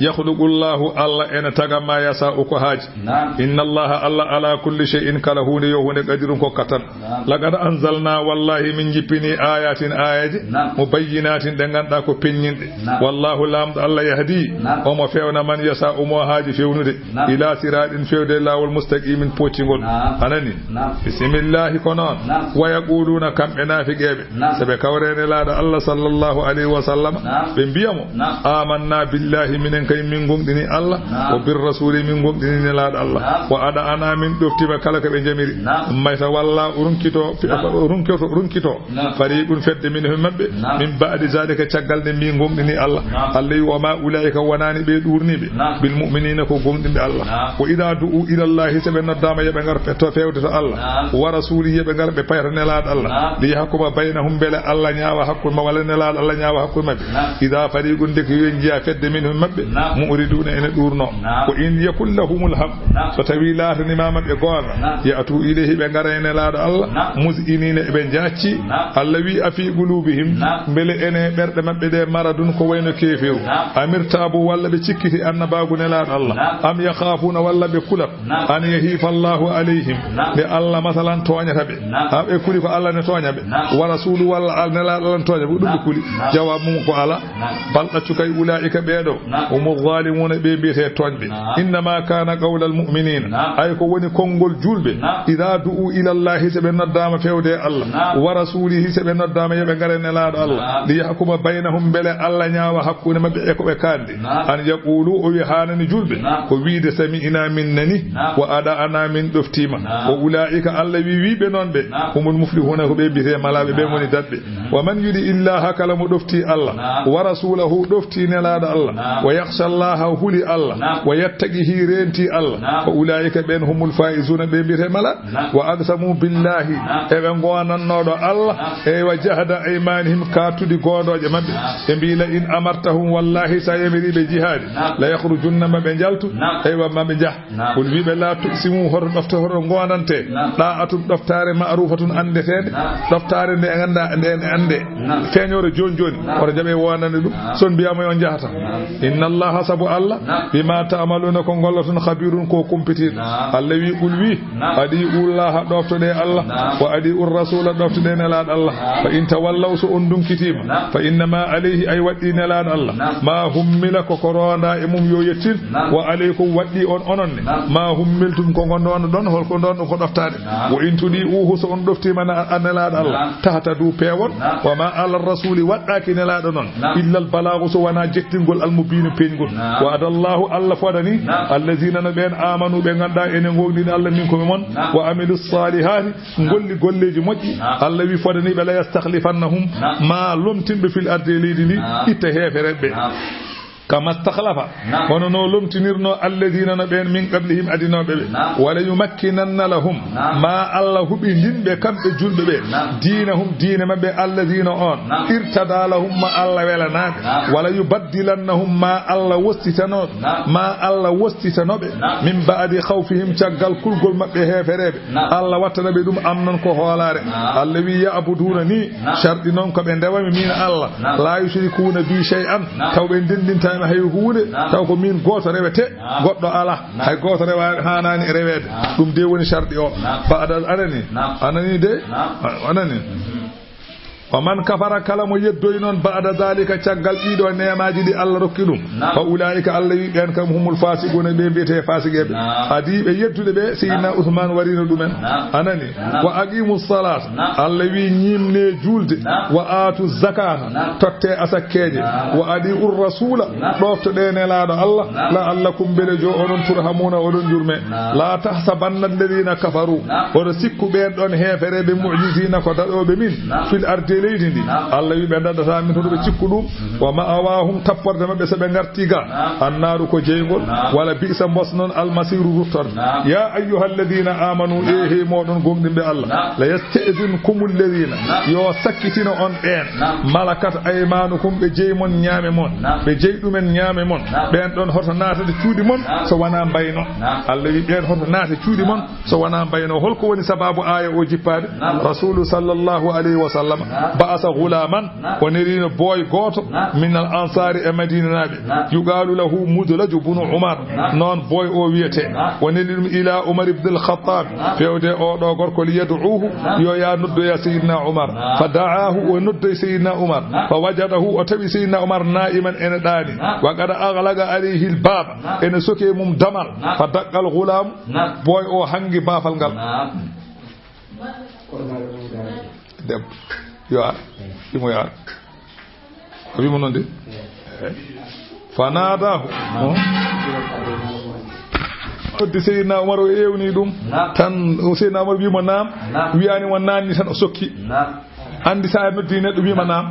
Yakhluqu Allahu, Allah ene taga ma yasa'u ko haaji. Naam. Inna Allaha, Allah ala kulli shay'in, kala huunde yo huunde, qadirun ko kattan. Naam. Laqad anzalna, wallahi min jippini, ayatin, ayaji, naam, mubayyinatin, ɗe ngannduɗaa ko peññinɗe. Naam. Wallahu, Laamɗo Allah, yahdi, naam, omo fewna, man yasa'u, mo haaji fewnude, naam, ila siratin, fewde laawol, mustaqimin, poccingol. Naam. Anani. Naam. Bismillahi ko noon. Naam. Wa yaquluna, kamɓe naafiqeeɓe. Naam. So ɓe kawre Nelaaɗo Allah sallallahu alayhi wa sallam, naam, ɓe mbiya mo, naam, amanna billahi, minen kay min gomɗini Allah, naam, wa bir rasuli, min gomɗini Nelaaɗo Allah, naam, wa ada'ana, min ɗoftima kala ko ɓe njamiri. Naam. Mayta walla runkito, naam, runkito, runkito. Naam. Fariqun, fedde minhum, maɓɓe, naam, min ba'di zalika, caggal nde min gomɗini Allah. Naam. Allah wi, wa ma ulaika, wonani ɓe ɗuurniiɓe, naam, bil mu'minina, ko gomɗinɓe Allah. Naam. Wa idha du'u ila Allahi, so ɓe noddaama yo ɓe ngar to fewde to Allah. Naam. Wa rasulihi, yo ɓe ngar ɓe payta Nelaaɗo Allah. Naam. Li yahkuma baynahum, mbele Allah ñaawa hakkunde ma, walla Nelaaɗo Allah ñaawa hakkunde maɓɓe. Naam. Idha fariqun, ndeke yo njiya fedde minhum, maɓɓe, naam, mu'riduna, ene ɗuurno. Naam. Wa in yakun lahumul haqq, naam, so tawi laataniima maɓɓe goonga, naam, ya'tu ilayhi, ɓe ngara e Nelaaɗo Allah, naam, muz'inina, eɓe njaacci. Naam. Allah wi, afi qulubihim, naam, mbele ene ɓerɗe maɓɓe ɗe maradun, ko wayno keefeeru. Naam. Amirtabu, walla ɓe cikkiti annabaagu Nelaaɗo Allah. Naam. Am yakhafuna, walla ɓe kulat. Naam. An yahifa Allahu alayhim. Naam. Nde Allah, masalan, tooñata ɓe. Naam. Ha ɓe kuli ko Allah ne tooña ɓe. Naam. Wa rasulu, walla Al-, Nelaaɗo Allah ne tooña ɓe. Ɗum ɓe, naam, kuli. Naam. Jawaabu mum ko ala. Naam. Bal, ɗaccu kay, ulaa'ika, ɓeeɗo, naam, humu zaalimuuna, ɓe mbiyetee tooñɓe. Naam. Innama kaana qawlal mu'miniina. Naam. Ay ko woni konngol juulɓe. Naam. Idaa du'u ila Llaahi, so ɓe noddaama fewde e Allah. Naam. Wa rasuulihi, so ɓe noddaama yo ɓe ngare Nelaaɗo Allah. Naam. Li yahkuma baynahum, mbele Allah ñaawa hakkunde maɓɓe e ko ɓe kaandi. Naam. An yaqulu, o wi haanani juulɓe, naam, ko wiide sami'na, min nani, naam, wa ada'na, min ɗoftiima. Naam. Wa ula'ika, Allah wi wiiɓe noon ɓe, naam, humul muflihuna, ko ɓe mbiyetee malaaɓe, ɓe, naam, ngoni daɗɓe. Mhm. Wa man yuti illaha, kala mo ɗofti Allah, naam, wa rasulahu, ɗofti Nelaaɗo Allah, naam, wa yakhsha Allaha, huli Allah, naam, wa yattaqihi, reenti Allah, naam, fa ula'ika, ɓen humul faizuna, ɓe mbiyetee malaaɓe. Naam. Wa aqsamu billahi, naam, eɓe goonannooɗo Allah, naam, eywa, jahda aymanihim, kattudi goondooje maɓɓe. Naam. Ɓe mbi, la in amartahum, wallahi, sa yamiri ɓe jihaadi, naam, la yakhrujunna, ma ɓe njaltu, naam, eywa, ma ɓe njah. Naam. Qul, wi ɓe, la tuqsimu, hoto ɗofte, hoto goondante. Naam. Da'atun, ɗoftaare, ma'rufatun, anndeteende. Naam. Ɗoftaare nde ngannda, nde, nde annde. Naam. Feeñoore jooni jooni, naam, hoto jaɓe wonande ɗum. Naam. So on mbiyaama yo on njahata. Naam. Inna Allaha, sabu Allah, naam, bima ta'maluna, ko ngolloton, khabirun, ko kumpitiiɗo. Naam. Allah wi, qul, wi, naam, adi'u Llaha, ɗoftoɗe Allah, naam, wa adi'u rasula, ɗoftoɗe Nelaaɗo Allah. Naam. Fa in tawallaw, so on dunkitiima, naam, fa innama alayhi, ay waɗɗi Nelaaɗo Allah, naam, ma hummila, ko ko ronda e mum yo yettin, naam, wa alaykum, waɗɗi on onon ne, naam, ma hummiltum, ko ngo ndonɗon, holko ndonɗon ko ɗoftaade. Naam. Wa in tudi'uhu, so on ɗoftiima na-, a Nelaaɗo Allah, naam, tahtadu, peewon. Naam. Wa ma ala rasuli, waɗɗaaki Nelaaɗo noon, naam, illa al balaagu, so wonaa jettingol, al mubiinu, peeñgol. Naam. Wa'ada Allahu, Allah fodani, naam, allazina, no ɓeen, amanu, ɓe ngannduɗaa ene ngoongɗini Allah, minkum, e mon, naam, wa amilu salihaati, naam, ngolli golleeji moƴƴi. Naam. Allah wi fodani ɓe, la yastakhlifannahum, naam, ma lomtin ɓe, fil ardi, e leydi ndi, naam, itta heefereɓe. Naam. Kama stakhlafa, naam, hono no lomtinirno, alladina, no ɓeen, min qablihim, adinooɓe ɓe. Naam. Wala yumakkinanna lahum, naam, ma Allah huɓindin ɓe, kamɓe juulɓe ɓe, naam, diinahum, diine maɓɓe, alladina, on, naam, irtada lahum, ma Allah welanaaɓe. Naam. Wala yubaddilannahum, ma Allah wostitano, naam, ma Allah wostitano ɓe, naam, min ba'di khawfihim, caggal kulgol maɓɓe heefereɓe. Naam. Allah wattana ɓe ɗum amnan, ko hoolaare. Naam. Allah wi, ya'buduna ni, naam, sharɗi noon ko ɓe ndewami min Allah. Naam. La yushrikuna bi shay'an, naam, taw ɓe ndenndintaani hay huunde, naam, taw ko min gooto rewete, naam, goɗɗo alaa. Naam. Hay gooto rewa-, haanaani reweede. Naam. Ɗum de woni sharɗi o. Naam. Ba'da, anani? Naam. Anani de? Naam. A-, anani? Mhm. Wa man kafara, kala mo yeddoyi noon, ba'da dhalika, caggal ɗiɗo neemaaji ɗi Allah rokki ɗum, naam, fa ulaa'ika, Allah wi ɓeen kam, humul faasiquuna, ɓe mbiyetee faasiqeeɓe. Naam. Adii ɓe yeddude ɓe, Seydina, naam, Usmaan warino ɗumen. Naam. Anani? Naam. Wa aqimu salata. Naam. Allah wi ñimne juulde. Naam. Wa aatu zakata. Naam. Totte asakkeeje. Naam. Wa adi'u rasula. Naam. Ɗoftoɗe Nelaaɗo Allah. Naam. La'allakum, mbele jo onon, turhamuna, oɗon jurme. Naam. La tahsabanna alladhina kafaru. Naam. Oɗo sikku ɓeen ɗon heefereɓe, mu'jizina, ko daɗooɓe min, naam, fil ardi, e leydi ndi. Naam. Allah wi ɓe daɗataa min, hoto ɓe cikku ɗum. Mhm. Wa ma'awahum, tapporde maɓɓe so ɓe ngarti ga, naam, annaaru ko jeyngol, naam, wala bi'sa, mbos noon, almasiru, ruttorde. Naam. Ya ayyuhalladhina amanu, naam, e he moɗon gomɗinɓe Allah, naam, la yasta'zinkumul ladhina, naam, yo sakkitino on ɓeen, naam, malakat aymanukum, ɓe jeyi mon ñaame mon, naam, ɓe jeyi ɗumen ñaame mon, naam, ɓeen ɗon hoto naatata cuuɗi mon, naam, so wonaa mbayno. Naam. Allah wi ɓeen hoto naata cuuɗi mon, naam, so wonaa mbayno. Holko woni sababu aaya o jippaade? Naam. Rasulu sallallahu alayhi wa sallam, naam, Ba'asa ghulaman, o nelino boy gooto, min al ansari, e Madinanaaɓe, yuqalu lahu Mudlaju bunu Umar, noon boy o wiyete. O neli ɗum ila Umar ibn al Khattab, fewde o ɗo gorko, li yad'uhu, yo ya noddoya Sayyidina Umar. Fa da'ahu, o noddoy Sayyidina Umar. Fa wajadahu, o tawi Sayyidina Umar na'iman, ene ɗaani. Wa qad aghlaqa alayhi al baba, ene soke mum damal. Fa daqqa al ghulam, boy o hangi bafal ngal. Debbo. Yo ar. Imo yo ar. O wimo noon de. Fa nadahu. Noddi Seydina Umar, o ewni ɗum. Tan o Seydina Umar wimo naam. Wiyani mo naanni tan o sokki. Andi sa noddi neɗɗo wima naam.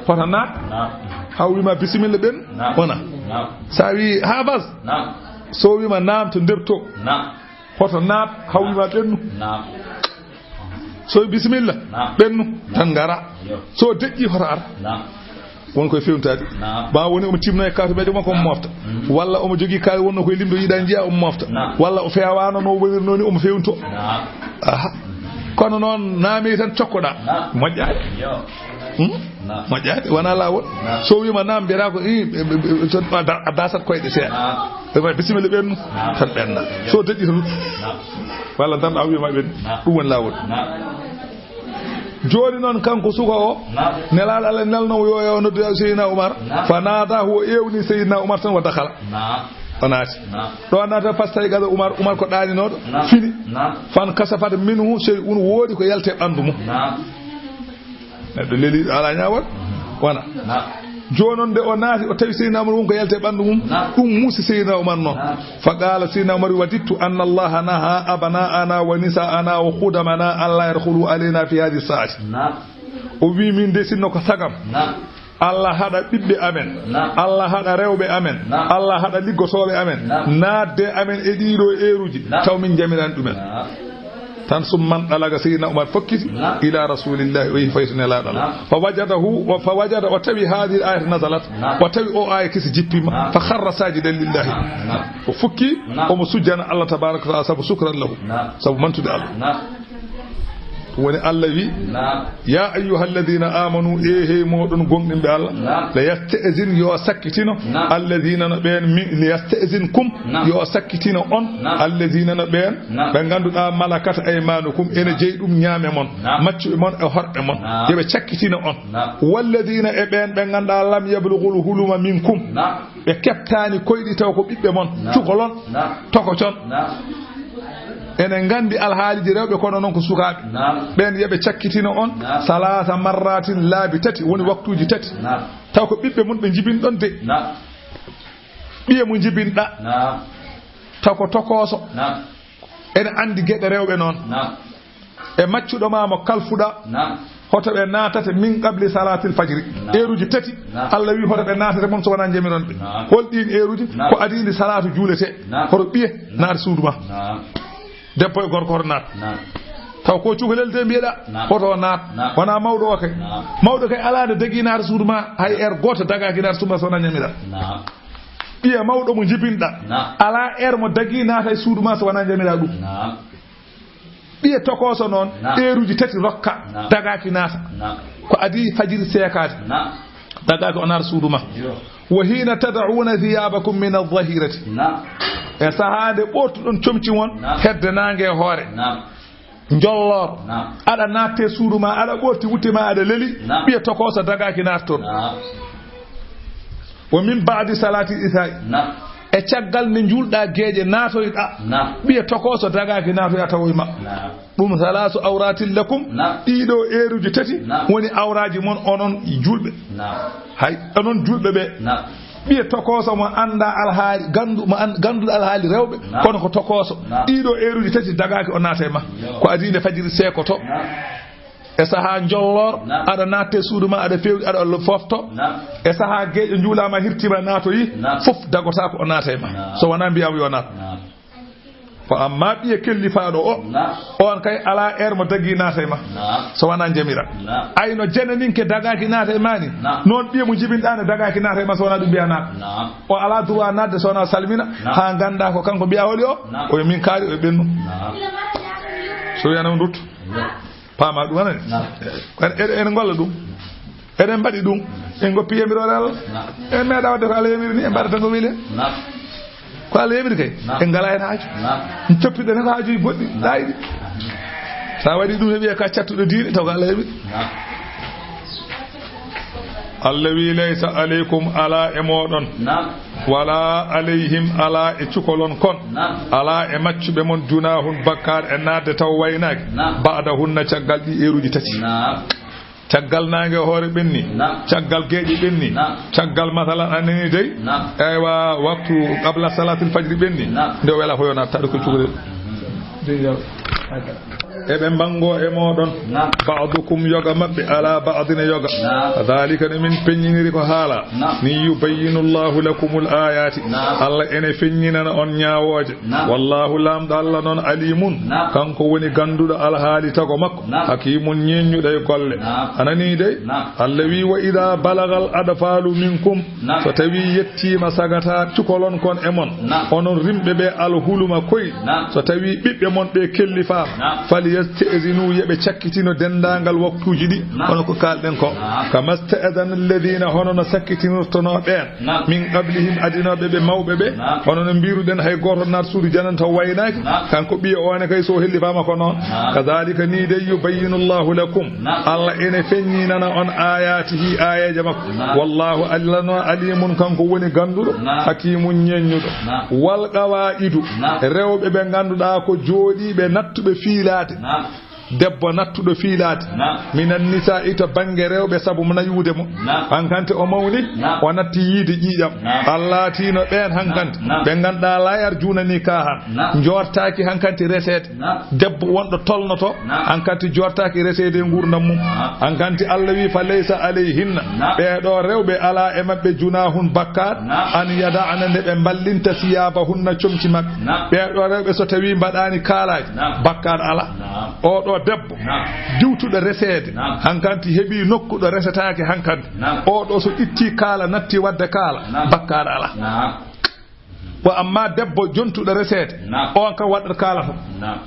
Hoto naat. Haw wima bisimilla ɓen. Wona. Sa wi ha bas. So wima naam to nder to. Hoto naat, haw wima ɓennu. So bisimilla, ɓennu, tan ngara. So deƴƴi, hoto ar. Won koye fewntaade. Ma woni omo timno e kaatu meɗe makko, omo mofta. Walla omo jogii kaari wonno koye limdo yiɗa njiya, omo mofta. Walla o fewano no wonir noon ni, omo fewnto. Aha. Kono noon naami tan cokkoɗa. Moƴƴaade. Hmm? Moƴƴaade, wona laawol. So wima naam, mbiyata ko, i, ɓe, ɓe, ɓe, to a da-, a dasat koyɗe seeɗa. Ɓe mbaɗa bisimilla ɓennu, tan ɓenna. So deƴƴi tan. Walla tan a wima ɓennu. Ɗum woni laawol. Jooni noon kanko suka o, nelaaɗo Allah nelno yo, yo noddu Seydina Umar. Fa nadahu, o ewni Seydina Umar tan, wa dakhala. O naati. Ɗo naata fastayqaza Umar, Umar ko ɗaaninooɗo, fini. Fan kasafat minhu shay'un, woodi ko yalti e ɓanndu mum. Neɗɗo leliiɗo alaa ñaawal. Wona. Jooni noon nde o naati, o tawi Seydina Umar won ko yalti e ɓanndu mum. Ɗum muusi Seydina Umar noon. Fa qala Seydina Umar, wadidtu anna Allaha naha abna'ana wa nisa'ana wa khudamana an la yadkhulu alayna fi hadhihi sa'ati. O wi, min de sinno ko sagam Allah haɗa ɓiɓɓe amen, Allah haɗa rewɓe amen, Allah haɗa liggotooɓe amen, naatde amen e ɗiɗo eeruji, taw min njamiran ɗumen. Tan summan ɗalaga Seydina Umar fokkiti ila Rasulillahi, o yehi fayi to Nelaaɗo Allah. Fa wajadahu, o, fa wajada, o tawi hadhihi ayata nazalat, o tawi o aya kisi jippima, fa kharra sajidan lillahi. O fukki, omo sujjana Allah tabaraka wa ta'ala sabu sukran lahu, sabu mantude Allah. Ɗum woni Allah wi, ya ayyuha alladhina amanu, e hey moɗon gomɗinɓe Allah, la yasta'zin, yo sakkitino, alladhina, no ɓeen, mi, li yasta'zinkum, yo sakkitino on, alladhina, no ɓeen, ɓe ngannduɗaa malakat aymanukum, ene jeyi ɗum ñaame mon, maccuɓe mon e horɓe mon, yo ɓe cakkitino on. Walladhina, e ɓeen ɓe ngannduɗaa lam yablughul huluma minkum, ɓe keɓtaani koyɗi taw ko ɓiɓɓe mon, cukalon, tokocon. Ene nganndi alhaaliji rewɓe, kono noon ko sukaaɓe. Ɓeen yo ɓe cakkitino on salaasa marratin, laabi tati, woni waktuuji tati. Taw ko ɓiɓɓe mum ɓe njibinɗon de. Ɓiye mo njibinɗa, taw ko tokooso. Ene anndi geɗe rewɓe noon. E maccuɗo ma mo kalfuɗa, hoto ɓe naatate min qabli salatil fajri. Eeruji tati, Allah wi hoto ɓe naatate mon so wonaa njamiron ɓe. Hol ɗiin eeruji? Ko adii ndi salaatu juuletee. Hoto ɓiye naata suudu ma. Debbo e gorko hoto naat. Taw ko cukalel de mbiyeɗa, hoto naat. Wonaa mawɗo o kay. Mawɗo kay alaa nde dagii naata suudu ma, hay er gooto dagaaki naata suudu ma so wonaa njamira. Ɓiye mawɗo mo njibinɗa, alaa er mo dagii naata e suudu ma so wonaa njamira ɗum. Ɓiye tokooso noon, eeruji tati rokka, dagaaki naata. Ko adii fajiri seekaade, dagaaki o naata suudu ma. Wa hina tad'una thiyabakum min adh-dhahirati. E sahaa nde ɓortuɗon comci mon hedde naange e hoore. Njolloor. Aɗa naatte suudu ma, aɗa ɓorti wutte ma, aɗa leli. Ɓiye tokooso dagaaki naata toon. Wa min ba'di salati isha'i. E caggal nde njuulɗa geeƴe naatoyɗa. Ɓiye tokooso dagaaki naatoya tawoy ma. Ɗum thalathu awratin lakum. Ɗiɗo eeruji tati woni awraaji mon onon juulɓe. Hay onon juulɓe ɓe. Ɓiye tokooso mo annda alhaali, gandu-, mo an-, ganduɗo alhaali rewɓe, kono ko tokooso. Ɗiɗo eeruji tati dagaaki o naata e ma. Ko adii nde fajiri seekoto. E sahaa njolloor, aɗa naatte suudu ma, aɗa fewɗi, aɗa fofto. E sahaa geeƴe njuulama, hirtima, naatoyi, fof dagotaako o naata e ma. So wonaa mbiyaama yo naat. Ko amma ɓiye kellifaaɗo o, on kay alaa er mo dagii naata e ma. So wonaa njamira. Ay no jenaninke dagaaki naata e ma ni. Noon ɓiye mo njibinɗa ne dagaaki naata e ma so wonaa ɗum mbiya naat. O alaa droit naatde so wonaa salmina. Haa ngannda ko kanko mbiya holi o. O yo min kaari o yo ɓennu. So wiyana on ruttu. Faama ɗum, anani? Naam. En, en, en ngolla ɗum. Eɗen mbaɗi ɗum. En ngoppi yamiroore Allah. Naam. En meeɗa waɗde ko Allah yamiri ni, en mbaɗata ko weli en. Naam. Ko Allah yamiri kay. Naam. En ngalaa heen haaju. Naam. En coppiɗen ko haajuuji boɗɗi, laayiɗi. Sa waɗi ɗum, heɓi ka cattuɗo diine, taw ko Allah yamiri. Naam. Allah wi: "Laysa aleykum, alaa e mooɗon." Naam. "Wala alayhim, alaa e cukalon kon." Naam. "Alaa e maccuɓe mon, junahun, bakkaar e naatde taw waynaaki." Naam. "Ba'dahunna", caggal ɗi eeruuji tati. Naam. Caggal naange hoore ɓenni. Naam. Caggal geeƴe ɓenni. Naam. Caggal, masalan, anani dey. Naam. Eywa, waktu qabla salatil fajri ɓenni. Naam. Nde o wela fof yo naat, taɗo ko cukalel. Eɓe mbanngoo e mooɗon. Naam. "Ba'dukum", yoga maɓɓe, "ala ba'din", e yoga. Naam. "Dhalika", no min peññiniri ko haala. Naam. "Ni yubayyinu Allahu lakumul ayati." Naam. Allah ene feññinana on ñaawooje. Naam. "Wallahu", Laamɗo Allah noon, "alimun", Naam. kanko woni gannduɗo alhaali tago makko. Naam. "Hakimun", ñeeññuɗo e golle. Naam. Anani dey? Naam. Allah wi: "Wa idha balagal adfalu minkum." Naam. So tawii yettiima sagata cukalon kon e mon, Naam. onon rimɓe ɓe, alhuluma koy, Naam. so tawii ɓiɓɓe mon ɓe kellifaama, Naam. "falyaste'zinu", yo ɓe cakkitino denndaangal waktuuji ɗi, Naam. hono ko kaalɗen ko. Naam. "Kama ste'zana alladhina", hono no sakkitinirtonoo ɓeen, Naam. "min qablihim", adinooɓe ɓe mawɓe ɓe, Naam. hono no mbiruɗen, hay gooto naat suudu janano taw waynaaki, Naam. kanko ɓiya o ne kay so hellifaama ko noon. Naam. "Kadhalika", ni dey, "yubayyinu Allahu lakum", Naam. Allah ene feññinana on ayatihi, aayeeje makko. Naam. "Wallahu", Allah noon, "alimun", kanko woni gannduɗo, Naam. "hakimun", ñeeññuɗo. Naam. "Wal qawaidu", Naam. rewɓe ɓe ngannduɗaa ko jooɗiiɓe nattuɓe fiilaade. Naam. Debbo nattuɗo fiilaade. Naam. "Minan nisa'i", to bannge rewɓe, sabu mo nayuude mo. Naam. Hankanti o mawni, Naam. o natti yiide ƴiiƴam. Naam. Allah tiino ɓeen hankanti. Naam. Ɓe ngannduɗaa la yarjuna nikahan. Naam. Njoortaaki hankanti reseede. Naam. Debbo wonɗo tolnoto, Naam. hankanti joortaaki reseede e nguurndam mum. Naam. Hankanti Allah wi: "Fa laysa alayhinna." Naam. Ɓee ɗoo rewɓe alaa e maɓɓe junahun, bakkaat. Naam. "An yada'na", nde ɓe mballinta, "siyabahunna", comci maɓɓe. Naam. Ɓee ɗoo rewɓe so tawii mbaɗaani kaalaaji, Naam. bakkaat alaa. Naam. Oo ɗoo debbo, Naam. diwtuɗo reseede, Naam. hankanti heɓii nokku ɗo resetaake hankanti. Naam. Oo ɗoo so itti kaala, natti waɗde kaala, Naam. bakkaat alaa. Naam. Wa amma debbo jontuɗo reseede, Naam. on kam waɗat kaala tan. Naam.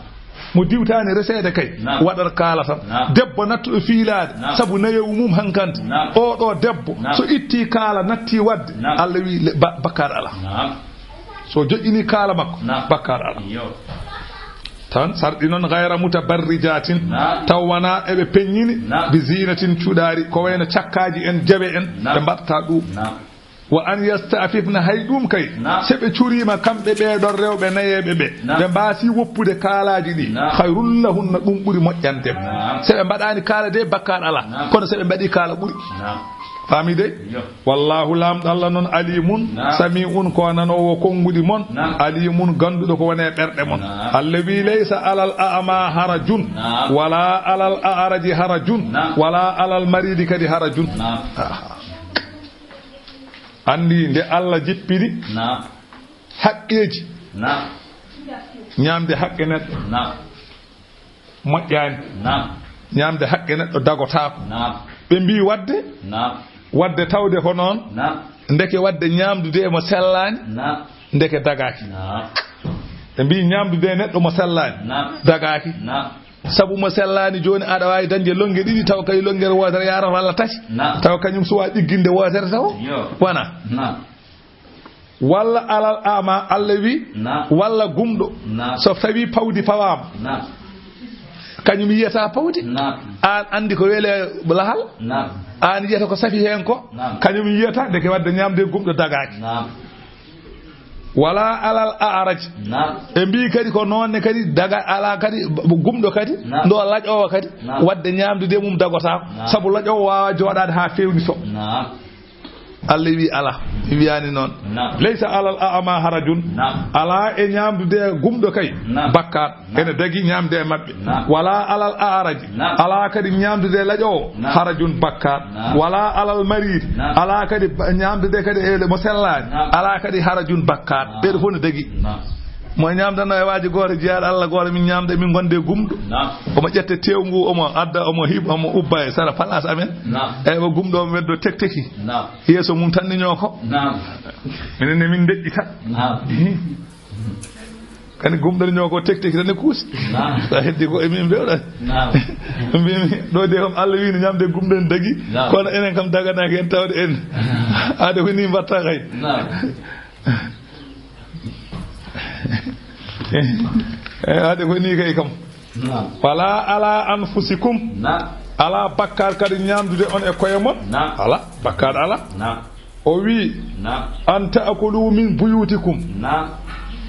Mo diwtaani reseede kay, Naam. waɗat kaala tan. Naam. Debbo nattuɗo fiilaade, Naam. sabu nayewu mum hankanti. Naam. Oo ɗoo debbo, Naam. so itti kaala, natti waɗde, Naam. Allah wi le-, ba-, bakkaat alaa. Naam. So joƴƴini kaala makko, Naam. bakkaat alaa. Yo. Tan sarɗi noon, "ghayra mutabarrijatin", Naam. taw wonaa eɓe peññini, Naam. "bi zinatin", cuɗaari, ko wayno cakkaaji en, jawe en, Naam. ɓe mbaɗta ɗum. Naam. "Wa an yasta'fifna", hay ɗum kay, Naam. so ɓe curiima kamɓe ɓee ɗon rewɓe nayeeɓe ɓe, Naam. ɓe mbaasi woppude kaalaaji ɗi, Naam. "khayrul lahunna", ɗum ɓuri moƴƴande ɓe. Naam. So ɓe mbaɗaani kaala de, bakkaat alaa. Naam. Kono so ɓe mbaɗi kaala ɓuri. Naam. Faami de? Yo. "Wallahu", Laamɗo Allah noon, "alimun", Naam. "sami'un", ko nanoowo konnguɗi mon, Naam. "alimun", gannduɗo ko woni e ɓerɗe mon. Naam. Allah wi: "Laysa alal a'ma harajun, Naam. wala alal a'raji harajun, Naam. wala alal maridi kadi harajun." Naam. Aha. Anndi nde Allah jippini Naam. haqqeeji. Naam. Ñaamde haqqe neɗɗo. Naam. Moƴƴaani. Naam. Ñaamde haqqe neɗɗo dagotaako. Naam. Ɓe mbii waɗde, Naam. waɗde tawde ko noon, Naam. ndeke waɗde ñaamdude e mo sellaani, Naam. ndeke dagaaki. Naam. Ɓe mbii ñaamdude e neɗɗo mo sellaani, Naam. dagaaki. Naam. Sabu mo sellaani jooni, aɗa waawi dañde lonnge ɗiɗi, taw kay lonngere wootere yaarata walla tati. Naam. Taw kañum suwaa ɗigginde wootere taw. Yo. Wona. Naam. Walla alal ama, Allah wi, Naam. walla gumɗo. Naam. So tawi pawdi pawaama. Naam. Kañum yiyata pawdi. Naam. Aan anndi ko weli lahal. Naam. Aan yiyata ko safi heen ko. Naam. Kañum yiyata, ndeke waɗde ñaamde gumɗo dagaaki. Naam. Wala alal a'raj. Naam. Ɓe mbii kadi ko noon ne kadi daga alaa kadi, gumɗo kadi, Naam. ɗo laƴoowo kadi, Naam. waɗde ñaamdude mum dagotaako. Naam. Sabu laƴoowo waawaa jooɗaade haa feewnitoo. Naam. Allah wi alaa. Mi wiyaani noon. Naam. Laysa alal a'ma harajun. Naam. Alaa e ñaamdude gumɗo kay. Naam. Bakkaat. Naam. Ene dagi ñaamde e maɓɓe. Naam. Wala alal a'raj. Naam. Alaa kadi ñaamdude e laƴoowo. Naam. Harajun bakkaat. Naam. Wala alal marid. Naam. Alaa kadi ba-, ñaamdude kadi e mo sellaani. Naam. Alaa kadi harajun bakkaat. Naam. Ɓeeɗo fof ne dagi. Naam. Mo ñaamdano e waaji gooto jiyaaɗo Allah gooto, min ñaamda, min ngonde gumɗo. Naam. Omo ƴetta teewu ngu, omo adda, omo hiɓ-, omo ubba e sara place amen. Naam. Eywa, gumɗo omo weddo tekteki. Naam. Yeeso mum tan ni ñooko. Naam. Minen ne min ndeƴƴita. Naam. Ehe. En gumɗen ñoo ko tekki tan e kuusi. Naam. Sa heddi ko emin mbewɗa. Naam. Mbimi, ɗo de kam Allah wii no ñamde gumɗen dagi. Naam. Kono enen kam daganaaki en tawde en. Ade ko ni mbatta kay. Naam. Eh, ade ko ni kay kam. Naam. Wala ala anfusikum. Naam. Ala bakkar kadi ñamdude on e koye mon. Naam. Ala bakkar ala. Naam. O wi, naam, an ta'kulu min buyutikum. Naam.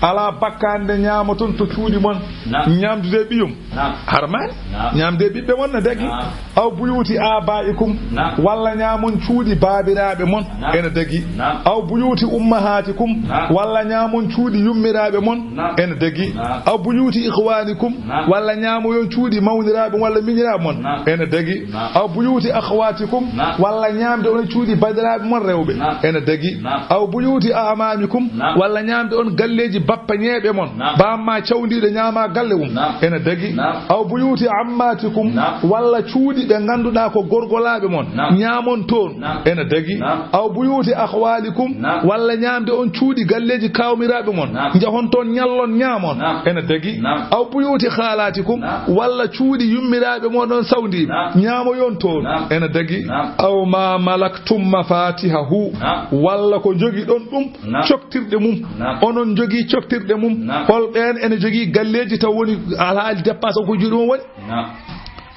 Ala bakkar nde ñaamoton to cuuɗi mon. Naam. Ñamdude ɓiyum. Naam. Harmaani. Naam. Ñamde ɓiɓɓe mon ne dagi. Naam. Aw buyuti abaikum. Naam. Walla ñaamon cuuɗi baabiraaɓe mon. Naam. Ene dagi. Naam. Aw buyuti ummahatikum. Naam. Walla ñaamon cuuɗi yummiraaɓe mon. Naam. Ene dagi. Naam. Aw buyuti ikhwanikum. Naam. Walla ñaamoyon cuuɗi mawniraaɓe walla miñiraaɓe mon. Naam. Ene dagi. Naam. Aw buyuti akhawatikum. Naam. Walla ñaamde on cuuɗi baɗiraaɓe mon rewɓe. Naam. Ene dagi. Naam. Aw buyuti amamikum. Naam. Walla ñaamde on galleeji bappa ñeeɓe mon. Naam. Bamma cawndiiɗo ñaama galle mum. Naam. Ene dagi. Naam. Aw buyuti ammatikum. Naam. Walla cuuɗi ɓe ngannduɗaa ko gorgolaaɓe mon. Naam. Ñaamon toon. Naam. Ene dagi. Naam. Aw buyuti akhwalikum. Naam. Walla ñaamde on cuuɗi galleeji kawmiraaɓe mon. Naam. Njahon toon ñallon ñaamon. Naam. Ene dagi. Naam. Aw buyuti khalatikum. Naam. Walla cuuɗi yummiraaɓe mon ɗon sawndiiɓe. Naam. Ñaamoyon toon. Naam. Ene dagi. Naam. Aw ma malaktum mafatihahu. Naam. Walla ko njogiɗon ɗum. Naam. Coktirɗe mum. Naam. Onon njogii coktirɗe mum. Naam. Hol ɓeen ene jogii galleeji taw woni alhaali dépasse o ko juuɗe mum woni? Naam.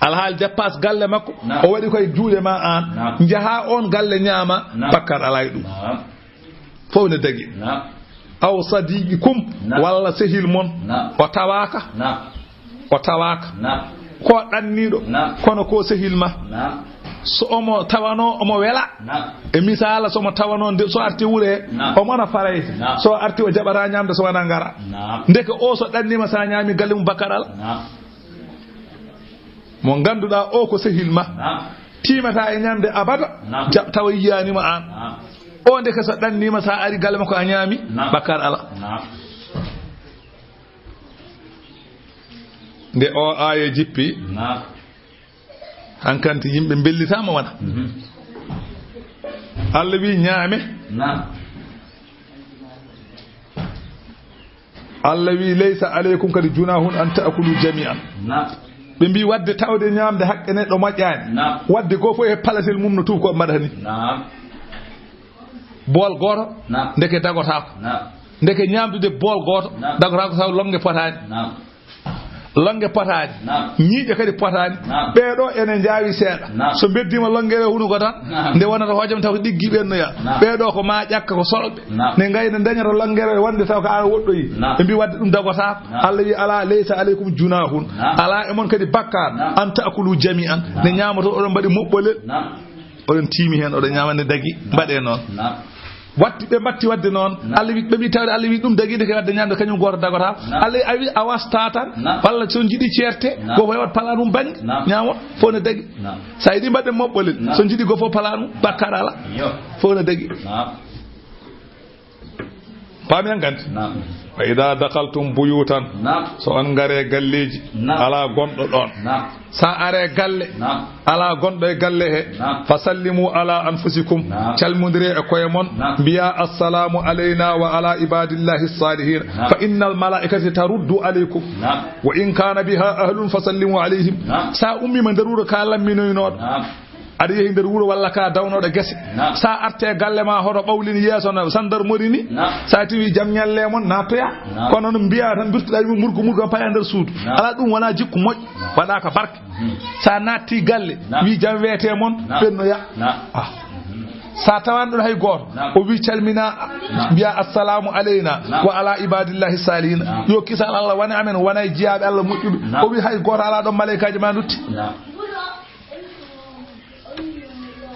Alhaali dépasse galle makko, naam, o waɗi koye juuɗe ma aan. Naam. Njaha on galle ñaama, naam, bakkar alaa e ɗum. Naam. Fof ne dagi. Naam. Aw sadiqikum, naam, walla sehil mon. Naam. O tawaaka. Naam. O tawaaka. Naam. Ko ɗanniiɗo, naam, kono ko sehil ma. Naam. So omo tawano omo wela. Naam. E misaala, so omo tawano nde, so arti wure, naam, omo na faray. Naam. So arti o jaɓata ñamde so wona ngara. Naam. Ndeke o so ɗannima sa ñaami galle mum bakkar ala. Naam. Mo ngannduɗaa o ko sehil ma. Naam. Tiimata e ñamde abada. Naam. Jaɓ tawa yiyaanima aan. Naam. O ndeke so ɗannima sa ari galle makko a ñaami, naam, bakkar ala. Naam. Nde o aaya jippi, naam, hankanti yimɓe mbellitaama wona. Mhm. Allah wi ñaame. Naam. Allah wi laysa aleykum kadi junahun an ta'kulu jami'an. Naam. Ɓe mbi wadde tawde ñaamde haqqe neɗɗo moƴƴaani. Naam. Wadde goo fof e palatel mum no tuubakooɓe mbaɗata ni. Naam. Bool gooto, naam, ndeke dagotaako. Naam. Ndeke ñaamdude bool gooto, naam, dagotaako taw lonnge potaani. Naam. Lonnge potaani. Naam. Ñiiƴe kadi potaani. Naam. Ɓee ɗoo ene njaawi seeɗa. Naam. So mbeddiima longere hunuko tan, naam, nde wonata hojom taw ko ɗiggi ɓennoya. Naam. Ɓee ɗoo ko ma ƴakka ko solɓe. Naam. Ne ngayna ndañata longere wonde taw ko an woɗɗoyi. Naam. Ɓe mbi wadde ɗum dagotaako. Naam. Allah wi ala laysa aleykum junahun. Naam. Ala e mon kadi bakkar. Naam. An ta'kulu jami'an. Naam. Ne ñaamoto oɗon mbaɗi moɓɓolel. Naam. Oɗon tiimi heen, oɗon ñaama ne dagi, mbaɗee noon. Naam. Watti ɓe mbatti wadde noon. Naam. Allah wi, ɓe mbi tawde Allah wi ɗum dagi, ndeke wadde ñaamde kañum gooto dagota. Naam. Allah wi a wi a wasta tan. Naam. Walla so njiɗi ceerte, naam, ko fof e wat pala ɗum bannge. Naam. Ñaamo, fof ne dagi. Naam. Sa yiɗi mbaɗde moɓɓolel, naam, so njiɗi goo fof pala ɗum, bakkar ala. Yo. Fof ne dagi. Naam. Paami en gandi? Naam. Wa idha dakhaltum buyutan. Naam. So on ngare galleeji. Naam. Ala gonɗo ɗoon. Naam. Sa are galle. Naam. Ala gonɗo e galle he. Naam. Fa sallimu ala anfusikum. Naam. Calmondire e koye mon. Naam. Mbiya assalamu alayna wa ala ibadillahi salihin. Naam. Fa innal malaikata taruddu alaykum. Naam. Wa in kana biha ahlun fa sallimu alayhim. Naam. Sa ummima nder wuro ka lamminoynooɗo. Naam. Aɗa yehi nder wuro walla ka dawnooɗo gese. Naam. Sa arte galle ma hoto ɓawlin yeeso no gendarmerie ni. Naam. Sa tawi jam ñalle mon nattoya. Naam. Kono no mbiya tan birtuɗa mi murgo murgo paya nder suudu. Naam. Ala ɗum wona jikku moƴƴo. Naam. Waɗa ka barke. Mhm. Sa natti galle, naam, wi jam weete mon, naam, ɓennoya. Naam. Ah. Mhm. Sa tawanɗon hay gooto, naam, o wi calmina, naam, mbiya assalamu alayna, naam, wa ala ibadillahi salihin. Naam. Yo kisal Allah wone amen, wona e jiyaaɓe Allah moƴƴuɓe. Naam. O wi hay gooto ala ɗon malaykaaji ma ndutti. Naam.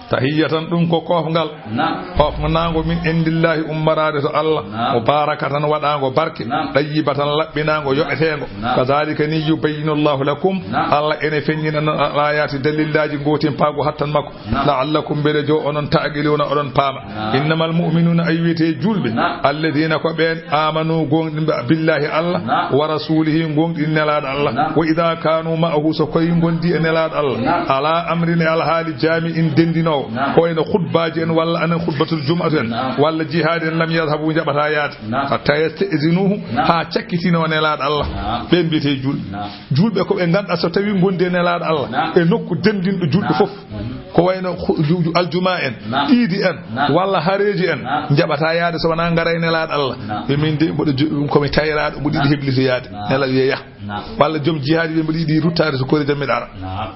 Tahiyyatan, ɗum ko koofngal. Naam. Koofnaango min indillahi, ummaraade to Allah. Naam. Mubarakatan, waɗaango barke. Naam. Ɗayyibatan, laɓɓinaango, yoɓeteengo. Naam. Kadhalika ni yubayyinu Allahu lakum. Naam. Allah ene feññina non al ayati, dalillaaji, gootimpaagu hattan makko. Naam. La'allakum, mbele jo onon ta'qiluna, oɗon paama. Naam. Innamal mu'minuna, ay wiyete julɓe. Naam. Alladhina, ko ɓeen, amanu, gonɗinɓe billahi Allah, naam, wa rasulihi, gonɗini nelaaɗo Allah. Naam. Wa idha kanu ma'ahu, so koye ngondi e nelaaɗo Allah. Naam. Ala amrin, e alhaali jami'in dendino. Naam. Ko wayno khutbaaji en, walla anen khutbatul jum'atu en, naam, walla jihaadi en, lam yadhhabu, njaɓataa yaade. Naam. Hatta yasta'zinuhu, naam, haa cakkitino Nelaaɗo Allah. Naam. Ɓeen mbiyetee juulɓe. Naam. Juulɓe ko ɓe ngannduɗaa so tawii ngondi e Nelaaɗo Allah, naam, e nokku denndinɗo juulɓe, naam, fof. Mhm. Ko wayno khu-, ju-, ju-, aljuma en, naam, iidi en, naam, walla hareeji en, naam, njaɓataa yaade so wonaa ngara e Nelaaɗo Allah. Naam. Ɓe min de, mboɗo ju-, ko mi tayraaɗo, mboɗo yiɗi, naam, heblitoyaade. Naam. Nelaaɗo wiya yah. Naam. Walla joom jihaadi ɓe mboɗo yiɗi ruttaade so koori jam mi ɗara. Naam.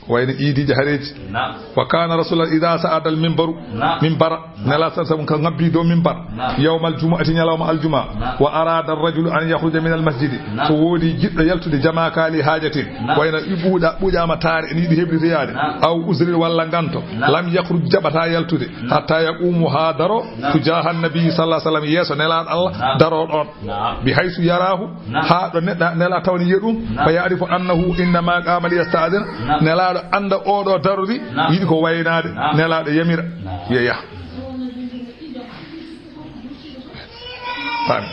Wayno iidiji hareeji. Naam. Wa kana rasulullah idha sa'ada al minbaru, naam, minbara. Naam. Nela sa sabu ka ngabbi dow minbar. Naam. Yawmal jumu'ati, ñalawma aljuma. Naam. Wa arada ar-rajulu an yakhruja min al-masjidi. Naam. So woodi jiɗɗo yaltude jama ka li hajatin. Naam. Wayno i ɓuuɗa, ɓuuƴama taare, ene yiɗi heblitoyaade. Naam. Aw uzrin, walla nganto. Naam. Lam yakhruj, jaɓata yaltude. Naam. Hatta yaqumu, ha daro. Naam. Tujaha an-nabi sallallahu alaihi wasallam, yeeso Nelaɗo Allah, naam, daro ɗon. Naam. Bi haysu yarahu, naam, haa ɗo neɗɗo, Nela tawani yiya ɗum, naam, fa ya'rifu annahu innama qama li yasta'din, naam, Nelaɗo anda oɗo darori, naam, yiɗi ko waynaade, naam, Nelaɗo yamira, naam, wiya yah. Faami.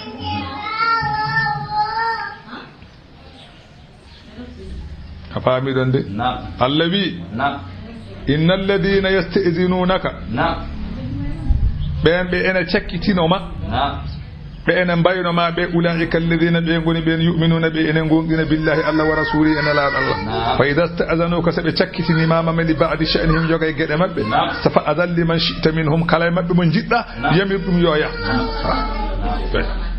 A faami ɗon de? Naam. Allah wi, naam, inna alladhina yasta'zinunaka. Naam. Ɓeen ɓe ene cakkitino ma. Naam. Ɓe ene mbayno ma ɓe, ulaa'ika alladhina, ɓe ngoni ɓeen, yu'minuna, ɓe ene ngoonɗina, billahi, Allah, wa rasulihi, e Nelaaɗo Allah. Naam. Fa idha sta'zanuka, so ɓe cakkitini ma, ma, li ba'di sha'nihim, yoga e geɗe maɓɓe. Naam. Sa fa'dhan liman shi'ta minhum, kala e maɓɓe mo njiɗɗa, naam, yamir ɗum yo yah. Naam. Ah. Naam.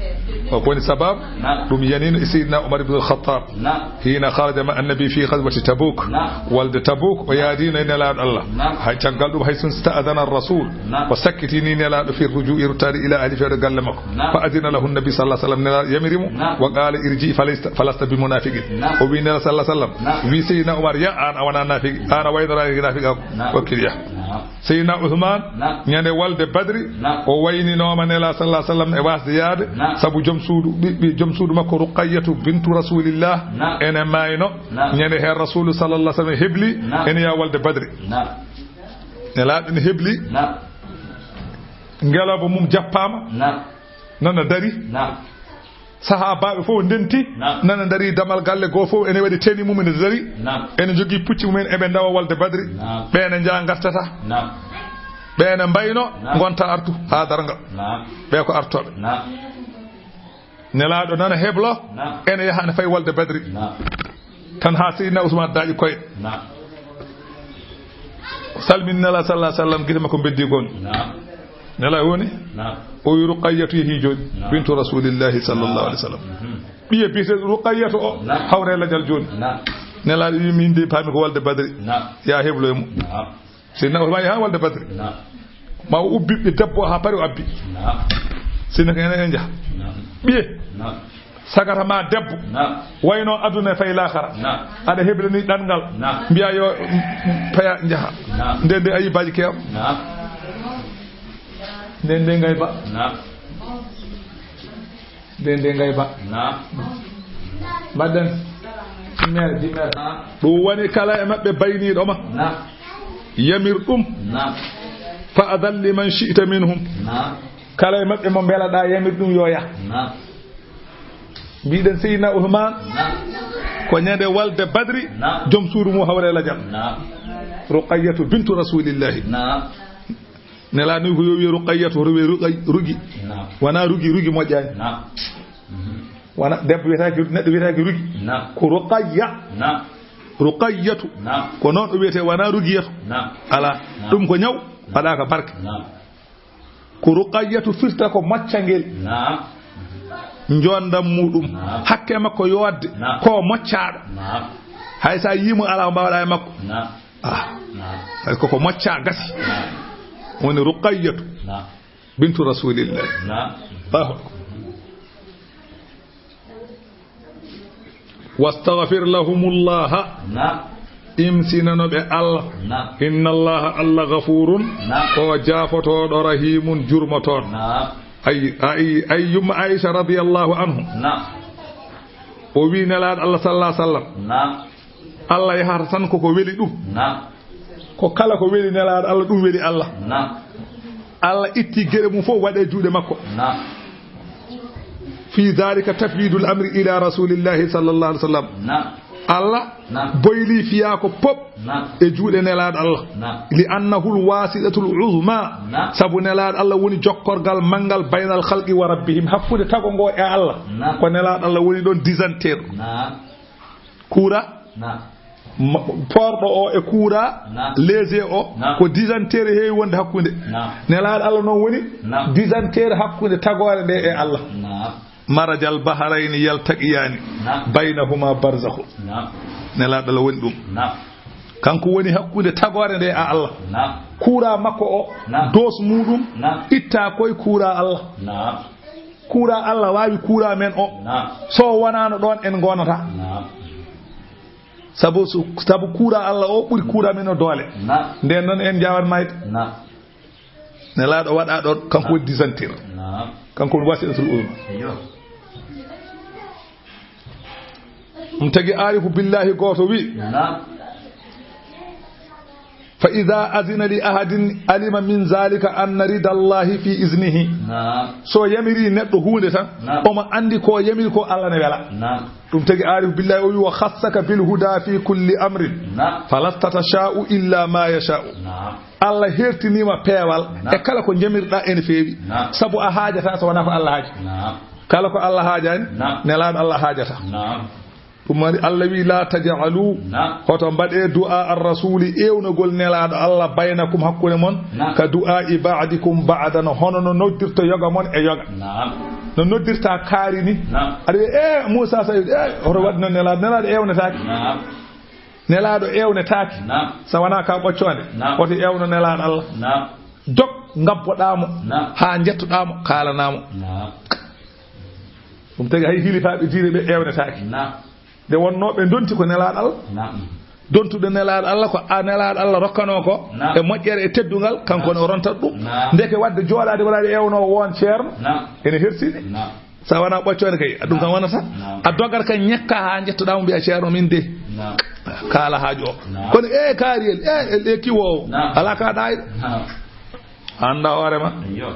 O woni sabab, naam, ɗum yanino e Seydina Umar ibn al-Khattab. Naam. Hina kharaja ma annabi fi ghazwati Tabuk. Naam. Walde Tabuk, o yaadino e Nelaaɗo Allah. Naam. Hay caggal ɗum, hay sun sta'dhana ar-rasul. Naam. O sakkitini Nelaaɗo fi ruju'i, ruttaade ila ahli, fewde galle makko. Naam. Fa adhina lahu annabi sallallahu alaihi wasallam, Nelaaɗo yamiri mo. Naam. Wa qala irji falasta, falasta bi munafiqin. Naam. O wi Nelaaɗo sallallahu alaihi wasallam, naam, wi Seydina Umar, yah, an a wona naafiki, an a waynoraaki naafiki ko. Naam. Wakkil yah. Naam. Seydina Uthman, naam, ñande walde Badri, naam, o wayninooma Nela sallallahu alaihi wasallam e wasde yaade, naam, sabu joom suudu, ɓiɓɓe joom suudu makko Ruqayyatu bintu Rasulillah, naam, ene mayno, naam, ñande heen Rasulu sallallahu alaihi wasallam hebli, naam, ene yaa walde Badri. Naam. Nelaaɗo ene hebli, naam, ngelooba mum jappaama, naam, nana dari. Naam. Sahaabaaɓe fof ndenti, naam, nana ndarii damal galle goo fof, ene waɗi teni mum, ene dari. Naam. Ene njogii pucci mum en, eɓe ndawa walde Badri. Naam. Ɓe ene njaa ngartata. Naam. Ɓe ene mbayno, naam, ngonta artu haa darnga. Naam. Ɓe ko artooɓe. Naam. Nelaaɗo nana heblo, naam, ene yaha ene fayi walde Badri. Naam. Tan haa Seydina Usmaan daaƴi koyɗe. Naam. O salmini Nela sallallahu alaihi wasallam, gite makko beddi gonɗi. Naam. Nela woni? Naam. O wi Ruqayyatu yehi jooni. Naam. Bintu Rasulillahi sallallahu alaihi wasallam. Mhm. Ɓiye biyete Ruqayyatu o, naam, hawre lajal jooni. Naam. Nela wi min de paami ko walde Badri. Naam. Ya heblo e mum. Naam. Seydina Usmaan yaha walde Badri. Naam. Ma o ubbi ɓe debbo haa pari o abbi. Naam. Sinno ko enen en njaha. Naam. Ɓiye. Naam. Sagata ma debbo. Naam. Wayno aduna e fay laakara. Naam. Aɗa heblani ɗanngal. Naam. Mbiya yo, mm, mm, paya njaha. Naam. Nde, nde ayi baaji keew. Naam. Nde, nde ngay ba. Naam. Nde, nde ngay ba. Naam. Mbaɗɗen. Jimmeere, jimmeere. Naam. Ɗum woni kala e maɓɓe bayniiɗo ma. Naam. Yamir ɗum. Naam. Fa'dhan liman shi'ta minhum. Naam. Kala e maɓɓe mo mbelaɗaa, yamir ɗum yo yah. Naam. Mbiɗen Seydina Usmaan, naam, ko ñande walde Badri, naam, joom suudu mum hawre lajal. Naam. Ruqayyatu bintu Rasulillahi. Naam. Nela ni ko yo wiye Ruqayyatu, hoto wiye Ruqay-, Rugi. Naam. Wona Rugi, Rugi moƴƴaani. Naam. Mhm. Wona debbo wiyetaake, neɗɗo wiyetaake Rugi. Naam. Ko Ruqayya. Naam. Ruqayyatu. Naam. Ko noon o wiyetee, wona Rugiyatu. Naam. Alaa. Naam. Ɗum ko ñaw, naam, waɗaaka barke. Naam. Ko Ruqayyatu firta ko moccangel. Naam. Njoondam muɗum. Naam. Hakke makko yoodde. Naam. Ko moccaaɗo. Naam. Hay so a yii mo alaa ko mbaawɗaa e makko. Naam. Ah. Naam. Hay ko, ko moccaa gasi. Naam. Woni Ruqayyatu. Naam. Bintu Rasulillah. Naam. Allahu akbar. Wastaghfir lahumullaha. Naam. Imsinano ɓe Allah. Naam. Inna Allaha, Allah, ghafurun, naam, ko jaafotooɗo, rahimun, jurmotooɗo. Naam. Ay, ay, ay, yumma Aisha radiyallahu anhu. Naam. O wi Nelaaɗo Allah sallallahu alaihi wasallam. Naam. Allah yahata tan ko ko weli ɗum. Naam. Ko kala ko weli Nelaaɗo Allah, ɗum weli Allah. Naam. Allah itti geɗe mum fof waɗe juuɗe makko. Naam. Fi dhalika tafwidul amri ila Rasulillahi sallallahu alaihi wasallam. Naam. Allah, naam, boyli fiyaako pop, naam, e juuɗe Nelaaɗo Allah. Naam. Li annahul wasilatul uzma. Naam. Sabu Nelaaɗo Allah woni jokkorgal manngal baynal khalqi wa rabbihim, hakkunde tago ngo e Allah. Naam. Ko Nelaaɗo Allah woni ɗon disanteeɗo. Naam. Kuura, naam, ma-, poorɗo o e kuura, naam, léger o, naam, ko disanteere heewi wonde hakkunde. Naam. Nelaaɗo Allah noon woni, naam, disanteere hakkunde tagoore nde e Allah. Naam. Marajal bahrayni yaltaqiyaani, naam, baynahuma barzakhun. Naam. Nelaaɗo Allah woni ɗum. Naam. Kanko woni hakkunde tagoore nde e Allah. Naam. Kuura makko o, naam, dose muɗum, naam, itta koye kuura Allah. Naam. Kuura Allah waawi kuura men o. Naam. So wonano ɗon en ngonata. Naam. Sabu su-, sabu kuura Allah o ɓuri kuura men o doole. Naam. Nden noon en jaawan mayde. Naam. Nelaaɗo waɗa ɗon, kanko woni disantir. Naam. Kanko woni wasilatul uzma. Eyyo. Ɗum tagi aarifu billahi gooto wi, naam, fa ida azina li ahadin alima min zalika anna ridallahi fi iznihi. Naam. So yamiri neɗɗo huunde tan, naam, omo anndi ko yamiri ko Allah ne wela. Naam. Ɗum tagi aarifu billahi o wi, wa khassaka bil huda fi kulli amrin. Naam. Falasta tasha'u illa ma yasha'u. Naam. Allah hertiniima peewal, naam, e kala ko jamirɗaa ene feewi. Naam. Sabu a haajata so wonaa ko Allah haaji. Naam. Kala ko Allah haajaani, naam, Nelaaɗo Allah haajata. Naam. Ɗum waɗi Allah wi, la taj'alu, naam, hoto mbaɗe du'a ar-rasuli, ewnogol Nelaaɗo Allah, baynakum, hakkunde mon, naam, ka du'a ba'dikum ba'dan, hono no noddirta yoga mon e yoga. Naam. No noddirta kaari ni. Naam. Aɗa wiya, "Eh, Muusa Saydu, eh, hoto waɗi noon Nelaaɗo, Nelaaɗo ewnetaake." Naam. Nelaaɗo ewnetaake. Naam. So wonaa ka ɓoccoonde. Naam. Woto ewno Nelaaɗo Allah. Naam. Dok ngabboɗaa mo. Naam. Haa njettoɗaa mo, kaalanaa mo. Naam. Ɗum tagi hay hilifaaɓe diine ɓe ewnetaake. Naam. Nde wonnoo ɓe ndonti ko Nelaaɗo Allah. Naam. Dontude Nelaaɗo Allah ko a Nelaaɗo Allah rokkanoo ko. Naam. E moƴƴere e teddungal, kanko, naam, ne o rontat ɗum. Naam. Ndeke waɗde jooɗaade wonaa ɗo ewnoo won ceerno. Naam. Ene hersini. Naam. So a wonaa ɓoccoonde kay, ɗum kam wonata. Naam. A dogat kay ñekka haa njettoɗaa mo mbiya, "Ceerno, min de." Naam. Kaala haaju o. Naam. Kono, e kaariyel, e, e, e kiwoowo. Naam. Alaa ka ɗaayɗo. Naam. A anndaa hoore ma. Eyyo.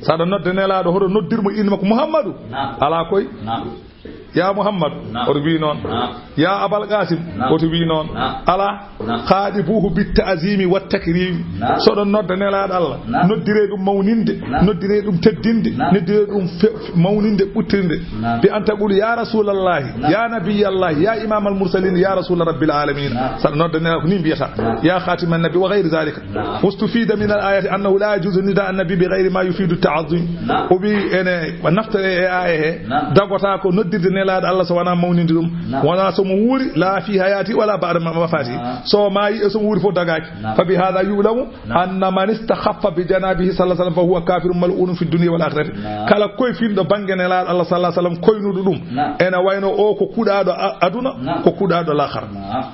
So aɗa nodda Nelaaɗo, hoto noddir mo innde makko Muhammadu? Naam. Alaa koy. Naam. Ya Muhammadu, naam, oto wi noon. Naam. Ya Abal Qasim, naam, oto wi noon. Naam. Alaa. Naam. Khatibuhu bit ta'zimi wat takrimi. Naam. So ɗon nodda Nelaaɗo Allah, naam, noddiree ɗum mawninde, naam, noddiree ɗum teddinde, naam, noddiree ɗum fe-, mawninde, ɓuttirinde. Naam. Bi an taqulu, "Ya Rasulallahi, naam, ya Nabiyallahi, ya Imam al Mursalin, ya Rasul Rabbil Alamin." Naam. Saɗa nodda Nelaaɗo ko ni mbiyata. Naam. "Ya Khatiman Nabi" wa ghayri zalika. Naam. Ustufida min al ayati annahu la yajuzu nida an nabi bi ghayri ma yufidu ta'zim. Naam. O wi ene naftore e aya he. Naam. Dagota ko noddirde Nelaaɗo Allah so wonaa mawninde ɗum. Naam. Wonaa so mo wuuri, la fi hayati wala ba'da ma wafati. Naam. So maayi e so mo wuuri fof dagaaki. Naam. Fa bi hadha yu'lamu, naam, anna man istakhaffa bi janabihi sallallahu alaihi wasallam fa huwa kafirun mal'unun fi dunya wal akhirati. Naam. Kala koye finɗo bannge Nelaaɗo Allah sallallahu alaihi wasallam koynuɗo ɗum. Naam. Ene wayno o ko kuɗaaɗo a-, aduna, naam, ko kuɗaaɗo laakhara. Naam.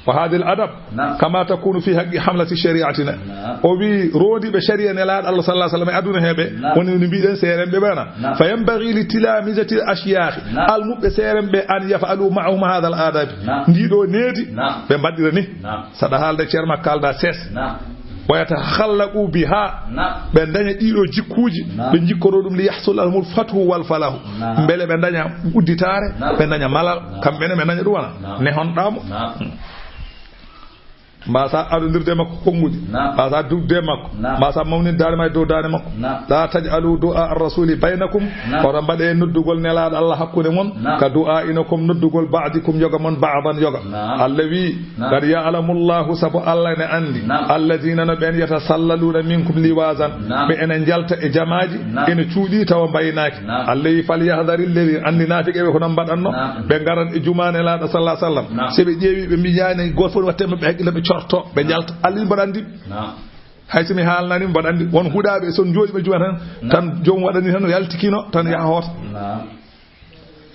Wa hadhihi al adab, naam, kama takunu fi haqqi hamlati shari'atina. Naam. O wi rondiiɓe shari'a Nelaaɗo Allah sallallahu alaihi wasallam e aduna heɓe, naam, woni no mbiɗen seerenɓe ɓe na. Naam. Fa yanbaghi li tilamizati al ashyakh, naam, almuɓɓe seerenɓe an yaf'alu ma'ahum hadha al adab. Naam. Ndiɗo needi, naam, ɓe mbaɗira ni. Naam. Saɗa haalde ceerma kalda ses. Naam. Wa yatakhallaqu biha. Naam. Ɓe daña ɗiɗo jikkuuji. Naam. Ɓe jikkoro ɗum li yahsul lahumul fathu wal falahu. Naam. Mbele ɓe daña udditaare, naam, ɓe daña malal. Naam. Kamɓe ne ɓe daña ɗum wana. Naam. Nehonɗaa mo. Naam. Mbasa adondirde makko konnguɗi. Naam. Mbasa dugde makko. Naam. Mbasa mawninde daande ma e dow daande makko. Naam. La taj'alu du'a ar-rasuli baynakum. Naam. Hoto mbaɗe noddugol Nelaaɗo Allah hakkunde mon. Naam. Ka du'a ino kom noddugol ba'dikum yoga mon ba'dan yoga. Naam. Allah wi, naam, qad ya'lamu Allahu, sabu Allah ne anndi. Naam. Alladhina, no ɓen, yatasallaluna minkum liwazan. Naam. Ɓe ene njalta e jamaaji, naam, ene cuuɗi tawa mbaynaaki. Naam. Allah wi, falyahdhari alladhina, anndi naafiqe ɓe ko noon mbaɗatno. Naam. Ɓe ngaran e jumaa Nelaaɗo sallallahu alaihi wasallam. Naam. Se ɓe ƴeewi, ɓe mbiyaani, gooto fof watte maɓɓe hakkille, ɓe corto, ɓe njalta. Allah wi mbaɗa anndi. Naam. Hay so mi haalnani, mbaɗa anndi won huɗaaɓe, so jooɗi ɓe jumaa tan, naam, tan joom waɗani tan yaltikino tan yaha hoota. Naam.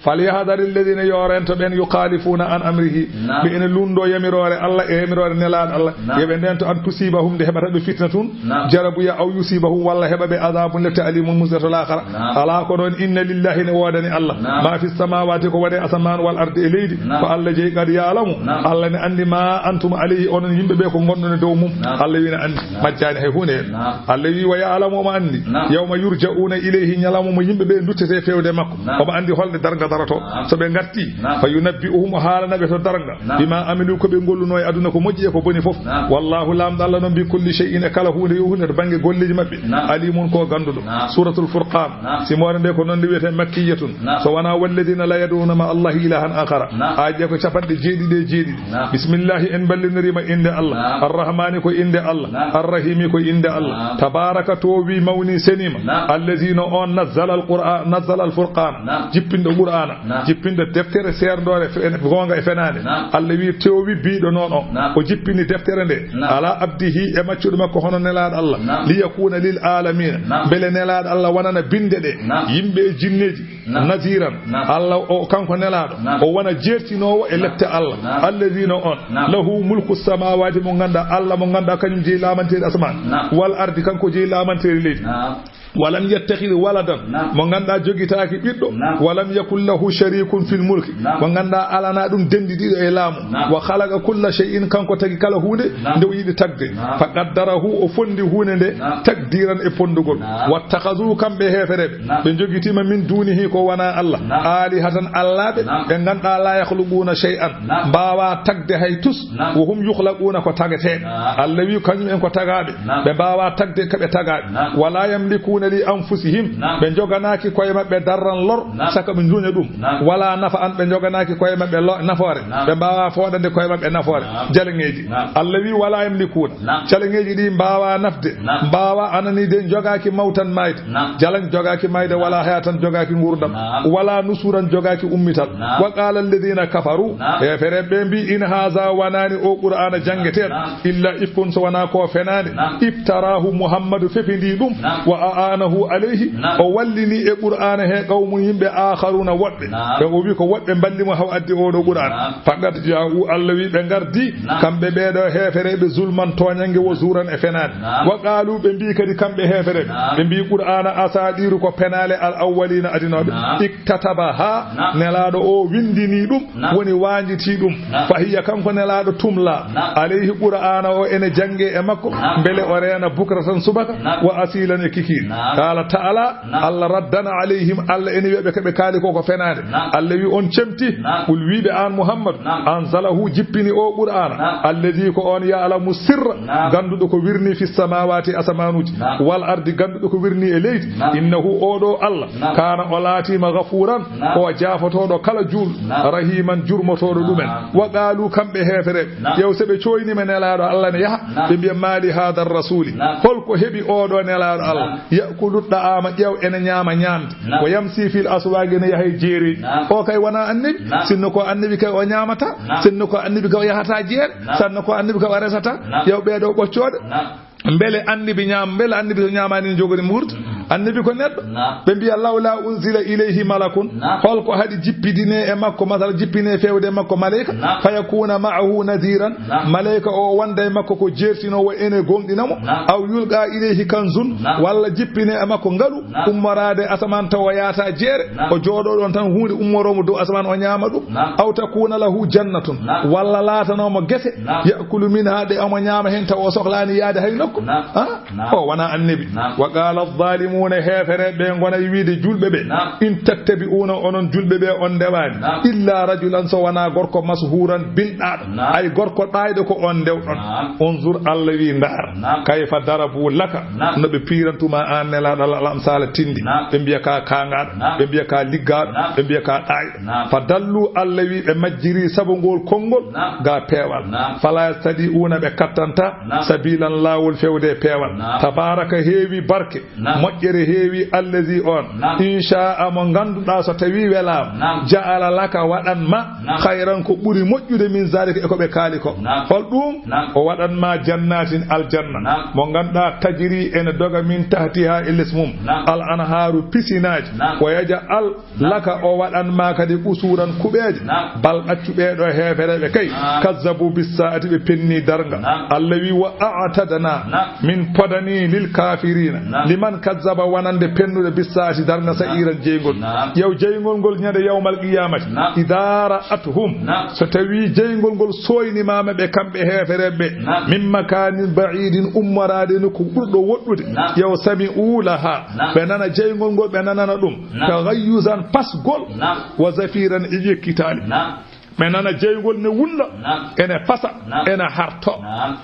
Falyahdhari alladhina, yo rento ɓen, yukhalifuna an amrihi, naam, ɓe ene lunndo yamiroore Allah e yamiroore Nelaaɗo Allah. Naam. Yo ɓe ndento an tusibahum, nde heɓata ɓe fitna tun, naam, jarabuya, aw yusibahum, walla heɓa ɓe adabun, lepte, alimun, musde to laakhara. Naam. Alaa ko noon, inna lillahi, ne woodani Allah, naam, ma fi samawati, ko woni e asamaan, wal ardi, e leydi. Naam. Ko Allah jeyi, qad ya'lamu, naam, Allah ne anndi ma antum alayhi, onon yimɓe ɓe ko ngonɗon e dow mum. Naam. Allah wi ne anndi, naam, majjaani hay huunde heen. Naam. Allah wi wa ya'lamu, omo anndi, naam, yawma yurja'una ilayhi, ñalawma mo yimɓe ɓe nduttete fewde makko. Naam. Omo anndi holde darnga Sarato. Naam. So ɓe ngarti, naam, fa yunabbi'uhum, o haalana ɓe to darnga, naam, bima amilu, ko ɓe ngolluno e aduna ko moƴƴi e ko boni fof. Naam. Wallahu, Laamɗo Allah noon, bi kulli shay'in, e kala huunde yo huunde to bannge golleeji maɓɓe. Naam. Alimun, ko gannduɗo. Naam. Suratul Furqan. Naam. Simoore nde ko noon nde wiyetee, makkiyatun. Naam. So wonaa walladina la yad'una ma Allahi ilahan akhara. Naam. Aaje ko capanɗe jeeɗiɗi e jeeɗiɗi. Naam. Bismillahi, en mballindiriima innde Allah. Naam. Arrahmani, ko innde Allah. Naam. Arrahimi, ko innde Allah. Naam. Tabaraka, toowi, mawni, seniima. Naam. Allazi, no on, nazzala al-Qur'an, nazzala al-Furqan. Naam. Jippinɗo Qur'ana. Naam. Jippinɗo deftere seerndoore fe-, goonga e fenaande. Naam. Allah wi, toowi biiɗo noon o. Naam. O jippini deftere nde. Naam. Ala abdihi, e maccuɗo makko hono nelaaɗo Allah. Naam. Liyakuna lil alamina. Naam. Mbele nelaaɗo Allah wonana binde ɗe. Naam. Yimɓe e jinneeji. Naam. Naziran. Naam. Allah o, kanko nelaaɗo. Naam. O wona jeertinoowo e lepte Allah. Naam. Allazi, no on. Naam. Lahu mulku samawati, mo ngannduɗaa Allah, mo ngannduɗaa kañum jeyi laamanteeri asamaan. Naam. Wal ardi, kanko jeyi laamanteeri leydi. Naam. Walam yattakhidh waladan. Naam. Mo ngannduɗaa jogitaaki ɓiɗɗo. Naam. Walam yakun lahu sharikun fil mulki. Naam. Mo ngannduɗaa alanaa ɗum denndi ɗiɗo e laamu. Naam. Wa khalaqa kulla shay'in, kanko tagi kala huunde. Naam. Nde o yiɗi tagde. Naam. Fa qaddarahu, o fondi huunde nde. Naam. Takdiran, e fondugol. Naam. Wattakhadhu, kamɓe heefereɓe. Naam. Ɓe jogitiima min dunihi, ko wonaa Allah. Naam. Alihatan, allaaɓe. Naam. Ɓe ngannduɗaa la yakhluquna shay'an. Naam. Mbaawaa tagde hay tus. Naam. Wa hum yukhlaquna, ko tageteeɓe. Naam. Allah wi, kañum en ko tagaaɓe. Naam. Ɓe mbaawaa tagde ka ɓe tagaaɓe. Naam. Wala yamlikuna li anfusihim. Naam. Ɓe njoganaaki koye maɓɓe darran lor. Naam. Saka ɓe njuña ɗum. Naam. Wala nafa'an, ɓe njoganaaki koye maɓɓe lo-, nafoore. Naam. Ɓe mbaawaa fooɗande koye maɓɓe nafoore. Naam. Jaleŋeeji. Naam. Allah wi, wala yamlikuna. Naam. Caleŋeeji ɗi mbaawaa nafde. Naam. Mbaawaa anani de jogaaki mawtan maayde. Naam. Jalaŋ jogaaki maayde, wala hayatan jogaaki nguurndam. Naam. Wala nusuran jogaaki ummital. Naam. Wa qala alladhina kafaru. Naam. Heefereɓe ɓe mbi, in haza, wonani o Qur'ana janngeteeɗo. Naam. Illa ifkun, so wonaa ko fenaande. Naam. Iftarahu, Muhammadu fefindi ɗum. Naam. Wa a'anahu alayhi. Naam. O wallini e Qur'ana he qawmun, yimɓe, akharuna, woɗɓe. Naam. Ɓe o wi ko woɗɓe mballi mo haw addi oɗo Qur'an. Naam. Faqat ja'u, Allah wi ɓe ngardi, naam, kamɓe ɓeeɗo heefereɓe, zulman, tooñange, wa zuran, e fenaande. Naam. Wa qalu, ɓe mbi kadi kamɓe heefereɓe, naam, ɓe mbi Qur'ana asadiru ko penaale al awwalina adinooɓe. Naam. Iktatabaha, naam, nelaaɗo o windini ɗum, naam, woni waanjiti ɗum. Naam. Fa hiya, kanko nelaaɗo, tumla. Naam. Alayhi, Qur'ana o ene jannge e makko, naam, mbele o reena bukratan subaka, naam, wa asilan e kikiiɗe. Naam. Qala ta'ala, Naam. Allah raddana alayhim, Allah ene wiya ɓe ko ɓe kaali ko ko fenaande. Naam. Allah wi on cemti. Naam. Qul wiɓe an Muhammad, naam, anzalahu, jippini o Qur'ana. Naam. Alladhi, ko on, ya'lamu sirra, naam, gannduɗo ko wirni fi samawati, asamanuji, naam, wal ardi, gannduɗo ko wirni e leydi. Naam. Innahu, oɗo Allah, naam, kana, o laatima, ghafuran, naam, ko o jaafotoɗo kala juul, naam, rahiman, jurmotoɗo ɗumen. Naam. Wa qalu, kamɓe heefereɓe, naam, ƴeew, so ɓe coynima nelaɗo Allah ne yaha, naam, ɓe mbiya, mali hadha rasuli, naam, holko heɓi oɗo nelaɗo Allah, naam, ya'kulu ta'ama, ƴeew, ene ñaama ñaamde. Naam. Wa yamsi fil aswaqi, ene yaha e jeereji. Naam. O kay wona annabi. Naam. Sinno ko annabi kay o ñaamata. Naam. Sinno ko annabi kay o yahata jeere. Naam. Sinno ko annabi kay o resata. Naam. Ƴeew ɓeeɗo ɓoccooɗe. Naam. Mbele annabi ñaam-, mbele annabi so ñaamaani ne jogori muurto? Mm. Annabi ko neɗɗo. Naam. Ɓe mbiya, lawla unzila ilayhi malakun. Naam. Holko haɗi jippidine e makko, masala jippine fewde e makko maleyka? Naam. Fayakuna ma'ahu nadhiran. Naam. Maleyka o wonda e makko ko jeertinoowo ene gomɗina mo. Naam. Aw yulqa ilayhi kanzun. Naam. Walla jippine e makko ngalu. Naam. Ummoraade asamaan tawa o yaata jeere. Naam. O jooɗo ɗon tan huunde ummoroo mo dow asamaan o ñaama ɗum. Naam. Aw takuna lahu jannatun. Naam. Walla laatanoo mo gese. Naam. Ya'kulu minha, ɗe omo ñaama heen tawa o sohlaani yaade hay nokku. Naam. Ha? Naam. O wona annabi. Naam. Wa qala adh-dhalimuna, heefereɓe ɓe ngona e wiide julɓe ɓe. Naam. In tattabi'una, onon julɓe ɓe on ndewaani. Naam. Illa rajulan, so wona gorko mashuran binɗaaɗo. Naam. Ay gorko ɗaayɗo ko on ndewɗon. Naam. Unzur, Allah wi, ndaar. Naam. Kayfa darabu laka, naam, no ɓe piirantuma an nelaaɗo Allah, al-amsala tindi. Naam. Ɓe mbiya ka kaangaaɗo, naam, ɓe mbiya ka liggaaɗo, naam, ɓe mbiya ka ɗaayɗo. Naam. Fa dallu, Allah wi ɓe majjiri sabu ngol konngol, naam, ga peewal. Naam. Fala yastadi'una, ɓe kattanta, naam, sabilan, laawol fewde e peewal. Naam. Tabaraka, heewi barke, naam, moƴƴere heewi, allazi on, naam, in sha'a, mo ngannduɗaa so tawi welaama, naam, ja'ala laka, waɗan ma, naam, khayran, ko ɓuri moƴƴude, min zalika, e ko ɓe kaali ko. Naam. Hol ɗum? Naam. O waɗan ma jannatin, aljanna, naam, mo ngannduɗaa tajri, ene doga, min tahtiha, e les mum, naam, al anharu, pisinaaji, naam, wa yaj'al laka, o waɗan ma kadi qusuran, kuɓeeje. Naam. Bal, accu ɓeeɗo heefereɓe kay. Naam. Kazzabu bis sa'ati, ɓe penni darnga. Naam. Allah wi, wa a'tadna, naam, min podani lil kafirina, naam, liman kazzaba Ba wonande pennude bissaati darnga sa'iran jeyngol. Naam. Yaw jeyngol ngol ñande yawmal qiyamati. Naam. Idaa ra'athum. Naam. So tawi jeyngol ngol sooynimaama ɓe kamɓe heefereɓe. Naam. Min makaanin ba'iidin ummoraade nokku ɓurɗo woɗɗude. Naam. Yaw sami'u laha. Naam. Ɓe nana jeyngol ngol, ɓe nanana ɗum. Naam. Taghayyuzan pasgol. Naam. Wa zafiran e yekkitaali. Naam. Ɓe nana jeyngol ne wulla. Naam. Ene fasa. Naam. Ene harto. Naam.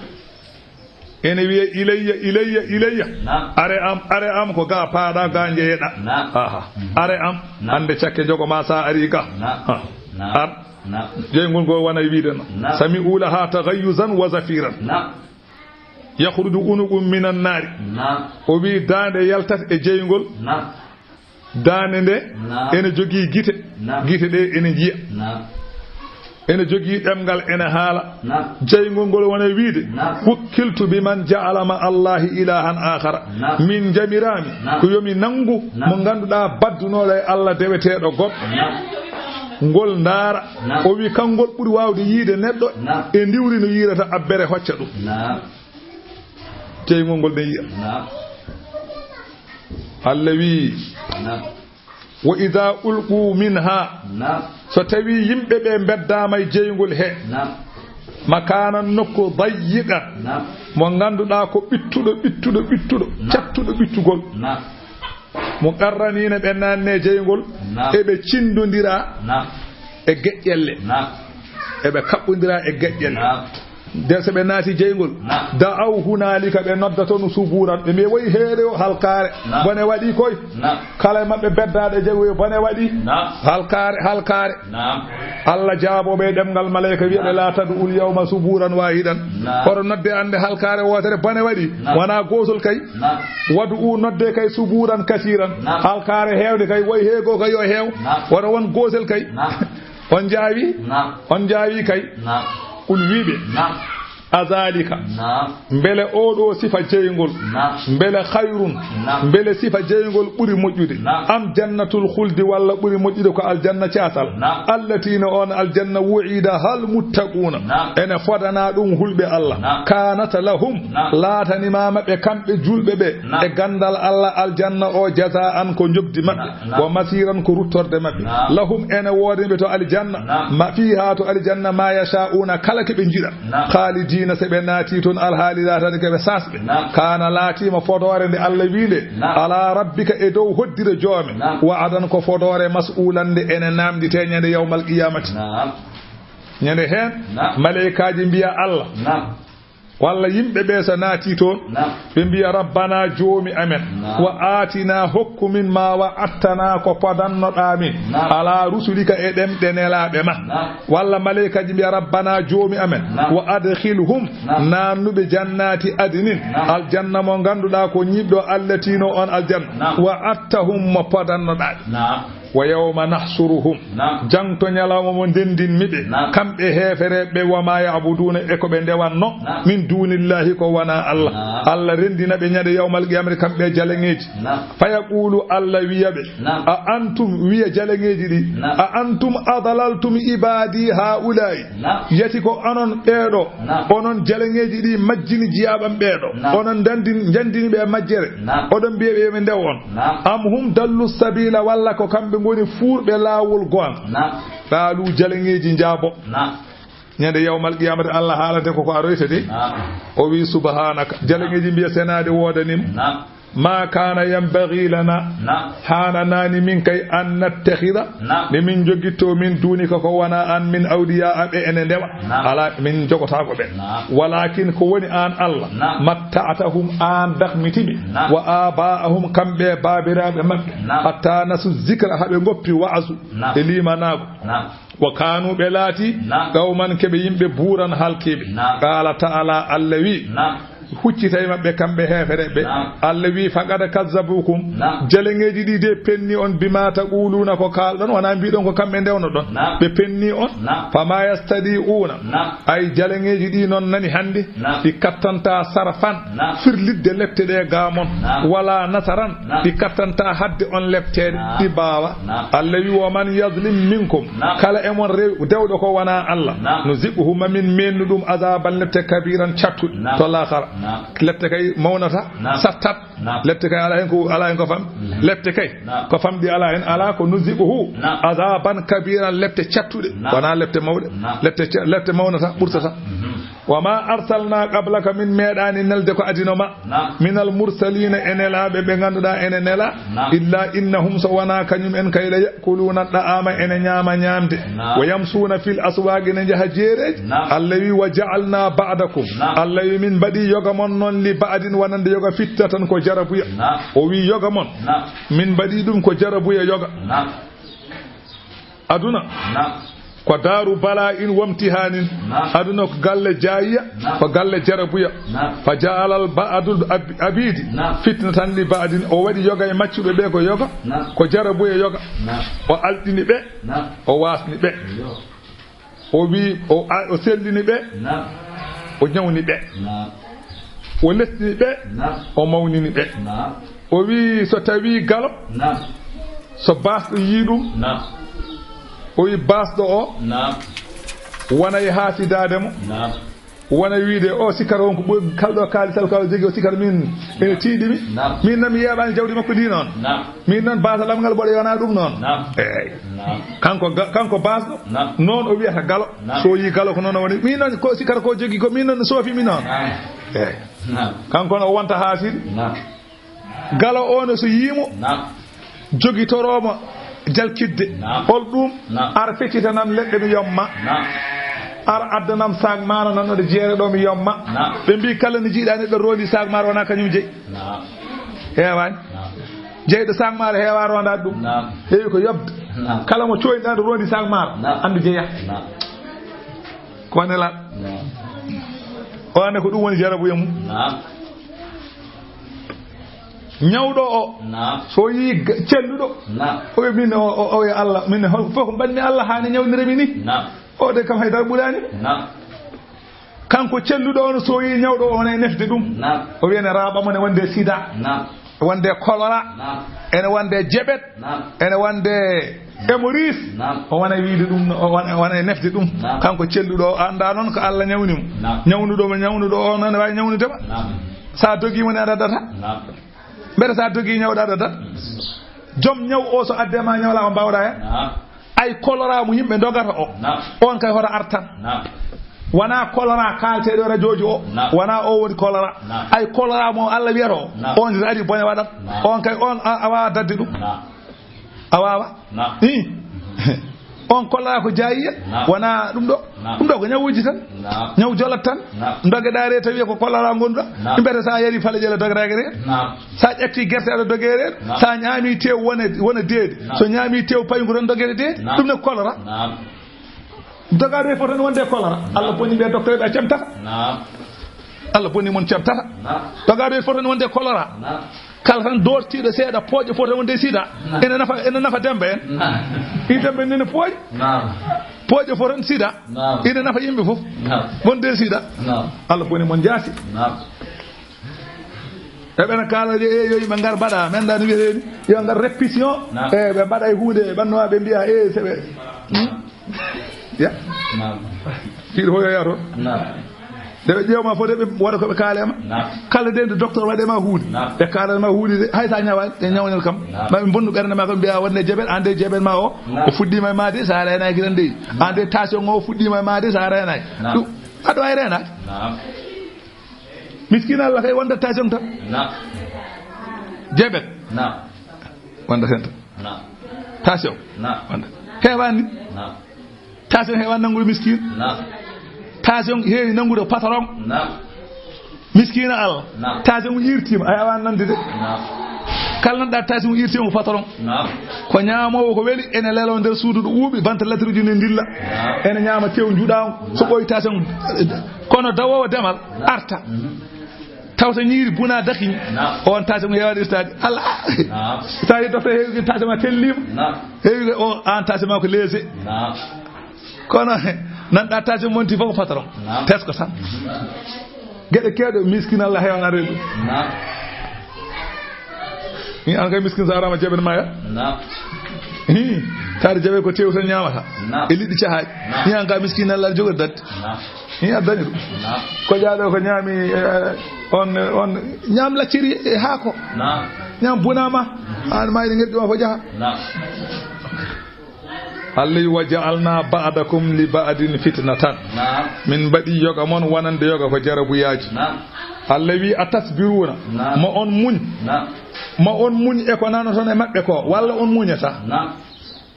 Ene wiya, "Ilayya, ilayya, ilayya." Naam. Are am, are am, ko ga paaɗa, ga njeyeɗa. Naam. Aha. Are am, naam, hande cakke jogo ma sa ari ga. Naam. Ha. Naam. Ar. Naam. Jeyngol ngol wona e wiide no. Naam. Sami'u laha taghayyuzan wa zafiran. Naam. Yakhruju unuqun minan nari. Naam. O wi daande yaltat e jeyngol. Naam. Daande nde, naam, ene jogii gite, naam, gite ɗe ene njiya. Naam. Ene jogii ɗemngal, ene haala. Naam. Jeyngol ngol wona e wiide, naam, "Wukkiltu bi man ja'ala ma Allahi ilahan akhara." Naam. Min jamiraami, naam, ko yo mi nanngu, naam, mo ngannduɗaa baddunooɗo e Allah deweteeɗo goɗɗo. Naam. Ngol ndaara. Naam. O wi kanngol ɓuri waawde yiide neɗɗo, naam, e ndiwri no yiirata abbere hocca ɗum. Naam. Jeyngol ngol ne yiya. Naam. Allah wi, naam, "Wa idha ulqu minha." Naam. So tawi yimɓe ɓe mbeddaama e jeyngol he. Naam. Makanan nokku dayyiqan. Naam. Mo ngannduɗaa ko ɓittuɗo, ɓittuɗo, ɓittuɗo, naam, cattuɗo ɓittugol. Naam. Mo qarraniina ɓe naanne jeyngol. Naam. Eɓe cindondira. Naam. E geƴƴelle. Naam. Eɓe kaɓɓondira e geƴƴelle. Naam. De so ɓe naati jeyngol, naam, da'aw hunaalika, ɓe nodda toon subuuran. Ɓe mbiya, "Woy heere o, halkaare. Naam. Bone waɗi koy." Naam. Kala e maɓɓe beddaaɗo e jeyngol, "Bone waɗi." Naam. Halkaare, halkaare. Naam. Allah jaabooɓe e ɗemngal maleyka wiya ɓe, naam, "La tad'ul yawma subuuran waahidan." Naam. Oɗo nodde annde halkaare wootere, bone waɗi. Naam. Wonaa gootol kay. Naam. Wad'u, nodde kay subuuran kasiiran. Naam. Halkaare heewde kay, woy heego kay yo heew. Naam. Wona won gootol kay. Naam. On njaawi? Naam. On njaawi kay? Naam. Qul wiiɓe. Naam. Azalika. Naam. Mbele oo ɗoo sifa jeyngol. Naam. Mbele khayrun. Naam. Mbele sifa jeyngol ɓuri moƴƴude. Naam. Am jannatul khuldi, walla ɓuri moƴƴude ko aljanna caasal. Naam. Allati no on aljanna wu'ida hal muttaquuna. Naam. Ene fodana ɗum hulɓe Allah. Naam. Kanat lahum. Naam. Laatanimaama ɓe kamɓe julɓe ɓe. Naam. E ganndal Allah aljanna o jazaan ko njoɓdi maɓɓe. Naam. Naam. Wa masiiran ko ruttorde maɓɓe. Naam. Lahum ene woodani ɓe to aljanna. Naam. Ma fiiha to aljanna ma yasha'una kala ko ɓe njiɗa. Naam. Khalidina so ɓe naati toon alhaali laatani ko ɓe saasɓe. Naam. Kana laatiima fodoore nde Allah wii nde. Naam. Ala rabbika e dow hoddire joome. Naam. Wa'adan ko fodoore mas'ulan nde ene naamnditee ñande yawmal qiyamati. Naam. Ñande heen. Naam. Maleykaaji mbiya Allah. Naam. Walla yimɓe ɓe so naati toon, naam, ɓe mbiya, "Rabbana, joomi amen, naam, wa aatina, hokku min ma wa'adtana, ko podannoɗaa min, naam, ala rusulika, e ɗemɗe nelaaɓe ma." Naam. Walla maleykaaji mbiya, "Rabbana, joomi amen, naam, wa adkhilhum, naam, naannuɓe jannati adnin, naam, aljanna mo ngannduɗaa ko ñiiɓɗo, allati no on aljanna, naam, wa'adtahum, mo podannoɗaa ɓe." Naam. Wa yawma nahshuruhum. Naam. Jangto ñalawma mo ndenndinmi ɓe. Naam. Kamɓe heefereɓe, wa ma ya'buduna, e ko ɓe ndewanno. Naam. Min dunillahi, ko wona Allah. Naam. Allah renndina ɓe ñande yawmal qiyamati, kamɓe jaleŋeeji. Naam. Fa yaqulu, Allah wiya ɓe. Naam. A antum, wiya jaleŋeeji ɗi. Naam. A antum adlaltum ibadi haula'i. Naam. Yati ko onon ɓeeɗo, naam, onon jaleŋeeji ɗi majjini jiyaaɓam ɓeeɗo. Naam. Onon ndanndin-, njanndini ɓe e majjere. Naam. Oɗon mbiya ɓe yo ɓe ndew on. Naam. Am hum dallu sabila, walla ko kamɓe ngoni fuurɓe laawol goonga. Naam. Qaalu, jaleŋeeji njaabo. Naam. Ñande yawmal qiyamati Allah haalante ko ko aroyta de. Naam. O wi, subhanaka. Jaleŋeeji mbiya senaade woodanim. Naam. Ma kana yanbaghi lana. Naam. Haananaani min kay an nattakhidha. Naam. Nde min jogitto min duunika ko wona an min awliya ɓe ene ndewa. Naam. Ala, min jogotaako ɓe. Naam. Walakin ko woni an Allah. Naam. Matta'tahum an dakhmitiɓe. Naam. Wa aba'ahum kamɓe baabiraaɓe maɓɓe. Naam. Hatta nasu zikra haɓe ngoppi wa'azu. Naam. E limanaago. Naam. Wa kanu ɓe laati. Naam. Qawman keɓe yimɓe buuran halkiiɓe. Naam. Qala ta'ala Allah wi. Naam. Huccita e maɓɓe kamɓe heefereɓe. Naam. Allah wi, "Faqad kazzabukum." Naam. Jaleŋeeji ɗi de penni on, bima taquluna ko kaalɗon, wona mbiɗon ko kamɓe ndewnoɗon. Naam. Ɓe penni on. Naam. Fama yastadi'una. Naam. Ay jaleŋeeji ɗi noon nani hannde. Naam. Ɗi kattanta sarfan. Naam. Firlitde lepte ɗe ga mon. Naam. Wala nasaran. Naam. Ɗi kattanta hadde on lepteede. Naam. Ɗi baawa. Naam. Allah wi, "Wa man yazlim minkum." Naam. Kala e mon rew-, dewɗo ko wona Allah. Naam. Nuziquhu ma min mennu ɗum azaban lepte kabiran cattuɗe. Naam. To laakhara. Naam. Lepte kay mawnata, naam, sattat. Naam. Lepte kay alaa heen ko, alaa heen ko fam. Mhm. Lepte kay, naam, ko famɗi alaa heen, alaa ko nuziquhu, naam, azaban kabiran, lepte cattuɗe. Naam. Wonaa lepte mawɗe. Naam. Lepte ca-, lepte mawnata, ɓurtata. Mhm. Wa ma arsalna qablaka, min meeɗaani nelde ko adino ma. Naam. Minal mursalina, e nelaaɓe ɓe ngannduɗaa ene nela. Naam. Illa innahum, so wonaa kañum en kay, la ya'kuluna ta'ama, ene ñaama ñaamde. Naam. Wa yamsuna fil aswaqi, ene njaha jeereeji. Naam. Allah wi, wa ja'alna ba'dakum. Naam. Allah wi, min mbaɗi yoga mon noon li ba'din, wonande yoga fitnatan, ko jarabuya. Naam. O wi yoga mon. Naam. Min mbaɗi ɗum ko jarabuya yoga. Naam. Aduna. Naam. Ko daaru bala'in wamtihanin. Naam. Aduna ko galle jaayiya, naam, ko galle jarabuya. Naam. Fa ja'alal ba'dul ab-, abidi, naam, fitnatan li ba'din. O waɗi yoga e maccuɓe ɓe ko yoga, naam, ko jarabuya yoga. Naam. O alɗini ɓe, naam, o waasni ɓe. Yo. O wi, o a-, o sellini ɓe, naam, o ñawni ɓe. Naam. O lesɗini ɓe, naam, o mawnini ɓe. Naam. O wi, so tawi galo, naam, so baasɗo yii ɗum, naam, o wi, baasɗo o, naam, wonay haasidaade mo. Naam. Wona wiide, o sikkata on ko ɓuri, kalɗo kaali sal, kalɗo jogi o sikkata min, ene tiiɗi mi. Naam. Min noon mi yeeɓaani jawdi makko ndi noon. Naam. Min noon baasal am ngal mboɗo yona ɗum noon. Naam. Eey. Naam. Kanko ga-, kanko baasɗo, naam, noon o wiyata galo. Naam. So yii galo ko noon o woni. Min noon ko sikkata ko jogi ko min noon soofi mi noon. Naam. Eey. Naam. Kanko no wonta haasiri. Naam. Galo o no so yiimo, naam, jogitorooma jalkidde. Naam. Hol ɗum? Naam. Ar feccitanam leɗɗe mi yomma. Naam. Ar addanam saak maaro nanɗo jeere ɗo mi yomma. Naam. Ɓe mbi kala ne jiiɗa neɗɗo rondi saak maaro wona kañum jeyi. Naam. Heewaani. Naam. Jeyɗo saak maaro heewa rondaade ɗum. Naam. Heewi ko yobde. Naam. Kala mo coyɗa ɗo rondi saak maaro. Naam. Anndu jeya. Naam. Ko wane la. Naam. O ande ko ɗum woni jarabu e mum. Naam. Ñawɗo o, naam, so yii ga-, celluɗo, naam, o wi min o, o, o wi Allah, min hol fof mbanmi Allah haa ne ñawnira mi ni. Naam. O de kam haydara ɓuraani. Naam. Kanko celluɗo on so yii ñawɗo o, o ne nefde ɗum. Naam. O wi ene raaɓa mo ne wonde sida. Naam. Wonde choléra. Naam. Ene wonde jabet. Naam. Ene wonde hémorroïde. Naam. O wona wiide ɗum, o wona, wona e nefde ɗum. Naam. Kanko celluɗo o annda noon ko Allah ñawni mo. Naam. Ñawnuɗo mo, ñawnuɗo o noon waawi ñawnude ma. Naam. Sa dogi mo ne a daddata. Naam. Mbete sa dogi ñawɗa daddata. Mm. Joom ñaw o so adde ma ñawla o mbawɗa hen. Naam. Ay choléra mo yimɓe dogata o. Naam. On kay hoto artan. Naam. Wona choléra kaalteɗo e radio ji o. Naam. Wona o woni choléra. Naam. Ay choléra mo Allah wiyata o. Naam. On so ari bone waɗat. Naam. On kay on a, a wawa dadde ɗum. Naam. A wawa. Naam. Ih. On choléra ko jaayiya. Naam. Wona ɗum ɗo. Naam. Ɗum ɗo ko ñawuji tan. Naam. Ñaw jolat tan. Naam. Dogeɗa re tawi ko choléra gonɗa. Naam. Ɗum mbiyata sa yari fale ƴela dogata re. Naam. Sa ƴetti gerte aɗa doge re. Naam. Sa ñaami tew wona, wona deedi. Naam. So ñaami tew payngu tan dogere deedi. Naam. Ɗum ne choléra. Naam. Dogaɗo e fotani wonde choléra. Allah boni ɓe docteur ɓe a cemtata. Naam. Allah boni mon cemtata. Naam. Dogaɗo e fotani wonde choléra. Naam. Kala tan dortiɗo seeɗa pooƴe fotani wonde sida. Naam. Ene nafa, ene nafa Demba en. Naam. I Demba en nene pooƴe. Naam. Pooƴe fotani sida. Naam. Ene nafa yimɓe fof. Naam. Wonde sida. Naam. Allah boni mon jaasi. Naam. E ɓena kaala de, e yo yimɓe ngar mbaɗa, men ɗa no wiyetee ni, yo ngar répétition. Naam. E ɓe mbaɗa e huunde, ɓe ɓanno ɓe mbiya, e se ɓe. Hmm? Ya. Naam. Kiiɗo fof yo yaa toon. Naam. Nde ɓe ƴeewma fof de ɓe waɗa ko ɓe kaale ma. Naam. Kala de nde docteur waɗe ma huunde. Naam. Ɓe kaalana ma huunde de, hay sa ñawaani, ɓe ñawnel kam. Naam. Ma ɓe mbonnu ɓernde ma kam mbiya wonde jabet, an de jabet ma o, naam, o fuɗɗiima e ma de, sa reenaaki tan de. Naam. An de tension o fuɗɗiima e ma de, sa reenaaki. Naam. Ɗum, aɗa waawi reenaade. Naam. Miskin Allah kay wonda tension tan. Naam. Jabet. Naam. Wonda hen tan. Naam. Tension. Naam. Wonda. Heewaani. Naam. Tension heewaani nanngude miskin. Naam. Tension heewi nanngude patron. Naam. Miskina Allah. Naam. Tension irtiima, a heewaani nande de. Naam. Kala nanɗa tension irtiima ko patron. Naam. Ko ñaamoowo ko weli, ene leloo nder suudu ɗo ɓuuɓi, ventilateur uji ne ndilla. Naam. Ene ñaama tew njuɗaawo, so ɓooyi tension. Kono dawoowo demal, naam, arta. Mhm. Tawta ñiiri buna dakiñ. Naam. On tension heewaani irtaade. Allah. Naam. Tawi docteur heewi tension ma telliima. Naam. Heewi o an tension ma ko léger. Naam. Kono nanɗa tension monti fof ko patron. Naam. Tesko tan. Geɗe keewɗe miskin Allah heewana reedu. Naam. Ni an kay miskin sa arama jabet ma ya. Naam. Hi. Taari jawe ko tew tan ñaamata. Naam. E liɗɗi cahaaɗi. Naam. Ñaan ka miskiin Allah jogori dadde. Naam. Ñi addani ɗum. Naam. Ko jaaɗo ko ñaami, eh, on, on ñaam lacciri e haako. Naam. Ñaam bunaama. Aan mayri ngeddi ma fo jaha. Naam. Allah wi, "Wa ja'alna ba'dakum li ba'din fitnatan." Naam. Min mbaɗi yoga mon wonande yoga ko jarabuyaaji. Naam. Allah wi, "A tasbiruna." Naam. Ma on muñ. Naam. Ma on muñ e ko nanoton e maɓɓe ko, walla on muñata? Naam.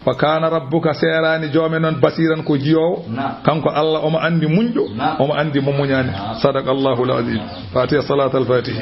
"Wa kana rabbuka," seeraani joome noon, "basiran," ko jiyoowo. Naam. Kanko Allah omo anndi muñɗo, naam, omo anndi mo muñaani. Naam. Sadaqallahul azim. Fatiha, salatal fatihi.